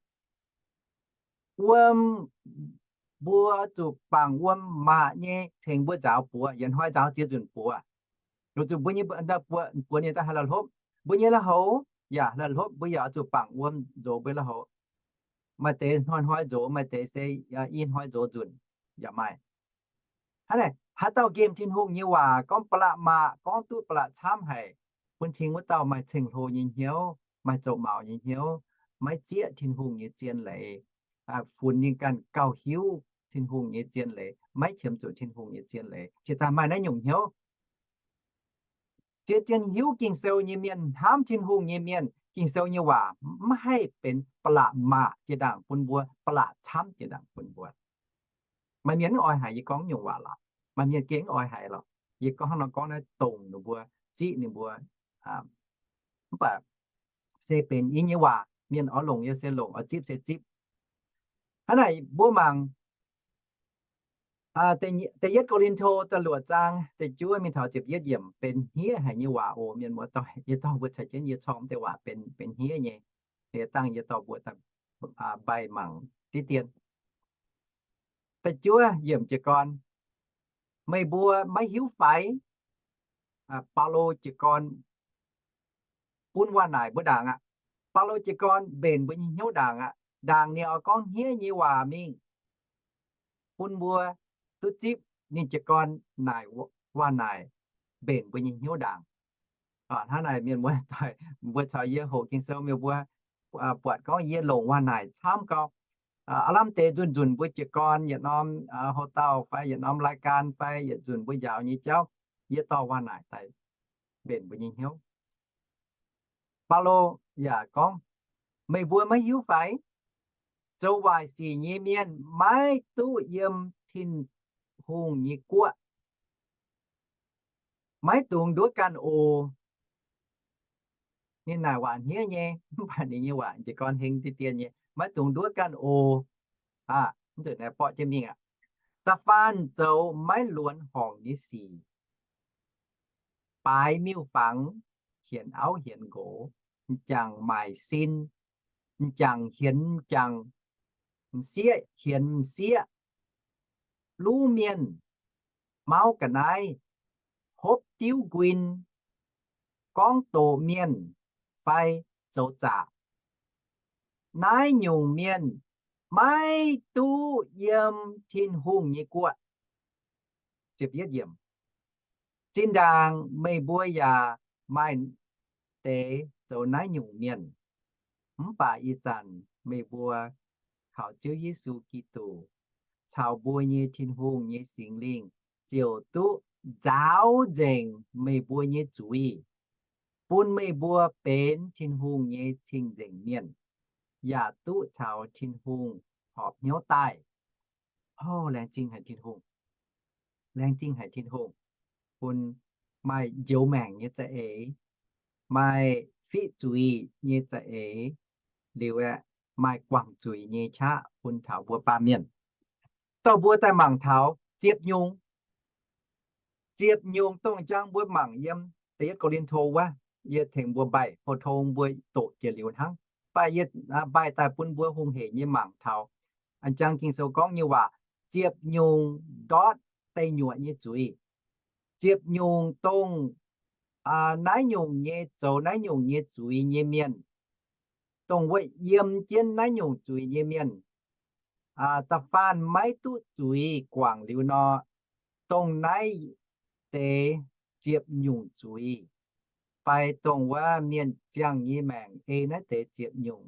Wuom, mbuo zuqc bangc wuom maac nyei tengx mbuo nzaaux buoz, yietc hnoi nzaaux ziex nzunc buoz. Zuqc mbuo nyei buoz, buoz ninh daaih haih la'hlopv. Mbuo nyei la'houx yaac la'hlopv, mbuo yaac zuqc bangc wuom nzox mbuo la'houx. Maaih deix hnoi-hnoi nzox, maaih deix se i hnoi nzox nzunc yaac maaih. Hnangv naaic, haaix dauh nqemh Tin-Hungh nyei waac gorngv ba'laqc maac, gorngv duqv ba'laqc camv haic, bun cing wuov dauh maaih ceng-hlo nyei hnyouv, maaih zoux maux nyei hnyouv, maiv zieqv Tin-Hungh nyei zien leiz, funx ninh ganh gauh hiuv Tin-Hungh nyei zien leiz, maiv qiemx zuqc Tin-Hungh nyei zien leiz, cingx daaih maaih naaiv nyungc hnyouv. Zien-zien hiuv Ging-Sou nyei mienh, hnamv Tin-Hungh nyei mienh, Ging-Sou nyei waac maiv haih benx ba'laqc maac jiex ndaangc bun mbuo, ba'laqc camv jiex ndaangc bun mbuo. Maaih mienh mv oix haiz yie gorngv nyungc waac lorqc. Maaih mienh gengh mv oix haiz lorqc. Yie gorngv nor gorngv naaiv dongh ninh mbuo, ziqv ninh mbuo. Mv baac se benx yie nyei waac, mienh oix longc yie se longc, oix zipv se zipv. Hnangv naaic mbuo mangc da'yietv Ko^lin^to da'luoqc zaang da'juov mingh taux ziepc yietv yiemc benx hniev haic nyei waac oc. Mienh muoz doic, yie dorh mbuo caux jienv yie corng deix waac benx, benx hniev nyei. Yie dangh yie dorh mbuo daaih mbaih mangc diqv dien. Da'juov yiemc jiez gorn, meih mbuo maiv hiuv fai? Baulo jiez gorn bun waac-naaic mbuo ndaangc aqv. Baulo jiez gorn mbenc mbuo nyei hnyouv ndaangc aqv. Ndaangc ninh oix gorngv hniev nyei waac mingh bun mbuo duqv zipv. Ninh jiez gorn naaic waac-naaic mbenc mbuo nyei hnyouv ndaangc. Hnangv naaic mienh muoz doic, mbuo caux yie hoqc Ging-Sou mienh mbuo buatc gorngv yie longc waac-naaic camv gau. Aav lamh deix nzunc nzunc mbuo jiez gorn yietc norm hotel fai yietc norm รายการ fai yietc nzunc mbuo njaaux nyei jauv, yie dorh waac-naaic daaih mbenc mbuo nyei hnyouv. Baulo yaac gorngv, meih mbuo maiv hiuv fai? Zoux waaic sic nyei mienh maiv duqv yiem Tin-Hungh nyei guoqv. Maiv dungx nduov ganh oc. Ninh naaic waac hniev nyei, mv baac ninh nyei waac jiez gorn heng diqv dien nyei. Maiv dungx nduov ganh oc. Mv zeiz naaiv borqv jienv mingh aqv. Da'faanh zoux maiv luonx horngc nyei sic, baaix miuc-fangx, hienx auv hienx nqox, m'jangc maaic sin, m'jangc hienx m'jangc, m'sieqv hienx m'sieqv, luv mienh, mauv ga'naaiv, hopv diuv nquin, gorngv doqc mienh, fai zoux zaqc. Naaiv nyungc mienh maiv duqv yiem Tin-Hungh nyei guoqv. Zinh ndaangc meih mbuo yaac maaih deix zoux naaiv nyungc mienh, mv baac ih zanc meih mbuo kaux Ziouv Yesu Giduc caux mbuo nyei Tin-Hungh nyei Singx Lingh ziouc duqv nzaaux nzengc meih mbuo nyei zuiz, bun meih mbuo benx Tin-Hungh nyei cing-nzengc mienh, yaac duqv caux Tin-Hungh horpc hnyouv daaih. Laengz zingh haic Tin-Hungh. Laengz zingh haic Tin-Hungh, bun maaih njoux maengc nyei za'eix, maaih fiqv zuiz nyei za'eix, liuz aeqv, maaih guangc zuiz nyei qaqv bun taux mbuo baamh mienh. Dorh mbuo daaih mangc taux ziepc nyungc. Ziepc nyungc dongh jangx mbuo mangc yiem da'yietv Ko^lin^to wuov, yie tengx mbuo mbaih pou tong mbuo doqc jiex liuz hnangv. Mv baac yie mbaih daaih bun mbuo hungh heic nyei mangc taux an jangx Ging-Sou gorngv nyei waac, ziepc nyungc ndortv deic nyuoqc nyei zuiz. Ziepc nyungc dongh naaiv nyungc nyei, zoux naaiv nyungc nyei zuiz nyei mienh, dongh wuov yiem jienv naaiv nyungc zuiz nyei mienh, da'faanh maiv duqv zuiz guangc liuz nor, dongh naaiv deix ziepc nyungc zuiz, fai dongh wuov mienh ziangh nyei maengc ei naaiv deix ziepc nyungc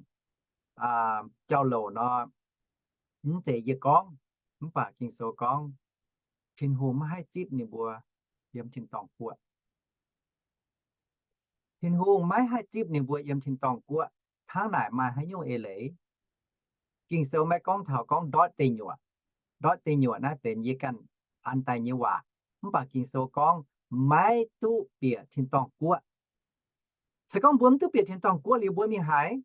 jauv-louc nor, mv zeiz yie gorngv, mv baac Ging-Sou gorngv, Tin-Hungh maiv haih zipv ninh mbuo yiem tin-dorngh guoqv. Tin-Hungh maiv haih zipv ninh mbuo yiem tin-dorngh guoqv. Hnangv naaic maaih haaix nyungc eix leiz? Ging-Sou maiv gorngv taux gorngv ndortv deic nyuoqc. Ndortv deic nyuoqc naaiv benx yie ganh an daaih nyei waac. Mv baac Ging-Sou gorngv maiv duqv bieqc tin-dorngh guoqv. Se gorngv mbuo mv duqv bieqc tin-dorngh guoqv liuz mbuo mingh haaix?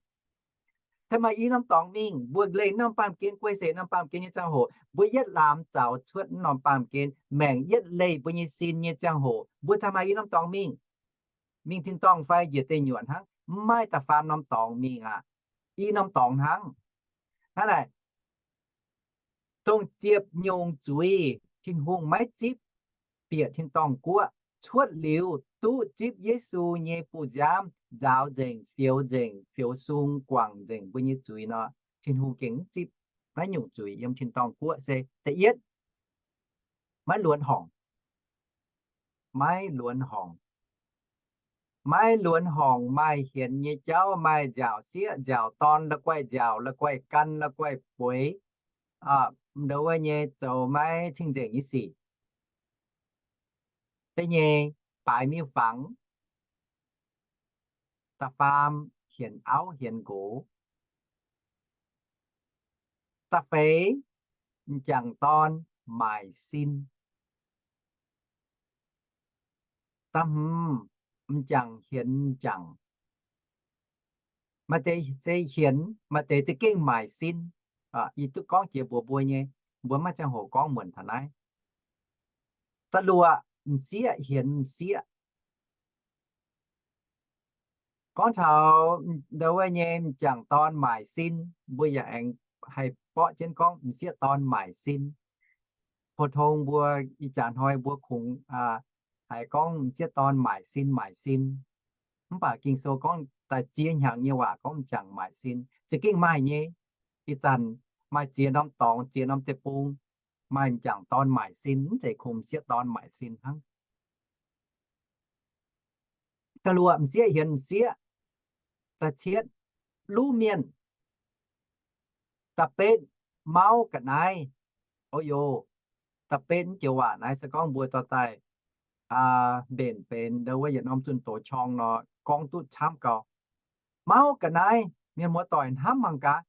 Taux maaih i norm dorngx mingh, mbuo leih norm baamh gen, guei seix norm baamh gen nyei ziangh hoc, mbuo yietv laamz zaux cuotv norm baamh gen, maengc yietv leih mbuo nyei sin nyei ziangh hoc, mbuo taux maaih i norm dorngx mingh. Mingh tin-dorngh fai njiec deic nyuoqc hnangv, mv maaih da'faam norm dorngx mingh aqv. I norm dorngx hnangv. Hnangv naaic, dongh ziepc nyungc zuiz Tin-Hungh maiv zipv bieqc tin-dorngh guoqv, cuotv liuz duqv zipv Yesu nyei bu-nziaamv nzaaux nzengc, fioux nzengc, fioux sung guangc nzengc mbuo nyei zuiz nor, Tin-Hungh gengh mv zipv naaiv nyungc zuiz yiem tin-dorngh guoqv se da'yietv, maiv luonx horngc. Maiv luonx horngc. Maiv luonx horngc, maaih hienx nyei jauv, maaih nziaauc sieqv, nziaauc dorn, la'guaih nziaauc, la'guaih gan, la'guaih bueix, ndo wuov nyei zoux maiv cing-nzengc nyei sic. Da'nyeic, baaix miuc-fangx. Da'faam, hienx auv hienx nqox. Da'feix, m'jangc dorn maaic sin. Da'hmz, m'jangc hienx m'jangc. Maaih deix se hienx, maaih deix za'gengh maaic sin. Yie duqv gorngv jiex mbuox mbuo nyei, mbuo maiv ziangh hoc gorngv muonc taux naaiv. Da'luoqc, m'sieqv hienx m'sieqv. Gorngv taux ndau wuov nyei m'jangc dorn maaic sin, mbuo yaac aengx haih borqv jienv gorngv m'sieqv dorn maaic sin. Pou-tong mbuo ih jaax hnoi mbuo kungx haiz gorngv m'sieqv dorn maaic sin maaic sin. Mv baac Ging-Sou gorngv daaih ziex hnyangx nyei waac gorngv m'jangc maaic sin za'gengh maaih nyei. Ih zanc maaih ziex norm dorngx, ziex norm deic-bung, maaih m'jangc dorn maaic sin, mv zeiz kungx m'sieqv dorn maaic sin hnangv. Da'luoqc, m'sieqv hienx m'sieqv. Da'cietv, luv mienh. Da'betv, mauv ga'naaiv. O yo, da'betv mv joux waac naaiv se gorngv mbuo dorh daaih mbenc benx ndau wuov yietc norm zunh doz qorng nor gorngv duqv camv gau. Mauv ga'naaiv, mienh muoz-doic hnamv mangc gaax.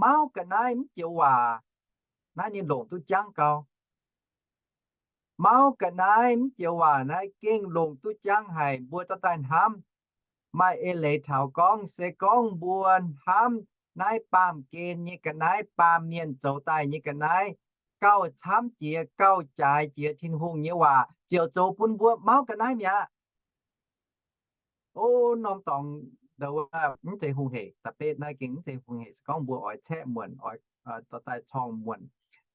Mauv ga'naaiv mv joux waac naaiv ninh longc duqv jangv gau. Mauv ga'naaiv mv joux waac naaiv gengh longc duqv jangv haic. Mbuo dorh daaih hnamv, maaih eix leiz taux gorngv se gorngv mbuo hnamv naaiv baamh gen nyei ga'naaiv, baamh mienh zoux daaih nyei ga'naaiv, gauh camv jiex, gauh jaaix jiex Tin-Hungh nyei waac ziouc zoux bun mbuo mauv ga'naaiv mi'aqv. O, norm dorngx ndau wuov mv zeiz hungh heic, da'betv naaiv gengh mv zeiz hungh heic. Se gorngv mbuo oix caeqv muonc, oix dorh daaih corng muonc,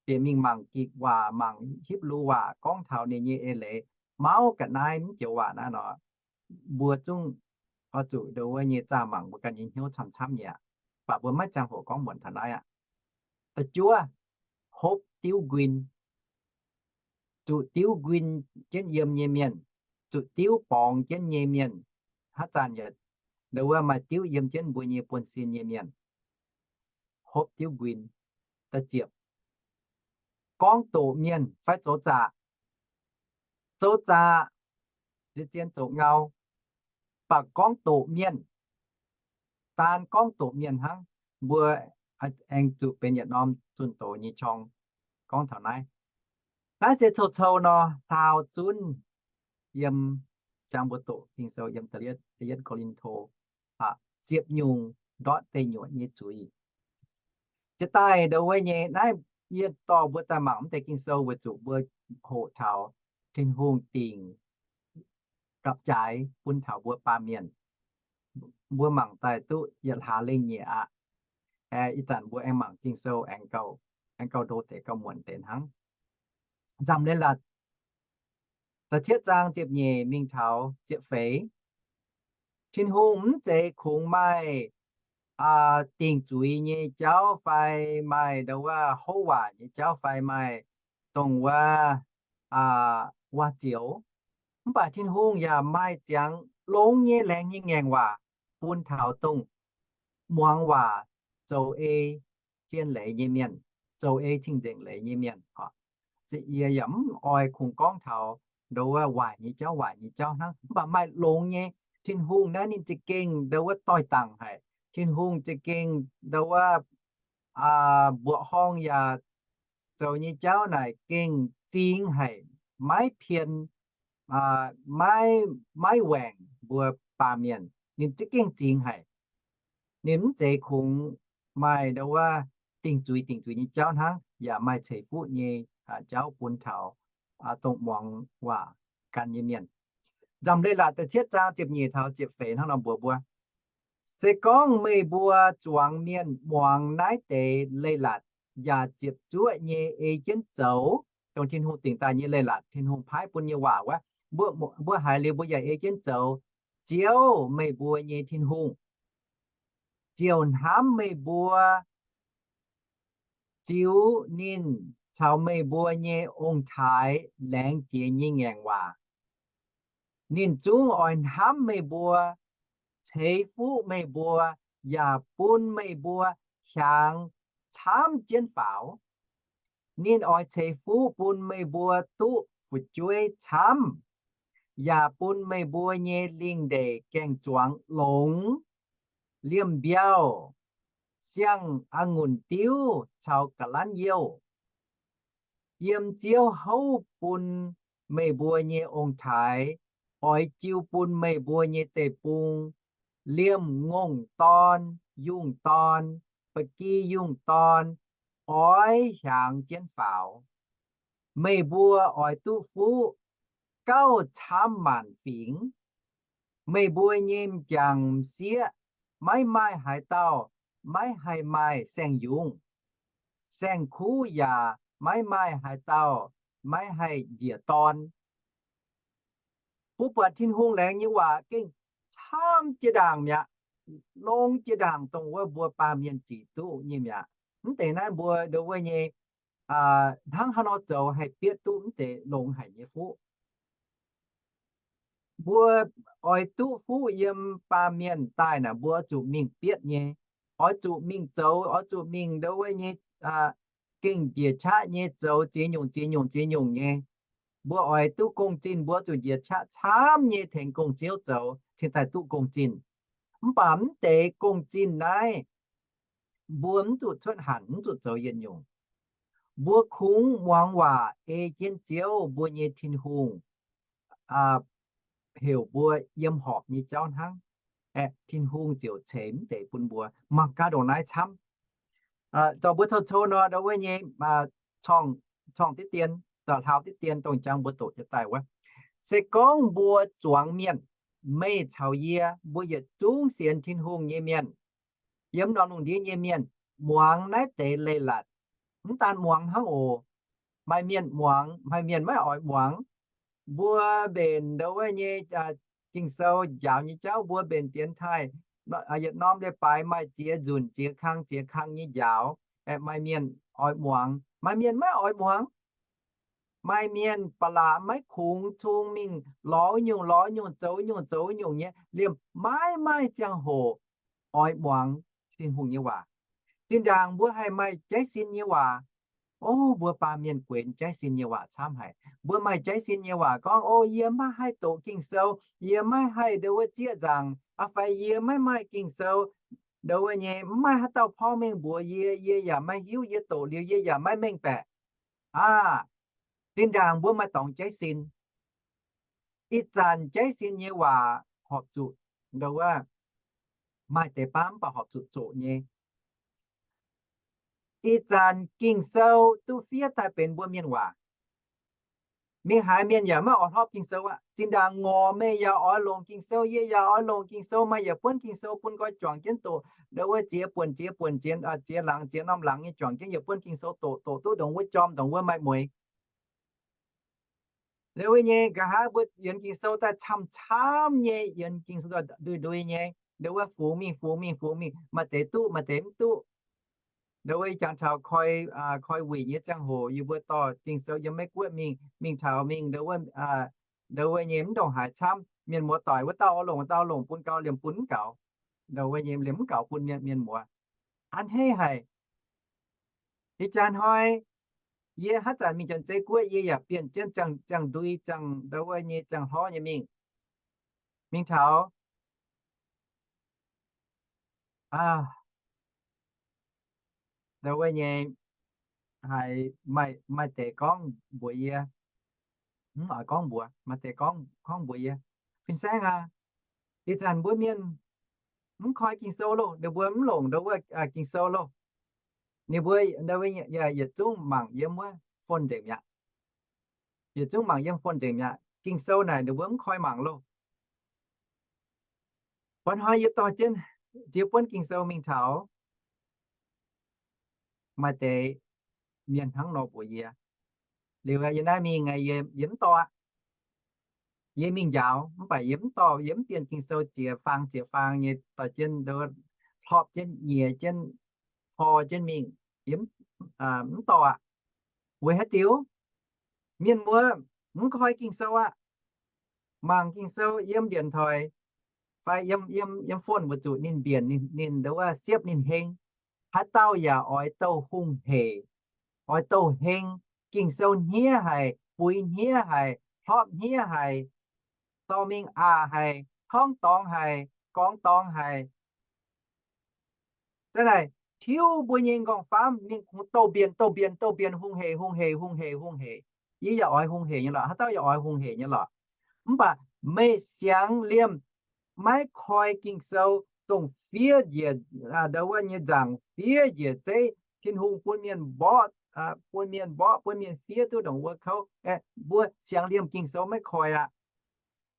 bieqc mingh mangc Gikc waac, mangc Hipv^lu waac gorngv taux ninh nyei eix leiz, mauv ga'naaiv mv joux waac naaiv nor, mbuo zungv oix zuqc ndau wuov nyei zaah mangc mbuo ganh nyei hnyouv camv-camv nyei aqv. Mv baac mbuo maiv ziangh hoc gorngv muonc taux naaiv aqv. Da'juov, hopv diuv nquin. Zuqc diuv nquin jienv yiem nyei mienh, zuqc diuv borngz jienv nyei mienh, haaix zanc yaac ndau wuov maaih diuv yiem jienv mbuo nyei buonv-sin nyei mienh. Hopv diuv nquin. Da'ziepc, gorngv doqc mienh fai zoux zaqc. Zoux zaqc, zien-zien zoux ngau, mv baac gorngv doqc mienh, daan gorngv doqc mienh hnangv. Mbuo aengx zuqc benx yietc norm zunh doz nyei qorng gorngv taux naaiv. Naaiv se cou-cou nor hlaau zunv yiem, jangx mbuo doqc Ging-Sou yiem da'yietv Ko^lin^to ziepc nyungc ndortv deic nyuoqc nyei zuiz. Jiex daaih ndau wuov nyei naaiv, yie dorh mbuo daaih mangc mv deix Ging-Sou weic zuqc mbuo hoqc taux Tin-Hungh dingc gapv-jaaix bun taux mbuo baamh mienh. Mbuo mangc daaih duqv yietc hlaax lengh nyei aqv. Ih zanc mbuo aengx mangc Ging-Sou aengx gauh ndo deix, gauh muonc deix hnangv. Nzamc Leiz-Latc da'cietv zaang ziepc nyeic mingh taux ziepc feix. Tin-Hungh mv zeiz kungx maaih dingc zuiz nyei jauv fai maaih ndau wuov houv waac nyei jauv fai maaih dongh wuov waac-zioux. Mv baac Tin-Hungh yaac maaih ziangx longx nyei laengz nyei ngaengc waac bun taux dongh muangx waac, zoux ei zien leiz nyei mienh, zoux ei cing-nzengc leiz nyei mienh. Yie yaac mv oix kungx gorngv taux ndau wuov waaic nyei jauv, waaic nyei jauv hnangv. Mv baac maaih longx nyei, Tin-Hungh naaiv ninh za'gengh ndau wuov doix-dangc haic. Tin-Hungh za'gengh ndau wuov mbuoqc horngh yaac zoux nyei jauv naaic gengh zingx haic, maiv pien, maiv, maiv waengc mbuo baamh mienh. Ninh za'gengh zingx haic. Ninh mv zeiz kungx maaih ndau wuov dingc zuiz dingc zuiz nyei jauv hnangv, yaac maaih ceix fuqv nyei jauv bun taux dongh muangx waac gan nyei mienh. Nzamc Leiz-Latc da'cietv zaang ziepc nyeic taux ziepc feix hnangv nor mbuox mbuo, se gorngv meih mbuo zuangx mienh muangx naaiv deix leiz-latc yaac ziepc zuoqv nyei ei jienv zoux, dongh Tin-Hungh dingc daaih nyei leiz-latc, Tin-Hungh paaiv bun nyei waac wuov, mbuo haiz liuz mbuo yaac ei jienv zoux, Ziouv, meih mbuo nyei Tin-Hungh, ziouc hnamv meih mbuo, ziux ninh caux meih mbuo nyei ong-taaix laengz jiex nyei ngaengc waac. Ninh zungv oix hnamv meih mbuo, ceix fuqv meih mbuo, yaac bun meih mbuo hiaangx camv jienv faaux. Ninh oix ceix fuqv bun meih mbuo duqv fu'jueiv camv, yaac bun meih mbuo nyei lingh ndeic gaeng-zuangx longx, liemh mbiauh, siang-a'ngunc diuv caux ga'lanv youh, yiem Ziouv houv bun meih mbuo nyei ong-taaix oix jiu bun meih mbuo nyei deic-bung, liemh ngongh dorn, yungh dorn, ba'gi yungh dorn, oix hiaangx jienv faaux. Meih mbuo oix duqv fuqv gauh camv maanc fingx. Meih mbuo nyei m'jangc m'sieqv maiv maaih haaix dauh maiv haih maaih saeng-yungz. Saeng-kuv yaac maiv maaih haaix dauh maiv haih njiec dorn. Mbuo buatc Tin-Hungh laengz nyei waac gengh camv jiex ndaangc mi'aqv, longx jiex ndaangc dongh wuov mbuo baamh mienh zic duqv nyei mi'aqv. Mv deix naaiv mbuo ndo wuov nyei hnangv haaix nor zoux haih bietv duqv mv deix longx haic nyei fuqv. Mbuo oix duqv fuqv yiem baamh mienh daaih naaic, mbuo oix zuqc mingh bietv nyei, oix zuqc mingh zoux, oix zuqc mingh ndo wuov nyei gengh njiec qaqv nyei zoux ziex nyungc ziex nyungc ziex nyungc nyei. Mbuo oix duqv gong-zinh, mbuo zuqc njiec qaqv camv nyei tengx gong-ziouv zoux cingx daaih duqv gong-zinh. Mv baac mv deix gong-zinh naaiv mbuo mv zuqc cuotv hanc, mv zuqc zoux yietc nyungc. Mbuo kungx muangx waac ei jienv Ziouv mbuo nyei Tin-Hungh heuc mbuo yiem horpc nyei jauv hnangv, aeqv, Tin-Hungh ziouc ceix mv deix bun mbuo. Mangc gaax ndongc naaiv camv. Dorh mbuo cou-cou nor ndo wuov nyei corng diqv dien, dorh hlaau diqv dien dongh jangx mbuo doqc jienv daaih wuov. Se gorngv mbuo zuangx mienh, meih caux yie, mbuo yietc zungv sienx Tin-Hungh nyei mienh, yiem norm lungh ndiev nyei mienh, muangx naaiv deix leiz-latc, mv daan muangx hnangv oc. Maaih mienh muangx, maaih mienh maiv oix muangx. Mbuo mbenc ndo wuov nyei Ging-Sou njaaux nyei jauv, mbuo mbenc dienx taaih, yietc norm leiz-baaix maaih ziex nzunc ziex kang ziex kang nyei njaaux. Maaih mienh oix muangx, maaih mienh maiv oix muangx. Maaih mienh ba'laqc maiv kungx cung mingh lorz nyungc lorz nyungc, zoux nyungc zoux nyungc nyei, liemh maiv maaih ziangh hoc oix muangx Tin-Hungh nyei waac. Zinh ndaangc mbuo haih maaih jaiv sin nyei waac. O, mbuo baamh mienh guenx jaiv sin nyei waac camv haic. Mbuo maaih jaiv sin nyei waac gorngv, o, yie maiv haih doqc Ging-Sou, yie maiv haih ndo wuov zieqv nzaangc, fai yie maiv maaih Ging-Sou, ndo wuov nyei mv maaih haaix dauh porv mengh mbuox yie, yie yaac maiv hiuv, yie doqc liuz yie yaac maiv mengh baeqc. Aa, zinh ndaangc mbuo maaih dorngx jaiv sin. Ih zanc jaiv sin nyei waac horpc zuqc ndo wuov, maaih deix baav mv baac horpc zuqc zoqc nyei. Ih zanc Ging-Sou duqv fiev daaih benx mbuo mienh waac. Mingh haaix mienh yaac maiv oix hlorpv Ging-Sou aqv. Zinh ndaangc ngorc meih yaac oix longc Ging-Sou, yie yaac oix longc Ging-Sou, maaih yietc buonv Ging-Sou bun nqoi juangc jienv doqc, ndo wuov ziex buonc ziex buonc ziex, ziex laangz ziex norm laangz nyei juangc jienv yietc buonv Ging-Sou doqc, doqc duqv ndongc wuov jorm, ndongc wuov maaih mueix. Ndo wuov nyei nqa'haav mbuo yienx Ging-Sou daaih camv-camv nyei, yienx Ging-Sou ndui-ndui nyei, ndo wuov fungx mingh fungx mingh fungx mingh, maaih deix duqv maaih deix mv duqv. Ndo wuov jangx taux koi, koi wuic nyei ziangh hoc yie mbuo dorh Ging-Sou yiem Meiv Guoqv mingh, mingh taux mingh ndo wuov, ndo wuov nyei mv ndongc haaix camv, mienh muoz-doic wuov dauh oix longc, dauh longc bun gau liemh bun mv gaux. Ndo wuov nyei liemh mv gaux bun mienh, mienh muoz. A'hneiv haic. Ih jaax hnoi yie haaix zanc mingh Janx-Zei Guoqv yie yaac bienh jienv ziangh ndui, ziangh ndo wuov nyei ziangh hlorv nyei mingh. Mingh taux ndo wuov nyei haiz maaih deix gorngv mbuox yie, mv oix gorngv mbuox, maaih deix gorngv, gorngv mbuox yie, Fin-Saeng aac, ih zanc mbuo mienh mv koi Ging-Sou loh, ninh mbuo mv longc ndo wuov Ging-Sou loh. Ninh mbuo yietc zungv mangc yiem wuov phone nzengc mi'aqv. Yietc zungv mangc yiem phone nzengc mi'aqv. Ging-Sou naaic ninh mbuo mv koi mangc loh. Bun hnoi yie dorh jienv ziex buonv Ging-Sou mingh taux, maaih deix mienh hnangv nor mbuox yie. Liuz yie naaiv mingh, yie mv dorh aqv. Yie mingh njaaux mv baac yie mv dorh, yie mv bienh Ging-Sou jiex faang jiex faang nyei dorh jienv, hlopv jienv nyiex jienv, tor jienv mingh, yie mv dorh aqv. Weic haaix diuc? Mienh muoz mv koi Ging-Sou aqv. Mangc Ging-Sou yiem điện thoại fai yiem, yiem phone weic zuqc ninh mbienc, ninh ndo wuov siepv ninh heng. Haaix dauh yaac oix douh hungh hec, oix douh heng. Ging-Sou hniev haic, buix hniev haic, hlopv hniev haic, dorh mingh aqc haic, hnangv dorngx haic, gorngv dorngx haic. Da'naaiv tiuv mbuo nyei nqorngv-famv mingh kungx douh mbienc, douh mbienc, douh mbienc, hungh hec, hungh hec, hungh hec, hungh hec. Yie yaac oix hungh heic nyei lorqc, haaix dauh yaac oix hungh heic nyei lorqc. Mv baac meih siangx liemh maiv koi Ging-Sou dongh fiev njiec, ndo wuov nyei nzaangc, fiev njiec zeiv, Tin-Hungh bun mienh mborqv, bun mienh mborqv, bun mienh fiev duqv ndongc wuov kouv. Mbuo siangx liemh Ging-Sou maiv koi aqv.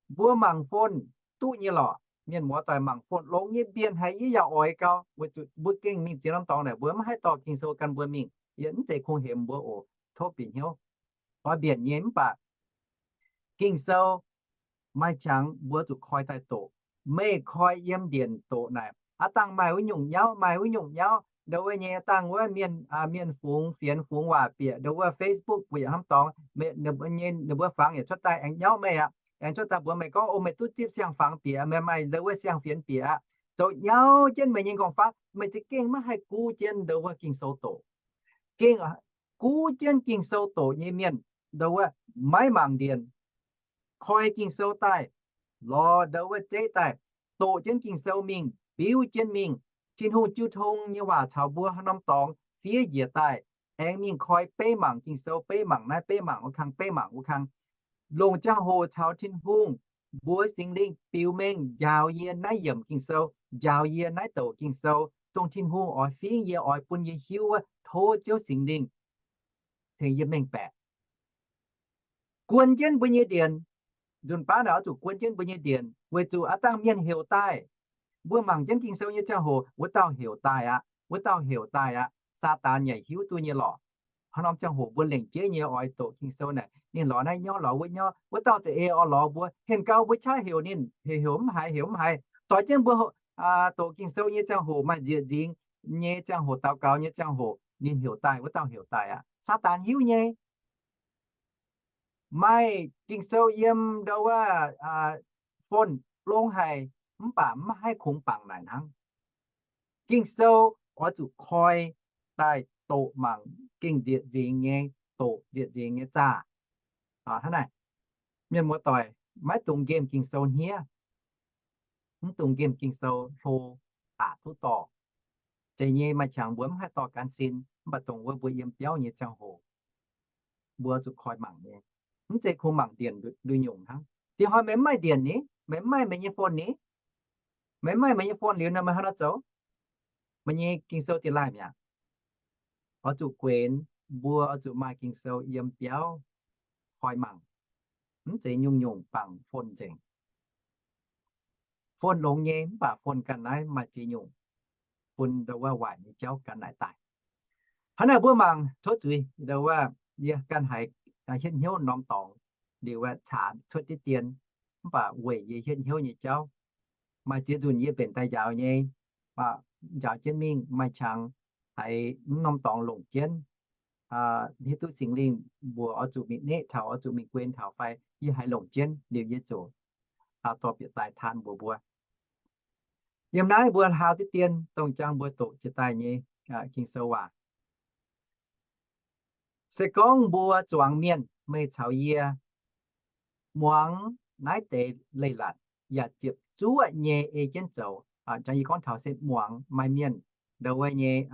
Mbuo mangc phone duqv nyei lorqc. Mienh muoz-doic mangc phone longx nyei mbienc haic, yie yaac oix gau. Weic zuqc mbuo gengh mingh ziex norm dorngx naaic mbuo maiv haih dorh Ging-Sou gan mbuo mingh. Yie mv zeiz kungx hemx mbuo oc. Tov bieqc hnyouv. Oix mbienc nyei mv baac Ging-Sou maaih qangx mbuo zuqc koi daaih doqc. Meih koi yiem ndienc doqc naaic, aav dangh maaih wuov nyungc nyauv, maaih wuov nyungc nyauv, ndo wuov nyei aav dangh wuov mienh, mienh fungx fienx fungx waac bieqc, ndo wuov Facebook bieqc hnamv dorngx, ninh mbuo fangx yaac cuotv daaih aengx nyauv meih aqv. Aengx cuotv daaih mbuox meih gorngv, o, meih duqv zipv siang-fangx bieqc, meih maaih ndo wuov siang-fienx bieqc aqv. Zoux nyauv jienv meih nyei nqorngv-famv, meih za'gengh maiv haih gu jienv ndo wuov Ging-Sou doqc. Gengh gu jienv Ging-Sou doqc nyei mienh, ndo wuov maiv mangc ndienc, koi Ging-Sou daaih, lorz ndo wuov zeiv daaih, doqc jienv Ging-Sou mingh, biuv jienv mingh. Tin-Hungh jiu tong nyei waac caux mbuo haaix norm dorngx fiev njiec daaih, aengx mingh koi beiv mangc Ging-Sou, beiv mangc naaiv, beiv mangc wuov kang, beiv mangc wuov kang. Longc ziangh hoc caux Tin-Hungh, mbuox Singx Lingh biux mengh njaaux yie naaiv yiemc Ging-Sou, njaaux yie naaiv doqc Ging-Sou, dongh Tin-Hungh oix fingv yie, oix bun yie hiuv wuov, tov Ziouv Singx Lingh tengx yie mengh baeqc. Guon jienv mbuo nyei ndienc. Nzunc baav naaic oix zuqc guon jienv mbuo nyei ndienc, weic zuqc aav dangh mienh heuc daaih. Mbuo mangc jienv Ging-Sou nyei ziangh hoc, wuov dauh heuc daaih aqv, wuov dauh heuc daaih aqv. Saadaan yaac hiuv duqv nyei lorqc. Haaix norm ziangh hoc mbuo lengc jeiv nyei oix doqc Ging-Sou naaic, ninh lorz naaiv nyauv, lorz wuov nyauv, wuov dauh za'eix oix lorz mbuo. Henh gau mbuo qaqv heuc ninh, heuc, heuc mv haiz, heuc mv haiz. Doix jienv mbuo doqc Ging-Sou nyei ziangh hoc, maaih nzieqc nzingx nyei ziangh hoc, daux gaux nyei ziangh hoc, ninh heuc daaih, wuov dauh heuc daaih aqv. Saadaan hiuv nyei. Maaih Ging-Sou yiem ndo wuov phone longx haic, mv baac maiv haih kungx bangc naaic hnangv. Ging-Sou oix zuqc koi daaih doqc mangc, gengh nzieqc nzingx nyei, doqc nzieqc nzingx nyei zaah. Hnangv naaic, mienh muoz-doic, maiv dungx nqemh Ging-Sou hniev, mv dungx nqemh Ging-Sou hlo, aqc duqv dorh. Zeiz nyei, maaih qangx mbuo mv haih dorh gan sin, mv baac dongh wuov mbuo yiem biauv nyei ziangh hoc, mbuo zuqc koi mangc nyei. Mv zeiz kungx mangc ndienc lui-nyungc hnangv. Diex hnoi meih mv maaih ndienc ni, meih mv maaih meih nyei phone ni, meih mv maaih meih nyei phone liuz nor meih hnangv haaix nor zoux? Meih nyei Ging-Sou dingh laaih mi'aqv. Oix zuqc guenx, mbuo oix zuqc maaih Ging-Sou yiem biauv koi mangc. Mv zeiz nyungc-nyungc bangc phone nzengc. Phone longx nyei, mv baac phone ganh naaiv maaih ziex nyungc bun ndo wuov waaic nyei jauv gan naaic daaih. Hnangv naaic mbuo mangc tov zuiz, ndo wuov yie ganh haiz hietv hnyouv norm dorngx liuz, caax cuotv diqv dien, mv baac weic yie hietv hnyouv nyei jauv, maaih ziex nzunc yie mbenc daaih njaaux nyei, njaaux jienv mingh, maaih qangx haiz mv norm dorngx longc jienv, hiuv duqv Singx Lingh mbuox oix zuqc mingh neqv taux, oix zuqc mingh guenx taux fai, yie haiz longc jienv liuz yie ziouc dorh bieqc daaih taan mbuox mbuo. Yiem naaiv mbuo hlaau diqv dien dongh jangx mbuo doqc jiex daaih nyei Ging-Sou waac. Se gorngv mbuo zuangx mienh, meih caux yie muangx naaiv deix leiz-latc yaac ziepc zuoqv nyei ei jienv zoux. Jangx yie gorngv taux se muangx, maaih mienh ndo wuov nyei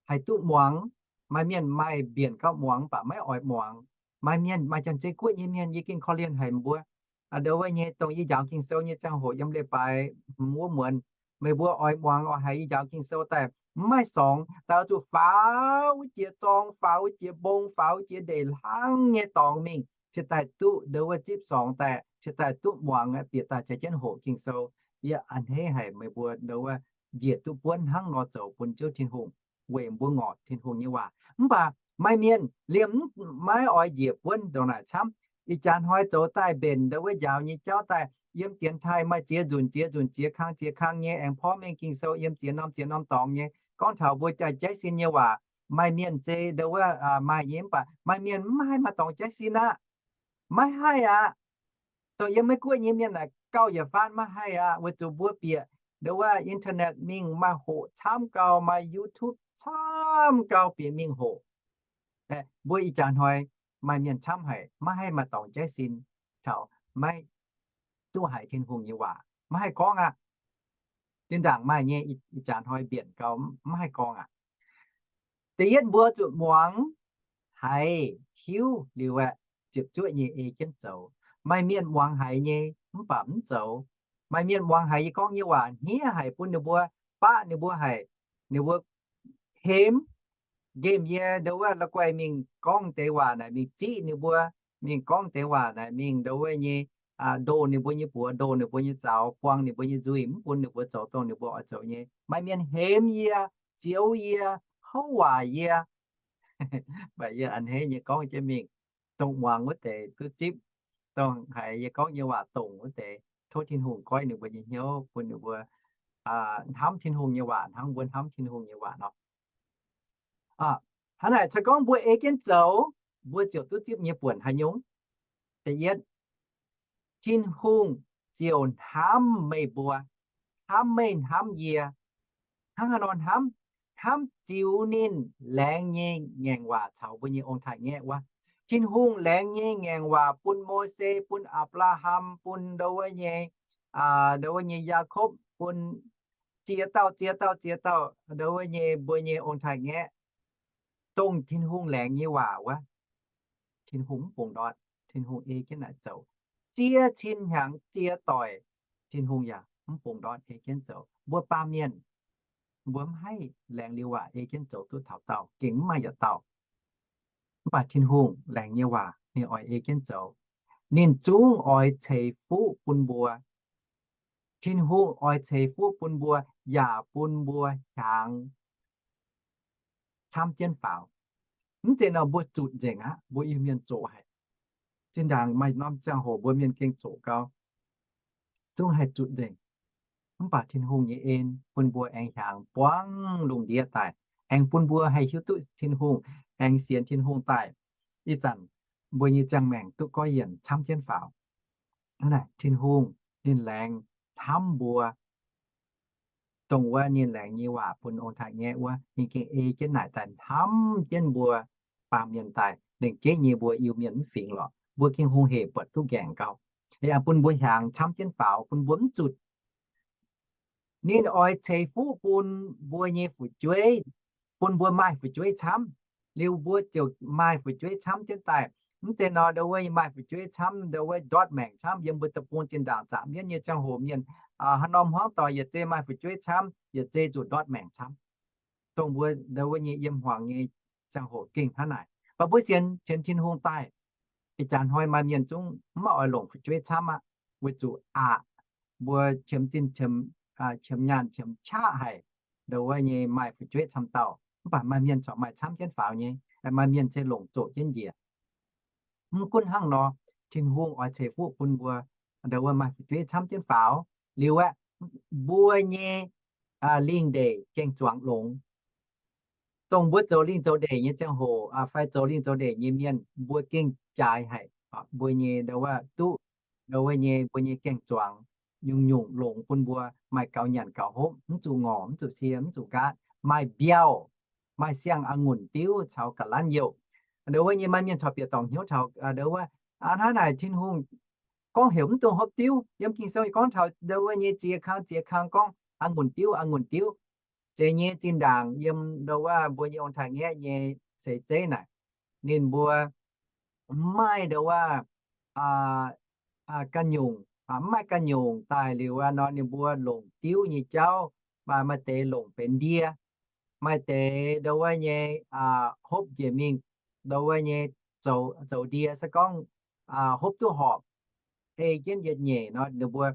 haih duqv muangx, maaih mienh maaih mbienc gauh muangx mv baac maiv oix muangx. Maaih mienh maaih janx-zei guoqv nyei mienh, yie gengh korv-lienh haic mbuo. Ndo wuov nyei dongh yie njaaux Ging-Sou nyei ziangh hoc yiem leiz-baaix hmz wuov muonz, meih mbuo oix muangx oix haiz yie njaaux Ging-Sou daaih mv maaih sorngx, daaih oix zuqc faaux wuov jiex zorng, faaux wuov jiex mbong, faaux wuov jiex ndeic hlaang nyei dorngx mingh ciex daaih duqv ndo wuov zipv sorngx daaih, ciex daaih duqv muangx bieqc daaih caux jienv hoqc Ging-Sou. Yie a'hneiv haic meih mbuo ndo wuov njiec duqv buonv hnangv nor zoux bun Ziouv Tin-Hungh, weic mbuo ngorc Tin-Hungh nyei waac. Mv baac maaih mienh liemh maiv oix njiec buonv ndongc naaic camv. Ih jaax hnoi zoux daaih mbenc ndo wuov njaaux nyei jauv daaih, yiem dienx taaih maaih ziex nzunc ziex nzunc, ziex kang ziex kang nyei aengx porv mengh Ging-Sou yiem ziex norm ziex norm dorngx nyei. Gorngv taux mbuo jaaix jaiv sin nyei waac, maaih mienh se ndo wuov maaih nyei, mv baac maaih mienh mv haih maaih dorngx jaiv sin aqv. Maiv haih aqv. Dongh yiem Meiv Guoqv nyei mienh naaic gauh yietc faanv maiv haih aqv, weic zuqc mbuo bieqc ndo wuov internet mingh maaih hoqc camv gau, maaih YouTube camv gau bieqc mingh hoqc. Mbuo ih jaax hnoi maaih mienh camv haic maiv haih maaih dorngx jaiv sin, taux maiv duqv haiz Tin-Hungh nyei waac, maiv haih gorngv aqv. Zinh ndaangc maaih nyei, ih jaax hnoi mbienc gau maiv haih gorngv aqv. Da'yietv mbuo zuqc muangx, haiz, hiuv liuz aeqv, ziepc zuoqv nyei ei jienv zoux. Maaih mienh muangx haiz nyei mv baac mv zoux. Maaih mienh muangx haiz yie gorngv nyei waac hniev haic bun ninh mbuo, baqv ninh mbuo haic, ninh mbuo hemx, nqemh yie ndo wuov la'guaih mingh gorngv deix waac naaic, mingh ziqv ninh mbuo, mingh gorngv deix waac naaic, mingh ndo wuov nyei, ndoh ninh mbuo nyei buoz, ndoh ninh mbuo nyei zaux, buang ninh mbuo nyei nzuih, mv bun ninh mbuo zoux dongh ninh mbuo oix zoux nyei. Maaih mienh hemx yie, zioux yie, houv waac yie. Mv baac yie a'hneiv nyei gorngv jienv mingh, dongh muangx wuov deix duqv zipv, dongh haiz yie gorngv nyei waac dongc wuov deix, tov Tin-Hungh goiv ninh mbuo nyei hnyouv bun ninh mbuo hnamv Tin-Hungh nyei waac hnangv mbuo hnamv Tin-Hungh nyei waac nor. Hnangv naaic se gorngv mbuo ei jienv zoux, mbuo ziouc duqv zipv nyei buonc haaix nyungc? Da'yietv, Tin-Hungh ziouc hnamv meih mbuo, hnamv meih hnamv yie. Hnangv haaix nor hnamv? Hnamv ziux ninh laengz nyei ngaengc waac caux mbuo nyei ong-taaix-ngaeqv wuov. Tin-Hungh laengz nyei ngaengc waac bun Mose, bun Apc^laa^ham, bun ndo wuov nyei, ndo wuov nyei Yaakopv, bun ziex dauh, ziex dauh, ziex dauh ndo wuov nyei mbuo nyei ong-taaix-ngaeqv, dongh Tin-Hungh laengz nyei waac wuov, Tin-Hungh mv bungx ndortv. Tin-Hungh ei jienv naaic zoux. Ziex cin hnyangx ziex doic, Tin-Hungh yaac mv bungx ndortv ei jienv zoux. Mbuo baamh mienh, mbuo mv haih laengz liuz waac ei jienv zoux duqv taux daauh, gengh mv maaih yietc dauh. Mv baac Tin-Hungh laengz nyei waac ninh oix ei jienv zoux. Ninh zungv oix ceix fuqv bun mbuo. Tin-Hungh oix ceix fuqv bun mbuo yaac bun mbuo hiaangx camv jienv faaux. Mv zeiz nor mbuo zutc nzengc aqv. Mbuo Iu-Mienh zoqc haic. Zinh ndaangc maaih norm ziangh hoc mbuo mienh gengh zoqc gau, zungv haih zutc nzengc. Mv baac Tin-Hungh nyei en bun mbuo aengx hiaangx buangv lungh ndiev daaih, aengx bun mbuo haih hiuv duqv Tin-Hungh, aengx sienx Tin-Hungh daaih. Ih zanc mbuo nyei ziangh maengc duqv goiv yienc camv jienv faaux. Hnangv naaic Tin-Hungh ninh laengz hnamv mbuo, dongh wuov ninh laengz nyei waac bun ong-taaix-ngaeqv wuov, ninh gengh ei jienv naaic daaih hnamv jienv mbuo baamh mienh daaih. Lengc jeiv nyei mbuo Iu-Mienh mv fingx lorqc, mbuo gengh hungh hec buatc duqv nqaengc gau. Yaac bun mbuo hiaangx camv jienv faaux, bun mbuo mv zutc. Ninh oix ceix fuqv bun mbuo nyei fu'jueiv, bun mbuo maaih fu'jueiv camv. Liuz mbuo ziouc maaih fu'jueiv camv jienv daaih. Mv zeiz nor ndo wuov maaih fu'jueiv camv ndo wuov ndortv maengc camv. Yiem mbuo deic-bung zinh ndaangc zaqc mienv nyei ziangh hoc mienh haaix norm hmuangv doic yietc zei maaih fu'jueiv camv, yietc zei zuqc ndortv maengc camv. Dongh mbuo ndo wuov nyei yiem hmuangx nyei ziangh hoc gengh hnangv naaic. Mv baac mbuo sienx, sienx Tin-Hungh daaih, ih jaax hnoi maaih mienh zungv mv maaih oix longc fu'jueiv camv aqv, weic zuqc aqc mbuo qiemx zinh, qiemx nyaanh, qiemx qaqv haic, ndo wuov nyei maaih fu'jueiv camv dauh. Mv baac maaih mienh corc maaih camv jienv faaux nyei, maaih mienh se longc zoqc jienv njiec. Mv gunv hnangv nor, Tin-Hungh oix ceix fuqv bun mbuo ndo wuov maaih fu'jueiv camv jienv faaux. Liuz aeqv, mbuo nyei lingh ndeic gaeng-zuangx longx. Dongh mbuo zoux lingh zoux ndeic nyei ziangh hoc fai zoux lingh zoux ndeic nyei mienh, mbuo gengh jaaix haic. Mbuo nyei ndo wuov duqv ndo wuov nyei mbuo nyei gaeng-zuangx nyungc-nyungc longx bun mbuo maaih gaux nyanc gaux hopv, mv zuqc ngorc, mv zuqc sie, mv zuqc nqaatv, maaih mbiauh, maaih siang-a'ngunc diuv caux ga'lanv youh. Ndo wuov nyei maaih mienh corc bieqc dorngc hnyouv taux ndo wuov, hnangv naaic Tin-Hungh gorngv heuc mv dungx hopv diuv. Yiem Ging-Sou gorngv taux ndo wuov nyei ziex kang ziex kang gorngv a'ngunc diuv, a'ngunc diuv. Zeiz nyei zinh ndaangc yiem ndo wuov mbuo nyei ong-taaix-ngaeqv nyei seix zeiv naaic, ninh mbuo mv maaih ndo wuov ganh nyungc, mv maaih ganh nyungc daaih liuz wuov nor ninh mbuo longc diuv nyei jauv, maaih deix longc benx ndie, maaih deix ndo wuov nyei hopv njiec mingh ndo wuov nyei zoux ndie se gorngv hopv duqv horpc, ei jienv yietc nyeic nor ninh mbuo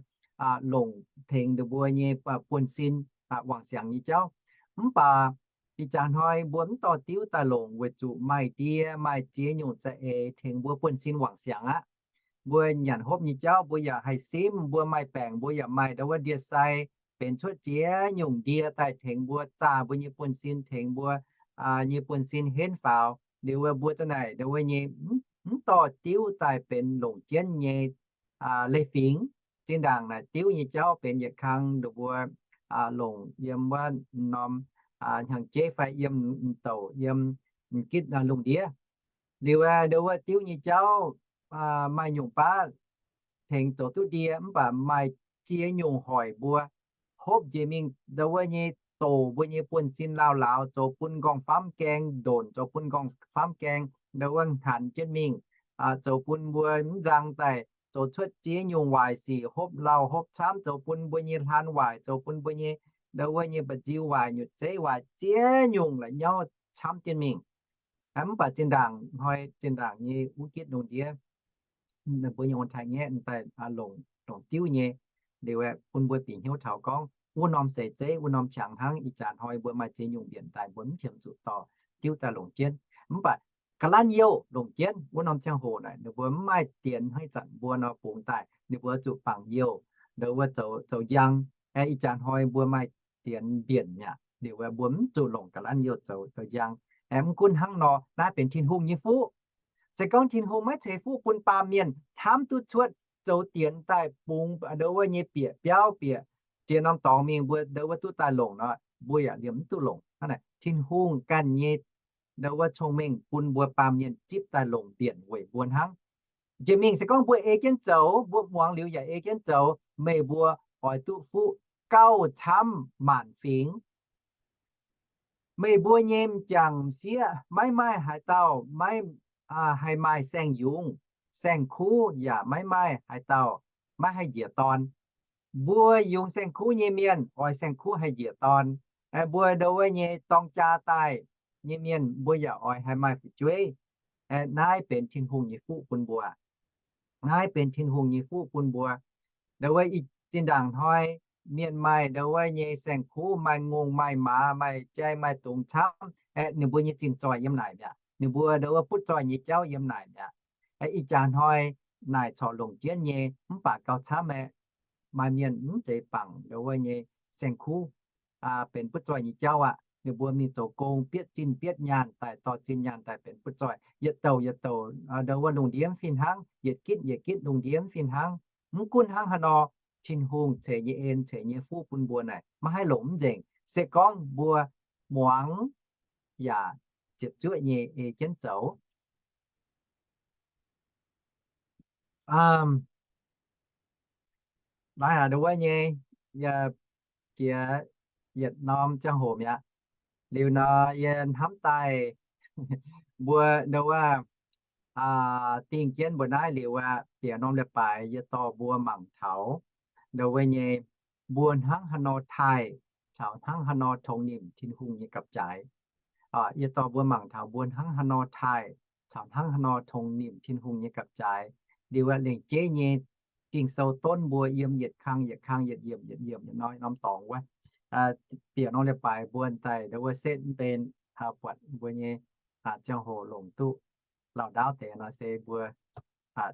longc tengx ninh mbuo nyei buonv-sin wangc siangx nyei jauv. Mv baac ih jaax hnoi mbuo mv dorh diuv daaih longc weic zuqc maaih ndie maaih ziex nyungc za'eix tengx mbuo buonv-sin wangc siangx aqv. Mbuo nyanc hopv nyei jauv mbuo yaac haih simv, mbuo maaih baengc mbuo yaac maaih ndo wuov ndie-sai, benx cuotv ziex nyungc ndie daaih tengx mbuo zaah mbuo nyei buonv-sin, tengx mbuo nyei buonv-sin henv faaux. Liuz wuov mbuo za'naaic ndo wuov nyei mv dorh diuv daaih benx longc jienv nyei leiz-fingx. Zinh ndaangc naaic diuv nyei jauv benx yietc kang ndo mbuo longc yiem wuov norm hnyangx-jeiv fai yiem douc yiem m'gitv lungh ndiev. Liuz ndo wuov diuv nyei jauv maaih nyungc baav tengx zoux duqv ndie, mv baac maaih ziex nyungc hoic mbuo hopv njiec mingh ndo wuov nyei doc mbuo nyei buonv-sin laauh lauz, zoux bun nqorngv-famv gaeng ndonc, zoux bun nqorngv-famv gaeng ndo wuov hanx jienv mingh. zoux bun mbuo mv nzang daaih zoux cuotv ziex nyungc waaic sic, hopv lauh hopv camv, zoux bun mbuo nyei hlan waaic, zoux bun mbuo nyei ndo wuov nyei mba'nziu waaic, nyutc zeiv waaic, ziex nyungc la'nyauv camv jienv mingh. Mv baac zinh ndaangc hnoi zinh ndaangc nyei wuov gitv lungh ndiev, mbuo nyei ong-taaix-ngaeqv daaih longc, longc diuv nyei, liuz bun mbuo bieqc hnyouv taux gorngv wuov norm se zeiv, wuov norm qangx hnangv. Ih jaax hnoi mbuo maaih ziex nyungc mbienc daaih mbuo mv qiemx zuqc dorh diuv daaih longc jienv. Mv baac ga'lanv youh longc jienv wuov norm ziangh hoc naaic ninh mbuo mv maaih dienx hnangv ih zanc mbuo nor bungx daaih, ninh mbuo zuqc bangc youh, ndo wuov zoux, zoux njang. Aeqv, ih jaax hnoi mbuo maaih dienx mbienc mi'aqv, liuz mbuo mv zuqc longc ga'lanv youh zoux, zoux njang. Aeqv, mv gunv hnangv nor, naaiv benx Tin-Hungh nyei fuqv. Se gorngv Tin-Hungh maiv ceix fuqv bun baamh mienh hnamv duqv cuotv zoux dienx daaih bungx ndo wuov nyei bieqc biauv bieqc ziex norm dorngx mingh mbuo ndo wuov duqv daaih longc nor, mbuo yaac liemh mv duqv longc. Hnangv naaic Tin-Hungh ganh nyei ndo wuov cong-mengh bun mbuo baamh mienh zipv daaih longc mbienc weic mbuo hnangv. Jiex mingh se gorngv mbuo ei jienv zoux, mbuo muangx liuz yaac ei jienv zoux, meih mbuo oix duqv fuqv gauh camv maanc fingx. Meih mbuo nyei m'jangc m'sieqv maiv maaih haaix dauh maiv haih maaih saeng-yungz, saeng-kuv yaac maiv maaih haaix dauh maiv haih njiec dorn. Mbuo yungz saeng-kuv nyei mienh oix saeng-kuv haih njiec dorn. Mbuo ndo wuov nyei dorng jaa daaih nyei mienh mbuo yaac oix haih maaih fu'jueiv. Naaiv benx Tin-Hungh nyei fuqv bun mbuo. Naaiv benx Tin-Hungh nyei fuqv bun mbuo. Ndo wuov zinh ndaangc hnoi mienh maaih ndo wuov nyei saeng-kuv, maaih ngongh maaih maaz, maaih jai maaih dungz camv, ninh mbuo nyei zinh zoih yiem naaic mi'aqv. Ninh mbuo ndo wuov butv zoih nyei jauv yiem naaic mi'aqv. Ih jaax hnoi naaic corc longc jienv nyei, mv baac gauh camv aeqv, maaih mienh mv zeiz bangc ndo wuov nyei saeng-kuv benx butv zoih nyei jauv aqv. Ninh mbuo mingh zoux gong bietv zinh bietv nyaanh daaih, dorh zinh nyaanh daaih benx butv zoih. Yietc douc yietc douc ndo wuov lungh ndiev fih hnangv, yietc gitv yietc gitv lungh ndiev fih hnangv. Mv gunv hnangv haaix nor, Tin-Hungh ceix nyei en, ceix nyei fuqv bun mbuo naaic maiv haih longc mv nzengc. Se gorngv mbuo muangx yaac ziepc zuoqv nyei ei jienv zoux. Naaiv ndo wuov nyei, yie jiex yietc norm ziangh hoc mi'aqv. Liuz nor yie hnamv daaih mbuo ndo wuov dingh jienv mbuo naaiv liuz aqv, bieqc norm leiz-baaix yie dorh mbuo mangc taux ndo wuov nyei mbuo hnangv haaix nor taaih caux hnangv haaix nor tongx nimc Tin-Hungh nyei gapv-jaaix. Yie dorh mbuo mangc taux mbuo hnangv haaix nor taaih caux hnangv haaix nor tongx nimc Tin-Hungh nyei gapv-jaaix. Liuz aqv, lengc jeiv nyei Ging-Sou donv mbuo yiem yietc kang yietc kang yietc yiemc yietc yiemc yietc norm norm dorngx wuov. Bieqc norm leiz-baaix mbuo daaih ndo wuov setv mv ben buatc mbuo nyei ziangh hoc longc duqv lauh ndaauv deix nor se mbuo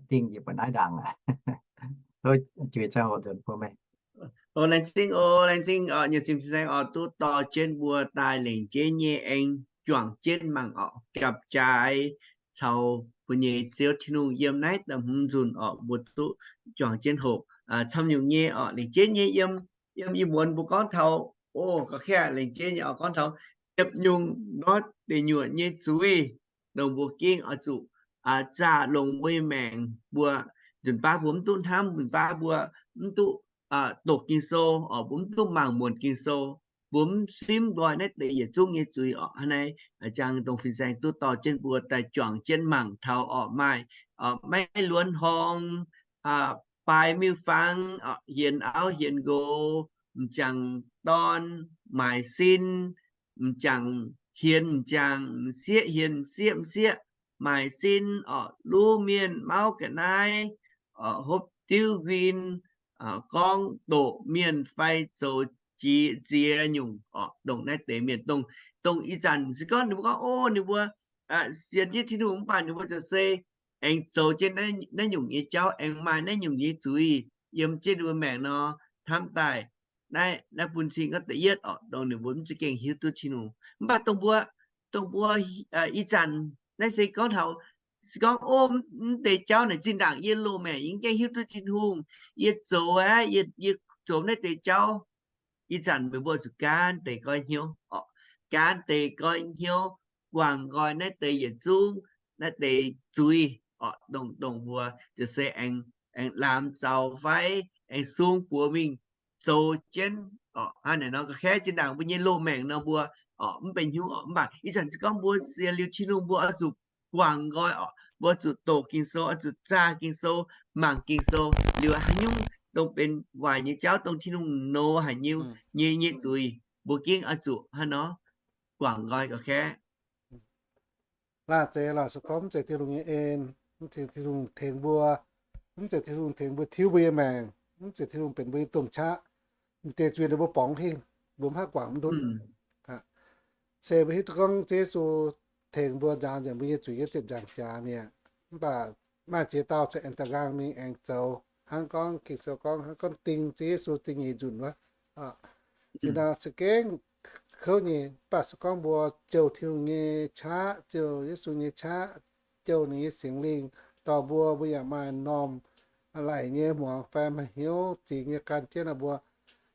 dingh njiec mbuo naaiv ndaangc aqv. Tov juix ziangh hoc nzuonx bun meih. O, laengz zingh, o, laengz zingh, o, nyei sin fin-saeng oix duqv dorh jienv mbuo daaih lengc jeiv nyei aengx juangc jienv mangc oc, gapv-jaaix caux mbuo nyei Ziouv Tin-Hungh yiem naaiv da'hmz nzunc oc, mbuo duqv juangc jienv hoqc camv nyungc nyei oc, lengc jeiv nyei yiem, yiem ih muonz mbuo gorngv taux, o, ga'khiav lengc jeiv nyei oc, gorngv taux ziepc nyungc ndortv deic nyuoqc nyei zuiz, dongh mbuo gengh oix zuqc zaah longx mbuo nyei maengc, mbuo nzunc baav mbuo mv duqv hnamv, nzunc baav mbuo mv duqv doqc Ging-Sou, mbuo mv duqv mangc muonc Ging-Sou, mbuo mv simv nqoi naaiv deix yietc zungv nyei zuiz oc. Hnangv naaiv jangx dongh fin-saeng duqv dorh jienv mbuo daaih juangc jienv mangc taux oc, maaih maiv luonx horngh, baaix miuc-fangx, hienx auv hienx nqox, m'jangc dorn, maaic sin, m'jangc hienx m'jangc, m'sieqv hienx m'sieqv, m'sieqv maaic sin oc, luv mienh mauv ga'naaiv, hopv diuv nquin, gorngv doqc mienh fai zoux ziex nyungc oc, dongh naaiv deix mienh, dongh, dongh ih zanc se gorngv ninh mbuo gorngv, o, ninh mbuo sienx jienv Tin-Hungh mv baac ninh mbuo za'gengh aengx zoux jienv naaiv nyungc nyei jauv, aengx maaih naaiv nyungc nyei zuiz yiem jienv ninh mbuo maengc nor, hnamv daaih naaiv, naaiv bun cing gorngv da'yietv oc, dongh ninh mbuo mv za'gengh hiuv duqv Tin-Hungh. Mv baac dongh mbuo, dongh mbuo ih zanc naaiv se gorngv taux, se gorngv, o, mv deix jauv naaic zinh ndaangc yie loz-maengc yie mv gaengh hiuv duqv Tin-Hungh, yie zoux aqv, yie, yie zoux naaiv deix jauv. Ih zanc meih mbuo zuqc gaanv deix goiv hnyouv oc, gaanv deix goiv hnyouv, guangc nqoi naaiv deix yietc zungv naaiv deix zuiz oc, dongh, dongh mbuo za'gengh aengx, aengx laamz zaux fai aengx sung buoz mingh zoux jienv oc. Hnangv naaic nor, ga'khiav zinh ndaangc mbuo nyei loz-maengc nor mbuo oc mv benx hnyouv oc, mv baac ih zanc se gorngv mbuo sienx liuz Tin-Hungh mbuo oix zuqc guangc nqoi oc, mbuo zuqc doqc Ging-Sou, oix zuqc zaah Ging-Sou, mangc Ging-Sou, liuz haaix nyungc dongh benx waaic nyei jauv, dongh Tin-Hungh nouz haic nyei, nyei, nyei zuiz, mbuo gengh oix zuqc hnangv nor guangc nqoi ga'kaeqv. Laanh zeiz lorqc, se gorngv mv zeiz Tin-Hungh nyei en, mv zeiz Tin-Hungh tengx mbuo, mv zeiz Tin-Hungh tengx mbuo tiuv mbuo nyei maengc, mv zeiz Tin-Hungh benx mbuo nyei domh qaqv, m'deix zuiz ninh mbuo borngz hingh, mbuo mv haih guangc mv ndutv. Se mbuo hiuv duqv gorngv Ziouv Yesu tengx mbuo nzaaux nzengc mbuo nyei zuiz nyei ziepc nzaangc jaax mi'aqv. Mv baac maaih ziex dauh cuotv aengx da'nqaang mingh aengx zoux hnangv gorngv Ging-Sou gorngv, hnangv gorngv ding Ziouv Yesu da'nyeic nzunc wuov. Zinh ndaangc se gengh kouv nyei, mv baac se gorngv mbuo jouh Tin-Hungh nyei qaqv, jouh Yesu nyei qaqv, jouh ninh nyei Singx Lingh dorh mbuo, mbuo yaac maaih m'normh laic nyei muangx fai maaih hnyouv zingx nyei gan jienv nor, mbuo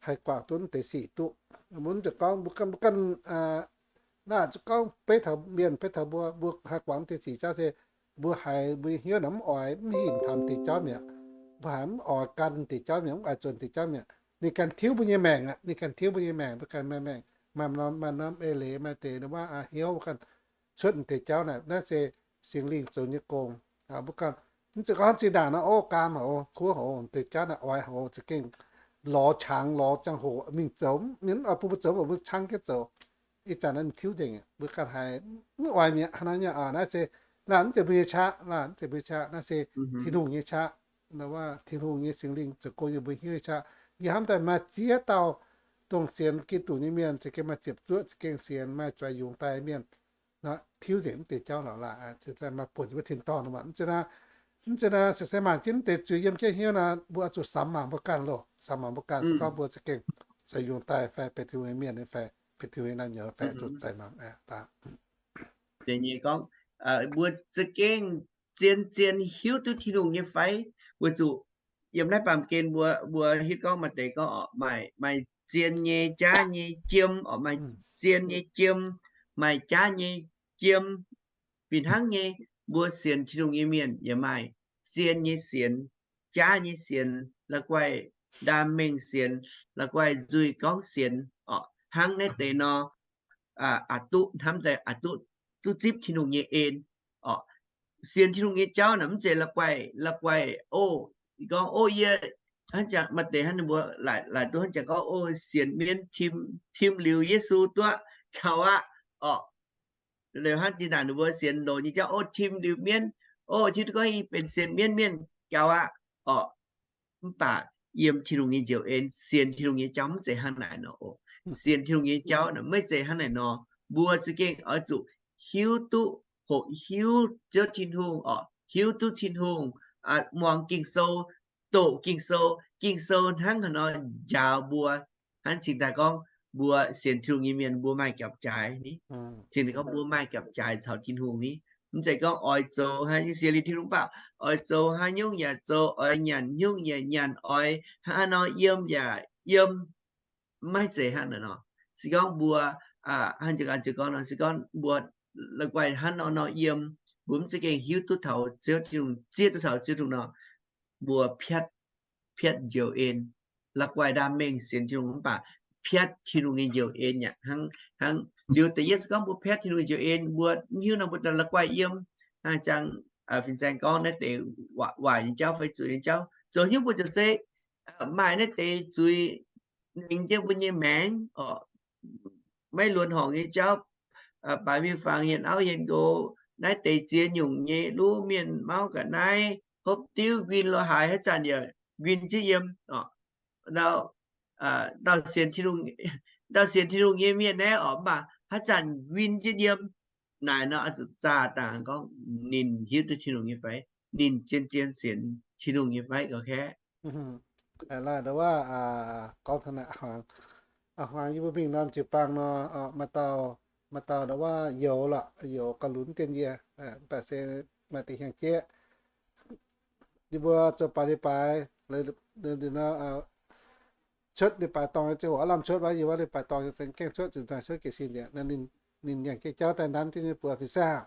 haih guangc duqv deix sic duqv. Mbuo mv zeiz gorngv mbuo ganh, mbuo ganh, naaiv zuqc gorngv beiv taux mienh, beiv taux mbuo, mbuo haih guangc deix sic jauv se mbuo haiz mbuo nyei hnyouv naaic mv oix, mv hinc taux deix jauv mi'aqv. Mbuo haiz mv oix gan deix jauv mi'aqv, mv oix zuonx deix jauv mi'aqv. Ninh ganh tiuv mbuo nyei maengc aqv, ninh ganh tiuv mbuo nyei maengc, mbuo ganh maaih maengc, maaih norm, maaih norm eix leiz, maaih deix wuov hnyouv mbuo ganh cuotv deix jauv naaic, naaiv se Singx Lingh zoux nyei gong. Mbuo ganh mv zeiz gorngv zinh ndaangc nor, o, gaam haic oc, kuv haic oc, deix jauv naaic oix haic oc, za'gengh lorz qangx lorz ziangh hoc mingh zoux, mienh oix bun mbuo zoux, mbuo cang jienv zoux. Ih zanc naaiv ninh tiuv nzengc, mbuo ganh haiz mv oix mi'aqv. Hnangv naaiv nyei, naaiv se, laanh mv zeiz mbuo nyei qaqv, laanh mv zeiz mbuo nyei qaqv, naaiv se Tin-Hungh nyei qaqv. Tin-Hungh nyei Singx Lingh zoux gong yiem mbuo hnyouv nyei qaqv. Yie hnamv daaih maaih ziex dauh dongh sienx Giduc nyei mienh za'gengh maaih ziepc zuoqv za'gengh sienx, maaih zuqc yungz daaih mienh tiuv nzengc mv deix jauv lorqc laanh, maaih buonc yiem wuov tin-dorngh nor. Mv zeiz naaiv, mv zeiz naaiv se se mangc jienv mv deix zuiz yiem jienv hnyouv naaic, mbuo oix zuqc samx mangc mbuo ganh loh, samx mangc mbuo ganh, se gorngv mbuo za'gengh zuqc yungz daaih fai benx Tin-Hungh nyei mienh fai benx Tin-Hungh nyei naaiv nyouz fai zuqc zanc mangc. Deix nyei gorngv, mbuo za'gengh zien zien hiuv duqv Tin-Hungh nyei fai? Weic zuqc yiem naaiv baamh gen mbuo, mbuo hiuv gorngv maaih deix gorngv oc, maaih, maaih zien nyei jaav nyei jiem oc, maaih zien nyei jiem, maaih jaav nyei jiem. Fih hnangv nyei, mbuo sienx Tin-Hungh nyei mienh yaac maaih zien nyei sienx, jaav nyei sienx, la'guaih ndaam mengh sienx, la'guaih nzuih gorngv sienx oc. Hnangv naaiv deix nor, aqc duqv hnamv daaih aqc duqv, duqv zipv Tin-Hungh nyei en oc. Sienx Tin-Hungh nyei jauv naaic mv zeiz la'guaih, la'guaih, o, gorngv, o, yie, hnangv jangx maaih deix hnangv ninh mbuo laaic duqv hnangv jangx gorngv, o, sienx mienv tim, tim liuz Yesu duqv gaux aqv oc. Liuz hnangv zinh ndaangc ninh mbuo sienx loz nyei jauv, o, tim liuz mienv, o, hiuv duqv gorngv yie benx sienx mienv mienh gaux aqv oc. Mv baac yiem Tin-Hungh nyei njoux en, sienx Tin-Hungh nyei jauv mv zeiz hnangv naaic nor oc. Sienx Tin-Hungh nyei jauv naaic maiv zeiz hnangv naaic nor. Mbuo za'gengh oix zuqc hiuv duqv, hoqc hiuv Ziouv Tin-Hungh oc, hiuv duqv Tin-Hungh, muangx Ging-Sou, doqc Ging-Sou. Ging-Sou hnangv haaix nor njaaux mbuo, hnangv cingx daaih gorngv mbuo sienx Tin-Hungh nyei mienh mbuo maaih gapv-jaaix ni. Cingx daaih gorngv mbuo maaih gapv-jaaix caux Tin-Hungh ni. Mv zeiz gorngv oix zoux haaix nyungc sienx liuz Tin-Hungh mv baac oix zoux haaix nyungc yaac zoux, oix nyanc nyungc yaac nyanc, oix hnangv haaix nor yiem yaac yiem. Maiv zeiz hnangv naaic nor. Se gorngv mbuo, hnangv jiex gorngv nor, se gorngv mbuo la'guaih hnangv nor nor yiem, mbuo mv za'gengh hiuv duqv taux Ziouv Tin-Hungh, zieqv duqv taux Ziouv Tin-Hungh nor, mbuo piatv, piatv njoux en. La'guaih ndaam mengh sienx Tin-Hungh mv baac piatv Tin-Hungh nyei njoux en yaac hnangv, hnangv liuz deix yie se gorngv mbuo piatv Tin-Hungh nyei njoux en, mbuo mv hiuv nor mbuo daaih la'guaih yiem. Hnangv jangx fin-saeng gorngv naaiv deix waaic nyei jauv fai zuqc nyei jauv, zoux hnyouv mbuo ziouc se maaih naaiv deix zuiz nengx jienv mbuo nyei maengc oc. Maiv luonx horngc nyei jauv, baaix miuc-fangx, hienh auv hienh nqox, naaiv deix ziex nyungc nyei luv mienh mauv ga'naaiv, hopv diuv, nquin lo haaix, haaix zanc yaac nquin jienv yiem oc. Dauh sienx, dauh sienx Tin-Hungh nyei mienh naaiv oc, mv baac haaix zanc nquin jienv yiem. Naaic nor oix zuqc zaah dangh gorngv ninh hiuv duqv Tin-Hungh nyei fai, ninh zien-zien sienx Tin-Hungh nyei fai gauh kaeqv. Laanh ndau wuov gorngv taux naaic, a'hmuangx yie mbuo mingh norm jiu-baang nor, maaih dauh, maaih dauh ndau wuov youz lorqc, youz gauh lunx dien yie, mv baac se maaih deix hiaangx jieqv. Yie mbuo zoux baaix leiz-baaix, cuotv leiz-baaix dorngh ziangh hoc aav lamh cuotv wuov, yie wuov leiz-baaix dorngh gaengh cuotv, zuqc daaih cuotv jiez sin njiec, ninh yangh jiex jauv daaih nanv jienv nyei buoz fin-saeng,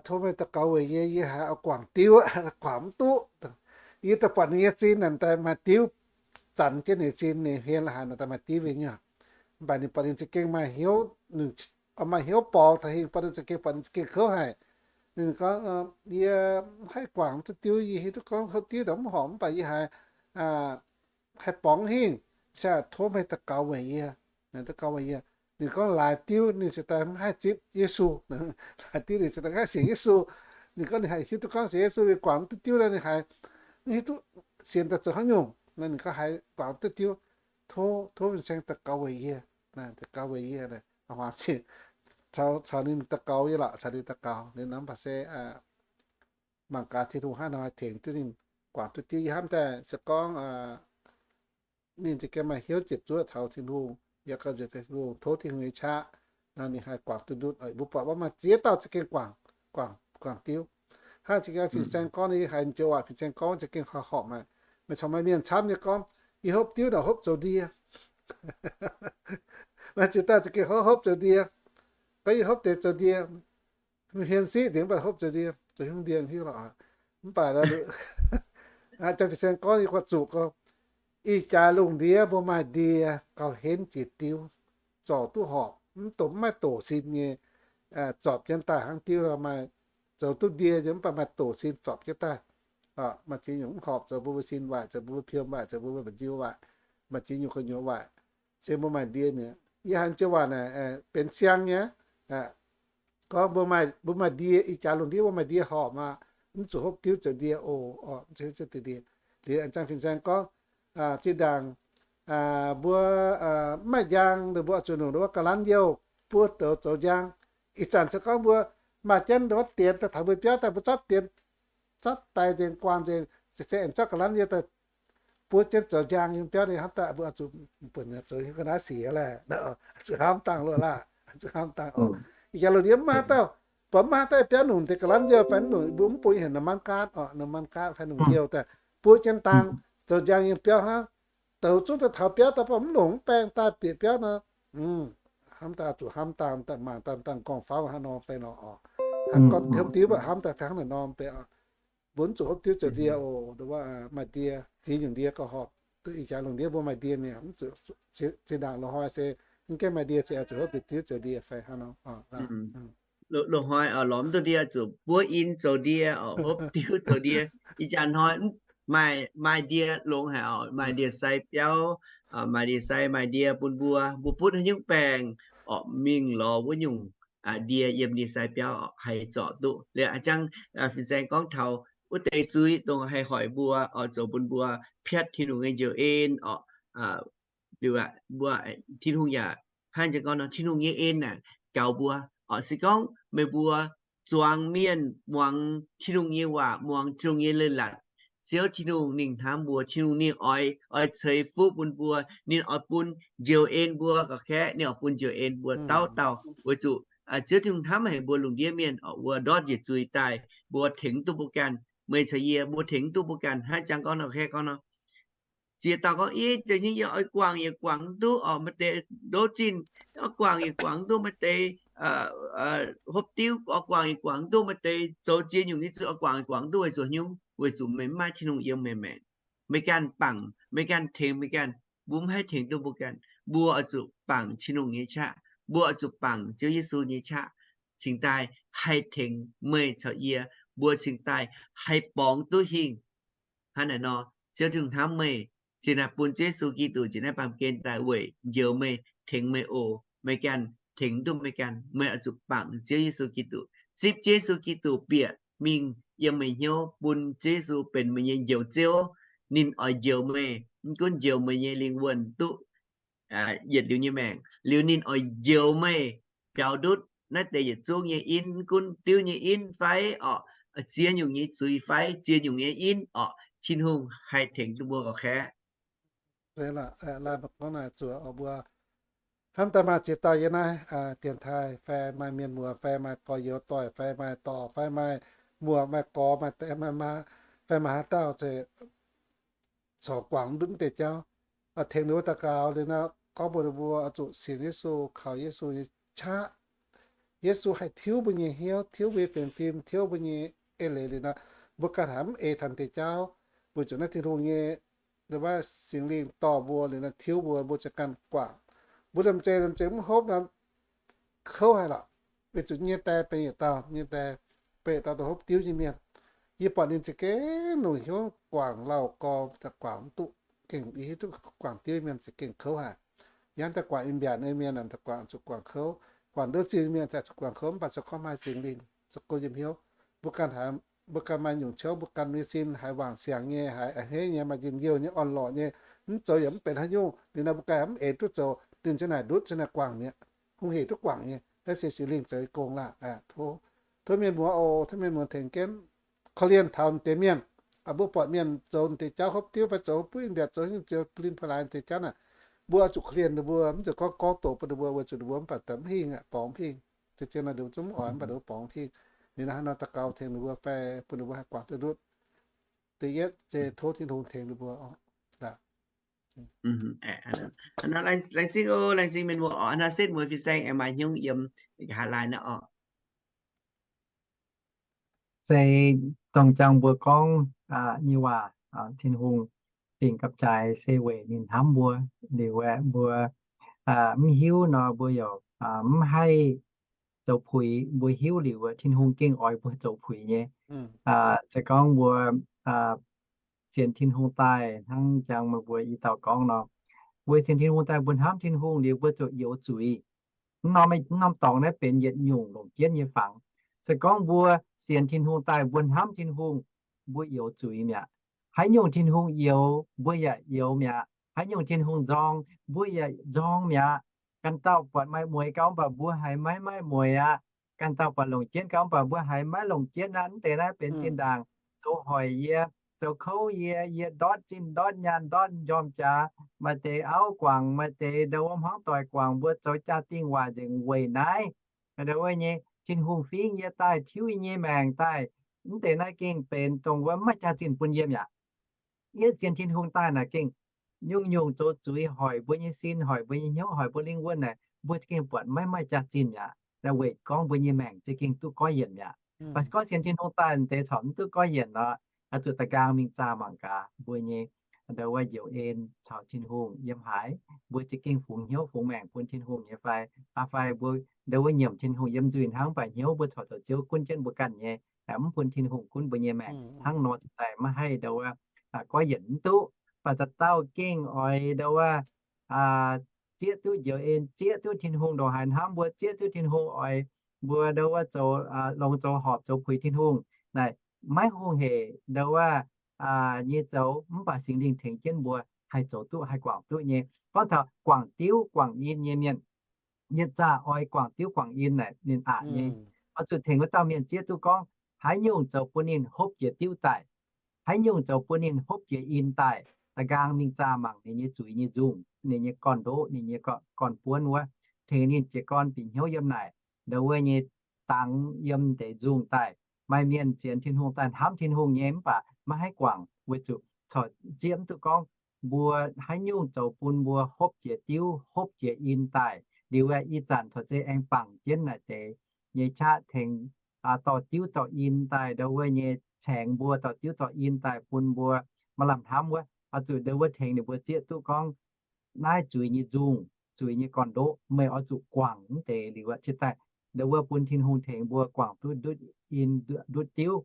tov meih daux gaux weic yie, yie haiz oix guangc diuv, guangc mv duqv. Yie daaih buatc ninh nyei zin naaic daaih maaih diuv zanc jienv ninh zin, ninh hmien la'haaix naaic daaih maaih diuv win nyei. Mv baac ninh buatc ninh za'gengh maaih hnyouv, maaih hnyouv borngz taux hingh, buatc ninh za'gengh, buatc ninh za'gengh kouv haic. Ninh gorngv, Yie mv haih guangc duqv diuv. Yie hiuv duqv gorngv hopv diuv daaih mv horpc, mv baac yie haiz haih borngz hingh, se tov meih daux gaux weic yie, daux gaux weic yie. Ninh gorngv laaix diuv ninh se daaih mv haih zipv Yesu. Laaix diuv ninh se daaih mv haih sienx Yesu. Ninh gorngv ninh haih hiuv duqv gorngv sienx Yesu, ninh guangc duqv diuv nor, ninh haiz mv hiuv duqv sienx daaih zoux haaix nyungc. Ninh gorngv haiz guangc duqv diuv, tov, tov fin-saeng daux gaux weic yie, daux gaux weic yie. Caux ninh daux gaux yie lorqc, caux ninh daux gaux. Ninh nor mv baac se mangc gaax Tin-Hungh hnangv nor haih tengx duqv ninh guangc duqv diuv. Yie hnamv daaih se gorngv ninh za'gengh maaih hnyouv ziepc zuoqv taux Tin-Hungh, yaac gauh nzuonx taux Tin-Hungh, tov Tin-Hungh nyei qaqv, nor ninh haih guangc duqv ndutv. Mbuo buatc wuov maaih ziex dauh za'gengh guangc, guangc diuv. Hnangv za'gengh fin-saeng gorngv, yie haiz joux waac fin-saeng gorngv za'gengh horpc, horpc maah. Meih caux maaih mienh camv nyei gorngv, yie hopv diuv nor hopv zoux ndie. Maaih ziex dauh za'gengh hopv, hopv zoux ndie. Gorngv yie hopv deix zoux ndie, hmien siqv nzengc, mv baac hopv zoux ndie, zoux hnyungv ndie hiuv lorqc. Mv baac janx fin-saeng gorngv, yie guax zuqc gorngv, ih jaax lungh ndiev mbuo maaih ndie gauh henv jiex diuv, zorc duqv horpc, mv dongh mv maaih doqc sin nyei, zorpc jienv daaih hnangv diuv nor maaih. Zoux duqv ndie nyei mv baac maaih doqc sin zorpc jienv daaih. Maaih ziex nyungc mv horpc, zoux mbuo mbuo sin waaic, zoux mbuo mbuo piom waaic, zoux mbuo mbuo mba'nziu waaic, maaih ziex nyungc gu'nyuoz waaic. Se mbuo maaih ndie mi'aqv. Yie hnamv joux waac naaic benx siang nyei. Gorngv mbuo maaih ndie, ih jaax lungh ndiev mbuo maaih ndie horpc maah, mv zuqc hopv diuv zoux ndie oc. Liuz an zanc fin-saeng gorngv, zinh ndaangc mbuo mv maaih njang, mbuo zuqc nongc wuov ga'lanv youh buov douz zoux njang. Ih zanc se gorngv mbuo maaih jienv wuov dienx daaih taux mbuo biauv daaih, mbuo zorqv dienx, zorqv daix nzengc, guangc nzengc, se aengx zorqv ga'lanv youh daaih buov jienv zoux njang yiem biauv. Ninh hnamv daaih mbuo zuqc buonc zoux ga'naaiv sic laeh, zuqc hnamv dangh loh laah, zuqc hnamv dangh oc. Ih jaax lungh ndiev mv maaih haaix dauh, buatc mv maaih haaix dauh biauv nongc deix ga'lanv youh fai mv nongc, mbuo mv bung heuc น้ำมันก๊าซ oc, น้ำมันก๊าซ fai nongc youh daaih buov jienv dang zoux njang yiem biauv hnangv. Douz zungv daaih taux biauv daaih, mv longc mv baeng daaih bieqc biauv nor, hnamv daaih zuqc hnamv dangh, mangc dangh, dangh gorngv-faaux hnangv nor fai nor oc. Hnangv gorngv hopv diuv mv baac hnamv daaih fai hnangv naaic nor mv baac mbuo mv zuqc hopv diuv zoux ndie oc. Maaih ndie, ziex nyungc ndie gauh horpc. Duqv ih jaax lungh ndiev mbuo maaih ndie mi'aqv, mv zuqc zinh ndaangc loz-hnoi se mv gaengh maaih ndie se zuqc hopv diuv zoux ndie fai hnangv nor. Loz-hnoi lorz mv duqv ndie zuqc buov in zoux ndie oc, hopv diuv zoux ndie. Ih jaax hnoi maaih, maaih ndie longx haic oc, maaih ndie-sai biauv, maaih ndie-sai, maaih ndie bun mbuo, mbuo butv haaix nyungc baengc oc, mingh lorz wuov nyungc ndie yiem ndie-sai biauv oc, haih zorc duqv. Liuz a'jang fin-saeng gorngv taux wuov deix zuiz dongh haih hoic mbuo oc, zoux bun mbuo piatv Tin-Hungh nyei njoux en oc. Liuz mbuo, Tin-Hungh yaac hnangv nor gorngv nor, Tin-Hungh nyei en naaic gaux mbuo oc. Se gorngv meih mbuo zuangx mienh muangx Tin-Hungh nyei waac, muangx Tin-Hungh nyei leiz-latc, Ziouv Tin-Hungh ninh hnamv mbuo. Tin-Hungh ninh oix, oix ceix fuqv bun mbuo. Ninh oix bun njoux en mbuo ga'kaeqv, ninh oix bun njoux en mbuo dauh dauh. Weic zuqc Ziouv Tin-Hungh hnamv haic mbuo lungh ndiev mienh oc, mbuo ndortv njiec zuiz daaih, mbuo tengx duqv mbuo ganh. Meih caux yie mbuo tengx duqv mbuo ganh. Hnangv jang gorngv nor, gorngv nor, ziex dauh gorngv, Yie jiex nyei yie oix guangc yaac guangc mv duqv oc, maaih deix ndoqv zinh, oix guangc yaac guangc mv duqv, maaih deix hopv diuv, oix guangc yaac guangc mv duqv, maaih deix zoux ziex nyungc nyei zuiz oix guangc yaac guangc mv duqv. Weic zuqc haaix nyungc? Weic zuqc meih mv maaih Tin-Hungh yiem meih maengc. Meih ganh bangc, meih ganh tengx meih ganh. Mbuo mv haih tengx duqv mbuo ganh. Mbuo oix zuqc bangc Tin-Hungh nyei qaqv. Mbuo oix zuqc bangc Ziouv Yesu nyei qaqv, cingx daaih haih tengx meih caux yie. Mbuo cingx daaih haih borngz duqv hingh. Hnangv naaic nor, Ziouv Tin-Hungh hnamv meih, zinh naaiv bun Ziouv Yesu Giduc njiec naaiv baamh gen daaih weic njoux meih, tengx meih oc. Meih ganh tengx duqv meih ganh. Meih oix zuqc bangc Ziouv Yesu Giduc, zipv Ziouv Yesu Giduc bieqc mingh yiem meih hnyouv, bun Ziouv Yesu benx meih nyei Njoux Ziouv. Ninh oix njoux meih, mv gunv njoux meih nyei lingh wuonh duqv yietc liuz nyei maengc, liuz ninh oix njoux meih biaux ndutv naaiv deix yietc zungv nyei inv, mv gunv diuv nyei inv fai orqc, ziex nyungc nyei zuiz fai ziex nyungc nyei inv orqc, Tin-Hungh haih tengx duqv mbuo gauh kaeqv. Hnamv daaih maaih ziex dauh yiem naaiv dienx taaih fai maaih mienh muoz fai maaih gorx-youz doic fai maaih dorc fai maaih muoz maaih gorx maaih die maaih maa fai maaih haaix dauh corc guangc ndutv mv deix jauv, tengx ninh mbuo daux gaux liuz nor, gorngv mbuox ninh mbuo zuqc sienx Yesu, kaux Yesu nyei qaqv. Yesu haih tiuv mbuo nyei hnyouv, tiuv mbuo nyei benx fim, tiuv mbuo nyei eix leiz liuz nor, mbuo ganh haiz mv eix taux deix jauv. Weic zuqc naaiv Tin-Hungh nyei Singx Lingh dorh mbuo liuz nor tiuv mbuo, mbuo ziouc ganh guangc. Mbuo liemh zeih liemh zeih mv hopv nor, kouv haic lorqc. Weic zuqc nyei die benx yietc dauh, nyei die beiv dauh daaih hopv diuv nyei mienh. Yie buatc ninh za'gengh longc hnyouv guangc lauh gorx, daaih guangc mv duqv, gengh yie hiuv duqv guangc diuv mienh za'gengh kouv haic. Yie hnamv daaih guangc mbiaatc nyei mienh daaih guangc zuqc guangc kouv, guangc nduov zinh mienh daaih zuqc guangc kouv, mv baac se gorngv maaih Singx Lingh za'gengh yiem hnyouv. Mbuo ganh haiz, mbuo ganh maaih nyungc qouv, mbuo ganh nyei sin haiz wangc siangx nyei, haiz a'hneiv nyei, maaih njien-youh nyei, orn-lorqc nyei, mv zoux yaac mv benx haaix nyungc. Liuz nor mbuo ganh mv eix duqv zoux, ninh ziang naaic ndutv, ziang naaic guangc mi'aqv. Hungh hec duqv guangc nyei, naaiv se Singx Lingh zoux nyei gong laah. Tov, tov mienh muoz oc, tov mienh muoz tengx jienv korv-lienh taux deix mienh. Mbuo buatc mienh zoux deix jauv hopv diuv fai zoux buov mbiaatc, zoux nyungc zioux lin pa'laaix deix jauv naaic, mbuo zuqc korv-lienh ninh mbuo, mv zeiz gorngv gorngv doqc bun ninh mbuo, weic zuqc ninh mbuo mv baac mv hingh aqv, borngz mv hingh. Zinh ziangx naaic ninh mbuo zungv mv oix, mv baac ninh mbuo borngz mv hingh. Liuz nor hnangv nor daux gaux tengx ninh mbuo fai bun ninh mbuo haih guangc duqv ndutv. Da'yietv se tov Tin-Hungh tengx ninh mbuo oc. Laengz zingh oc, laengz zingh mienh muoz oc. Hnangv nor setv mueiz fin-saeng aengx maaih hnyouv yiem haaix laai naaiv oc. Se dongh jangx mbuo gorngv nyei waac, Tin-Hungh dingc gapv-jaaix se weic ninh hnamv mbuo. Liuz aeqv, mbuo mv hiuv nor, mbuo yaac mv haih zoux puix. Mbuo hiuv liuz, Tin-Hungh gengh oix mbuo zoux puix nyei. Se gorngv mbuo sienx Tin-Hungh daaih, hnangv jangx meih mbuo i dauh gorngv nor, mbuo sienx Tin-Hungh daaih, mbuo hnamv Tin-Hungh liuz, mbuo ziouc youz zuiz. Mv norm dorngx naaiv benx yietc nyungc longc jienv nyei fangx. Se gorngv mbuo sienx Tin-Hungh daaih, mbuo hnamv Tin-Hungh, mbuo youz zuiz mi'aqv. Haaix nyungc Tin-Hungh youz, mbuo yaac youz mi'aqv. Haaix nyungc Tin-Hungh nzorng, mbuo yaac nzorng mi'aqv. Ganh dauh buatc maaih mueix gau, mv baac mbuo haiz maiv maaih mueix aqv. Ganh dauh buatc longc jienv gau, mv baac mbuo haiz maiv longc jienv aqv. Mv deix naaiv benx zinh ndaangc zoux hoic yie, zoux kouv yie, yie ndortv zinh ndortv nyaanh ndortv njormh jaax, maaih deix auv guangc, maaih deix ndau wuov hmuangv doic guangc, mbuo zoux jaa-dingh waaic nzengc weic naaiv. Ndau wuov nyei Tin-Hungh fingx yie daaih tiuv yie nyei maengc daaih. Mv deix naaiv gengh benx dongh wuov mv maaih jaax-zinh bun yie mi'aqv. Yie sienx Tin-Hungh daaih naaic gengh nyungc-nyungc zoux zuiz hoic mbuo nyei sin, hoic mbuo nyei hnyouv, hoic mbuo lingh wuonh naaic, mbuo gengh buatc maiv maaih jaax-zinh mi'aqv. Weic gorngv mbuo nyei maengc za'gengh duqv goiv yienc mi'aqv. Mv baac se gorngv sienx Tin-Hungh daaih deix corc mv duqv goiv yienc nor, oix zuqc da'nqaang mingh zaah mangc gaax mbuo nyei ndau wuov njoux en caux Tin-Hungh yiem haaix, mbuo za'gengh fungx hnyouv fungx maengc bun Tin-Hungh nyei fai? Aa, fai mbuo ndau wuov nyiemc Tin-Hungh yiem nzuih hnangv, mv baac hnyouv mbuo corc zoux Ziouv gunv jienv mbuo ganh nyei, mv bun Tin-Hungh gunv mbuo nyei maengc. Hnangv nor daaih maiv haih ndau wuov goiv yienc mv duqv. Mv baac dauh dauh gengh oix ndau wuov zieqv duqv njoux en, zieqv duqv Tin-Hungh ndongc haaix hnamv mbuo, zieqv duqv Tin-Hungh oix mbuo ndau wuov zoux, longx zoux horpc zoux puix Tin-Hungh naaic, maiv hungh hec ndau wuov nyei zoux, mv baac Singx Lingh tengx jienv mbuo haih zoux duqv, haih guangc duqv nyei. Gorngv taux guangc diuv guangc in nyei mienh, yietc zaqc oix guangc diuv guangc in naaic ninh aqc nyei. Oix zuqc tengx wuov dauh mienh zieqv duqv gorngv haaix nyungc zoux bun ninh hopv jiex diuv daaih, haaix nyungc zoux bun ninh hopv jiex in daaih. Da'nqaang mingh zaah mangc ninh nyei zuiz nyei nzungh, ninh nyei gorn-ndoqv, ninh nyei gorn-buonv wuov, tengx ninh jiez gorn bieqc hnyouv yiem naaic, ndau wuov nyei dangx yiem deix nzungh daaih. Maaih mienh sienx Tin-Hungh daaih, hnamv Tin-Hungh nyei, mv baac maiv haih guangc weic zuqc corc zieqv mv duqv gorngv mbuo haaix nyungc zoux bun mbuo hopv jiex diuv, hopv jiex in daaih. Liuz aeqv, ih zanc corc zeiz aengx bangc jienv naaic deix nyei qaqv tengx dorh diuv dorh in daaih, ndau wuov nyei caengx mbuo dorh diuv dorh in daaih bun mbuo maiv lamh hnamv wuov, oix zuqc ndau wuov tengx ninh mbuo zieqv duqv gorngv naaiv zuiz nyei nzungh, zuiz nyei gorn-ndoqv, meih oix zuqc guangc mv deix liuz aeqv, ciex daaih ndau wuov bun Tin-Hungh tengx mbuo guangc duqv ndutv in ndutv diuv.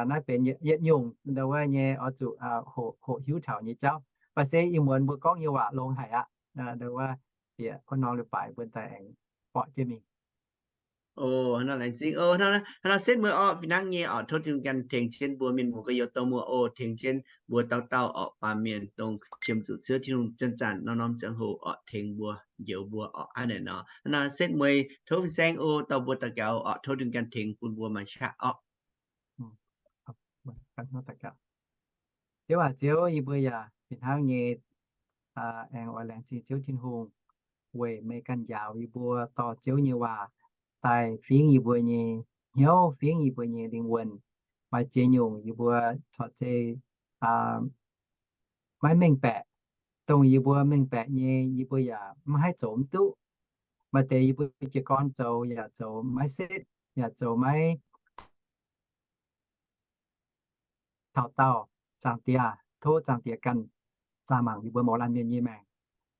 Naaiv benx yietc nyungc ndau wuov nyei oix zuqc hoqc hiuv taux nyei jauv. Baac se ih muonz mbuo gorngv nyei waac longx haic aqv. Ndau wuov bieqc wuov norm leiz-baaix mbuo daaih aengx borqc jienv mingh. O, hnangv nor laengz zingh. O, hnangv nor setv mueiz orqc, fih hnangv nyei orqc, tov Tin-Hungh ganh tengx jienv mbuo mienh muoz gorx-youz dauh muoz oc, tengx jienv mbuo dauh dauh orqc, baamh mienh dongh qiemx zuqc Ziouv Tin-Hungh zanc-zanc norm-norm ziangh hoc orqc, tengx mbuo, njoux mbuo orqc, hnangv naaic nor. Hnangv nor setv mueiz tov fin-saeng o, dorh mbuo daux gaux orqc, tov Tin-Hungh ganh tengx bun mbuo mangc qaqv orqc. Ziouv aac, Ziouv, yie mbuo yaac fih hnangv nyei aengx oix laengz zingh Ziouv Tin-Hungh weic meih ganh njaaux yie mbuo dorh Ziouv nyei waac daaih fingx yie mbuo nyei hnyouv, fingx yie mbuo nyei lingh wuonh. Maaih ziex nyungc yie mbuo corc zeiz maiv mengh baeqc. Dongh yie mbuo mengh baeqc nyei, yie mbuo yaac mv haih zoux mv duqv. Maaih deix yie mbuo jiez gorn zoux yaac zoux maiv setv, yaac zoux maiv taux daauh. Zaangc Diex, tov Zaangc Diex ganh zaah mangc yie mbuo mouz laanh mienh nyei maengc,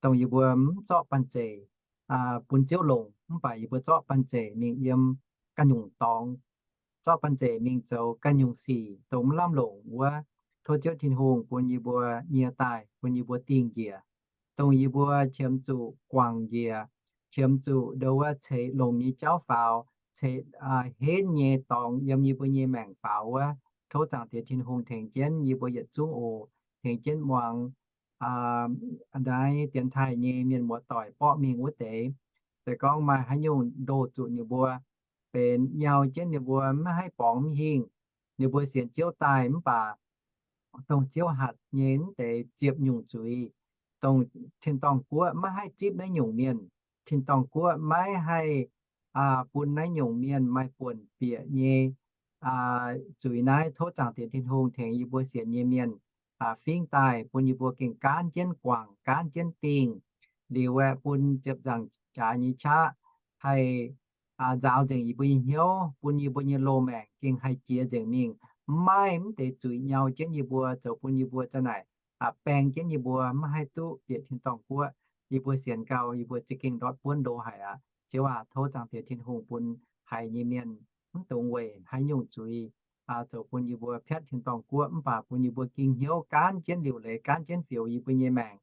dongh yie mbuo mv zorqv banh zeic bun Ziouv longc, mv baac yie mbuo zorqv banh zeic mingh yiem ganh nyungc dorngx, zorqv banh zeic mingh zoux ganh nyungc sic dongh mv lamh longc wuov. Tov Ziouv Tin-Hungh bun yie mbuo nyie daaih, bun yie mbuo dingh njiec, dongh yie mbuo qiemx zuqc guangc njiec, qiemx zuqc ndo wuov ceix longx nyei jauv faaux, ceix henv nyei dorngx yiem yie mbuo nyei maengc faaux wuov. Tov Zaangc Diex Tin-Hungh tengx jienv yie mbuo yietc zungv oc. Tengx jienv muangx naaiv dienx taaih nyei mienh muoz-doic borqv mingh wuov deix. Se gorngv maaih haaix nyungc ndoh zuqc ninh mbuo benx nyau jienv ninh mbuo maiv haih borngz mv hingh, ninh mbuo sienx Ziouv daaih mv baac dongh Ziouv hatc nyei mv deix ziepc nyungc zuiz, dongh tin-dorngh guoqv maiv haih zipv naaiv nyungc mienh, tin-dorngh guoqv maiv haih bun naaiv nyungc mienh maaih buonc bieqc nyei zuiz naaiv. Tov Zaangc Diex Tin-Hungh tengx yie mbuo sienx nyei mienh fingv daaih, bun yie mbuo gengh gaanv jienv guangc, gaanv jienv dingh, liuz aeqv, bun ziepc nzaangc jaax nyei qaqv haih nzaaux nzengc yie mbuo nyei hnyouv, bun yie mbuo nyei loz-maengc gengh haih jiex nzengc mingh, maiv maaih mv deix zuiz nyau jienv yie mbuo, zoux bun yie mbuo za'naaic baeng jienv yie mbuo maiv haih duqv bieqc tin-dorngh guoqv. Yie mbuo sienx gau, yie mbuo za'gengh ndortv buonv ndo haic aqv. Ziouv aac, tov Zaangc Diex Tin-Hungh bun haiz nyei mienh mv dungx weic haaix nyungc zuiz zoux bun yie mbuo piatv tin-dorngh guoqv, mv baac bun yie mbuo ging hnyouv gaanv jienv liuc leiz, gaanv jienv fioux yie mbuo nyei maengc,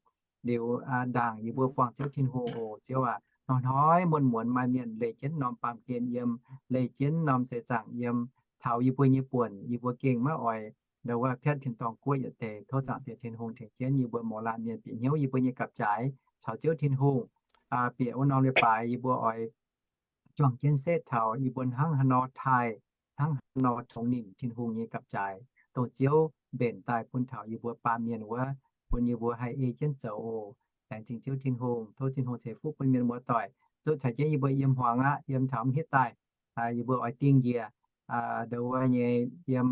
liuz ndaangc yie mbuo buangh Ziouv Tin-Hungh oc. Ziouv aac, hnoi-hnoi muonz-muonz maaih mienh leih jienv norm baamh gen yiem, leih jienv norm seix zaangc yiem, taux yie mbuo nyei buonc, yie mbuo gengh maiv oix ndo wuov piatv tin-dorngh guoqv yietc deix. Tov Zaangc Diex Tin-Hungh tengx jienv yie mbuo mouz laanh mienh bieqc hnyouv yie mbuo nyei gapv-jaaix caux Ziouv Tin-Hungh, bieqc wuov norm leiz-baaix yie mbuo oix juangc jienv setv taux yie mbuo hnangv haaix nor taaih, hnangv haaix nor tongx nimc Tin-Hungh nyei gapv-jaaix, dongh Ziouv mbenc daaih bun taux yie mbuo baamh mienh wuov, bun yie mbuo haih ei jienv zoux oc. Laengz zingh Ziouv Tin-Hungh. Tov Tin-Hungh ceix fuqv bun mienh muoz-doic duqv caux jienv yie mbuo yiem hmuangx aqv, yiem taux mv hitv daaih, yie mbuo oix dingh njiec ndo wuov nyei yiem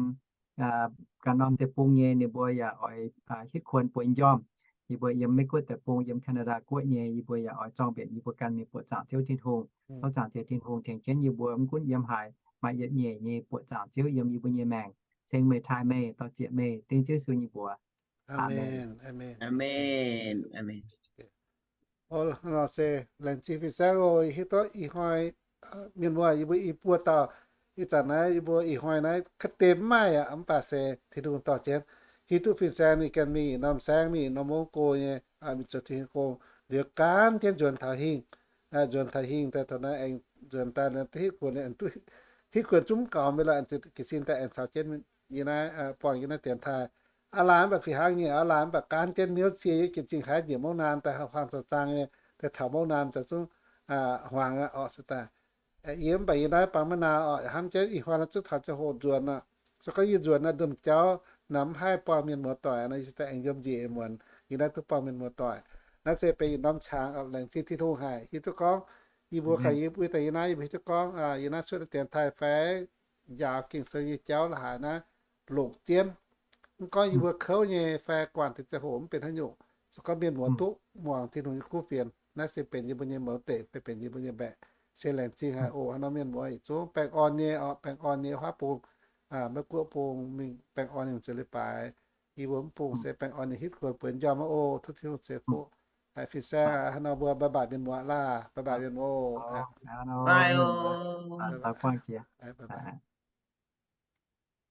ganh norm deic-bung nyei, ninh mbuo yaac oix hitv kuonx bueix njormh. Yie mbuo yiem Meiv-Guoqv deic-bung, yiem Canada guoqv nyei, yie mbuo yaac oix zorng-mbenc yie mbuo ganh mingh buoqc zaangc Ziouv Tin-Hungh. Tov Zaangc Diex Tin-Hungh tengx jienv yie mbuo mv gunv yiem haaix, maaih yietc nyeic nyei buoqc zaangc Ziouv yiem yie mbuo nyei maengc, ceng meih taaih meih, dorh zieqc meih, dengv Ziouv Yesu nyei mbuox. Aamen. Aamen. Aamen. Nor se laengz zingh fin-saeng oc. Hiuv duqv ih hnoi mienh muoz yie mbuo i buo dauh, ih zanc naaiv yie mbuo ih hnoi naaiv ka'deix mv maaih aqv, mv baac se Tin-Hungh dorh jienv hiuv duqv fin-saeng ninh ganh mingh norm saengv, mingh norm mungv go nyei, mingh zoux Tin-Hungh gong, liuz gaanv jienv nzuonx taux hingh, nzuonx taux hingh daaih taux naaiv aengx nzuonx daaih hiuv kuonx, hiuv kuonx zungv gaux mingh lorqc, ga'sin daaih aengx caux jienv yie naaiv buangh yie naaiv dienx taaih. Aav laanh mv baac fih hnangv nyei, aav laanh mv baac gaanv jienv niouv cie yie jienv zingh haiv njiec mouv naan daaih huaang zaang zaang nyei, daaih taux mouv naan zoux zungv hmuangx aqv orqc se daaih. Yie mv baac yie naaiv baamh maiv naan orqc, hnamv jienv ih hnoi naaiv zungv taux ziangh hoc nzuonx aqv. Se gorngv yie nzuonx naaiv ndomh jauv naaiv mv haih buangh mienh muoz-doic nor, yie se daaih aengx yiem njiec muonc yie naaiv duqv buangh mienh muoz-doic. Naaiv se benx yietc norm qangx, laengz zingh Tin-Hungh haic hiuv duqv gorngv yie mbuo ganh yie mbuo daaih yie naaiv yie mbuo hiuv duqv gorngv yie naaiv cuotv naaiv dienx taaih fai njaaux Ging-Sou nyei jauv la'haaix naaiv longc jienv. Mv gorngv yie mbuo kouv nyei fai guangc deix ziangh hoc mv benx haaix nyungc, se gorngv mienh muoz duqv muangx Tin-Hungh nyei kuv fienx, naaiv se benx yie mbuo nyei mouz deic fai benx yie mbuo nyei mbaeqc. Se laengz zingh haic oc. Haaix nor mienh muoz yietc zungv baengh orn nyei orqc, baengh orn nyei wuov bung, Meiv-Guoqv bung mingh baengh orn nyei nzuonx leiz-baaix. Yie mbuo mv bung se baengh orn nyei hitv kuonx bueix njormh aqv oc. Tov Tin-Hungh ceix fuqv. Haiz fin-saeng aqv, haaix nor mbuo bye bye mienh muoz laah, bye bye mienh muoz oc.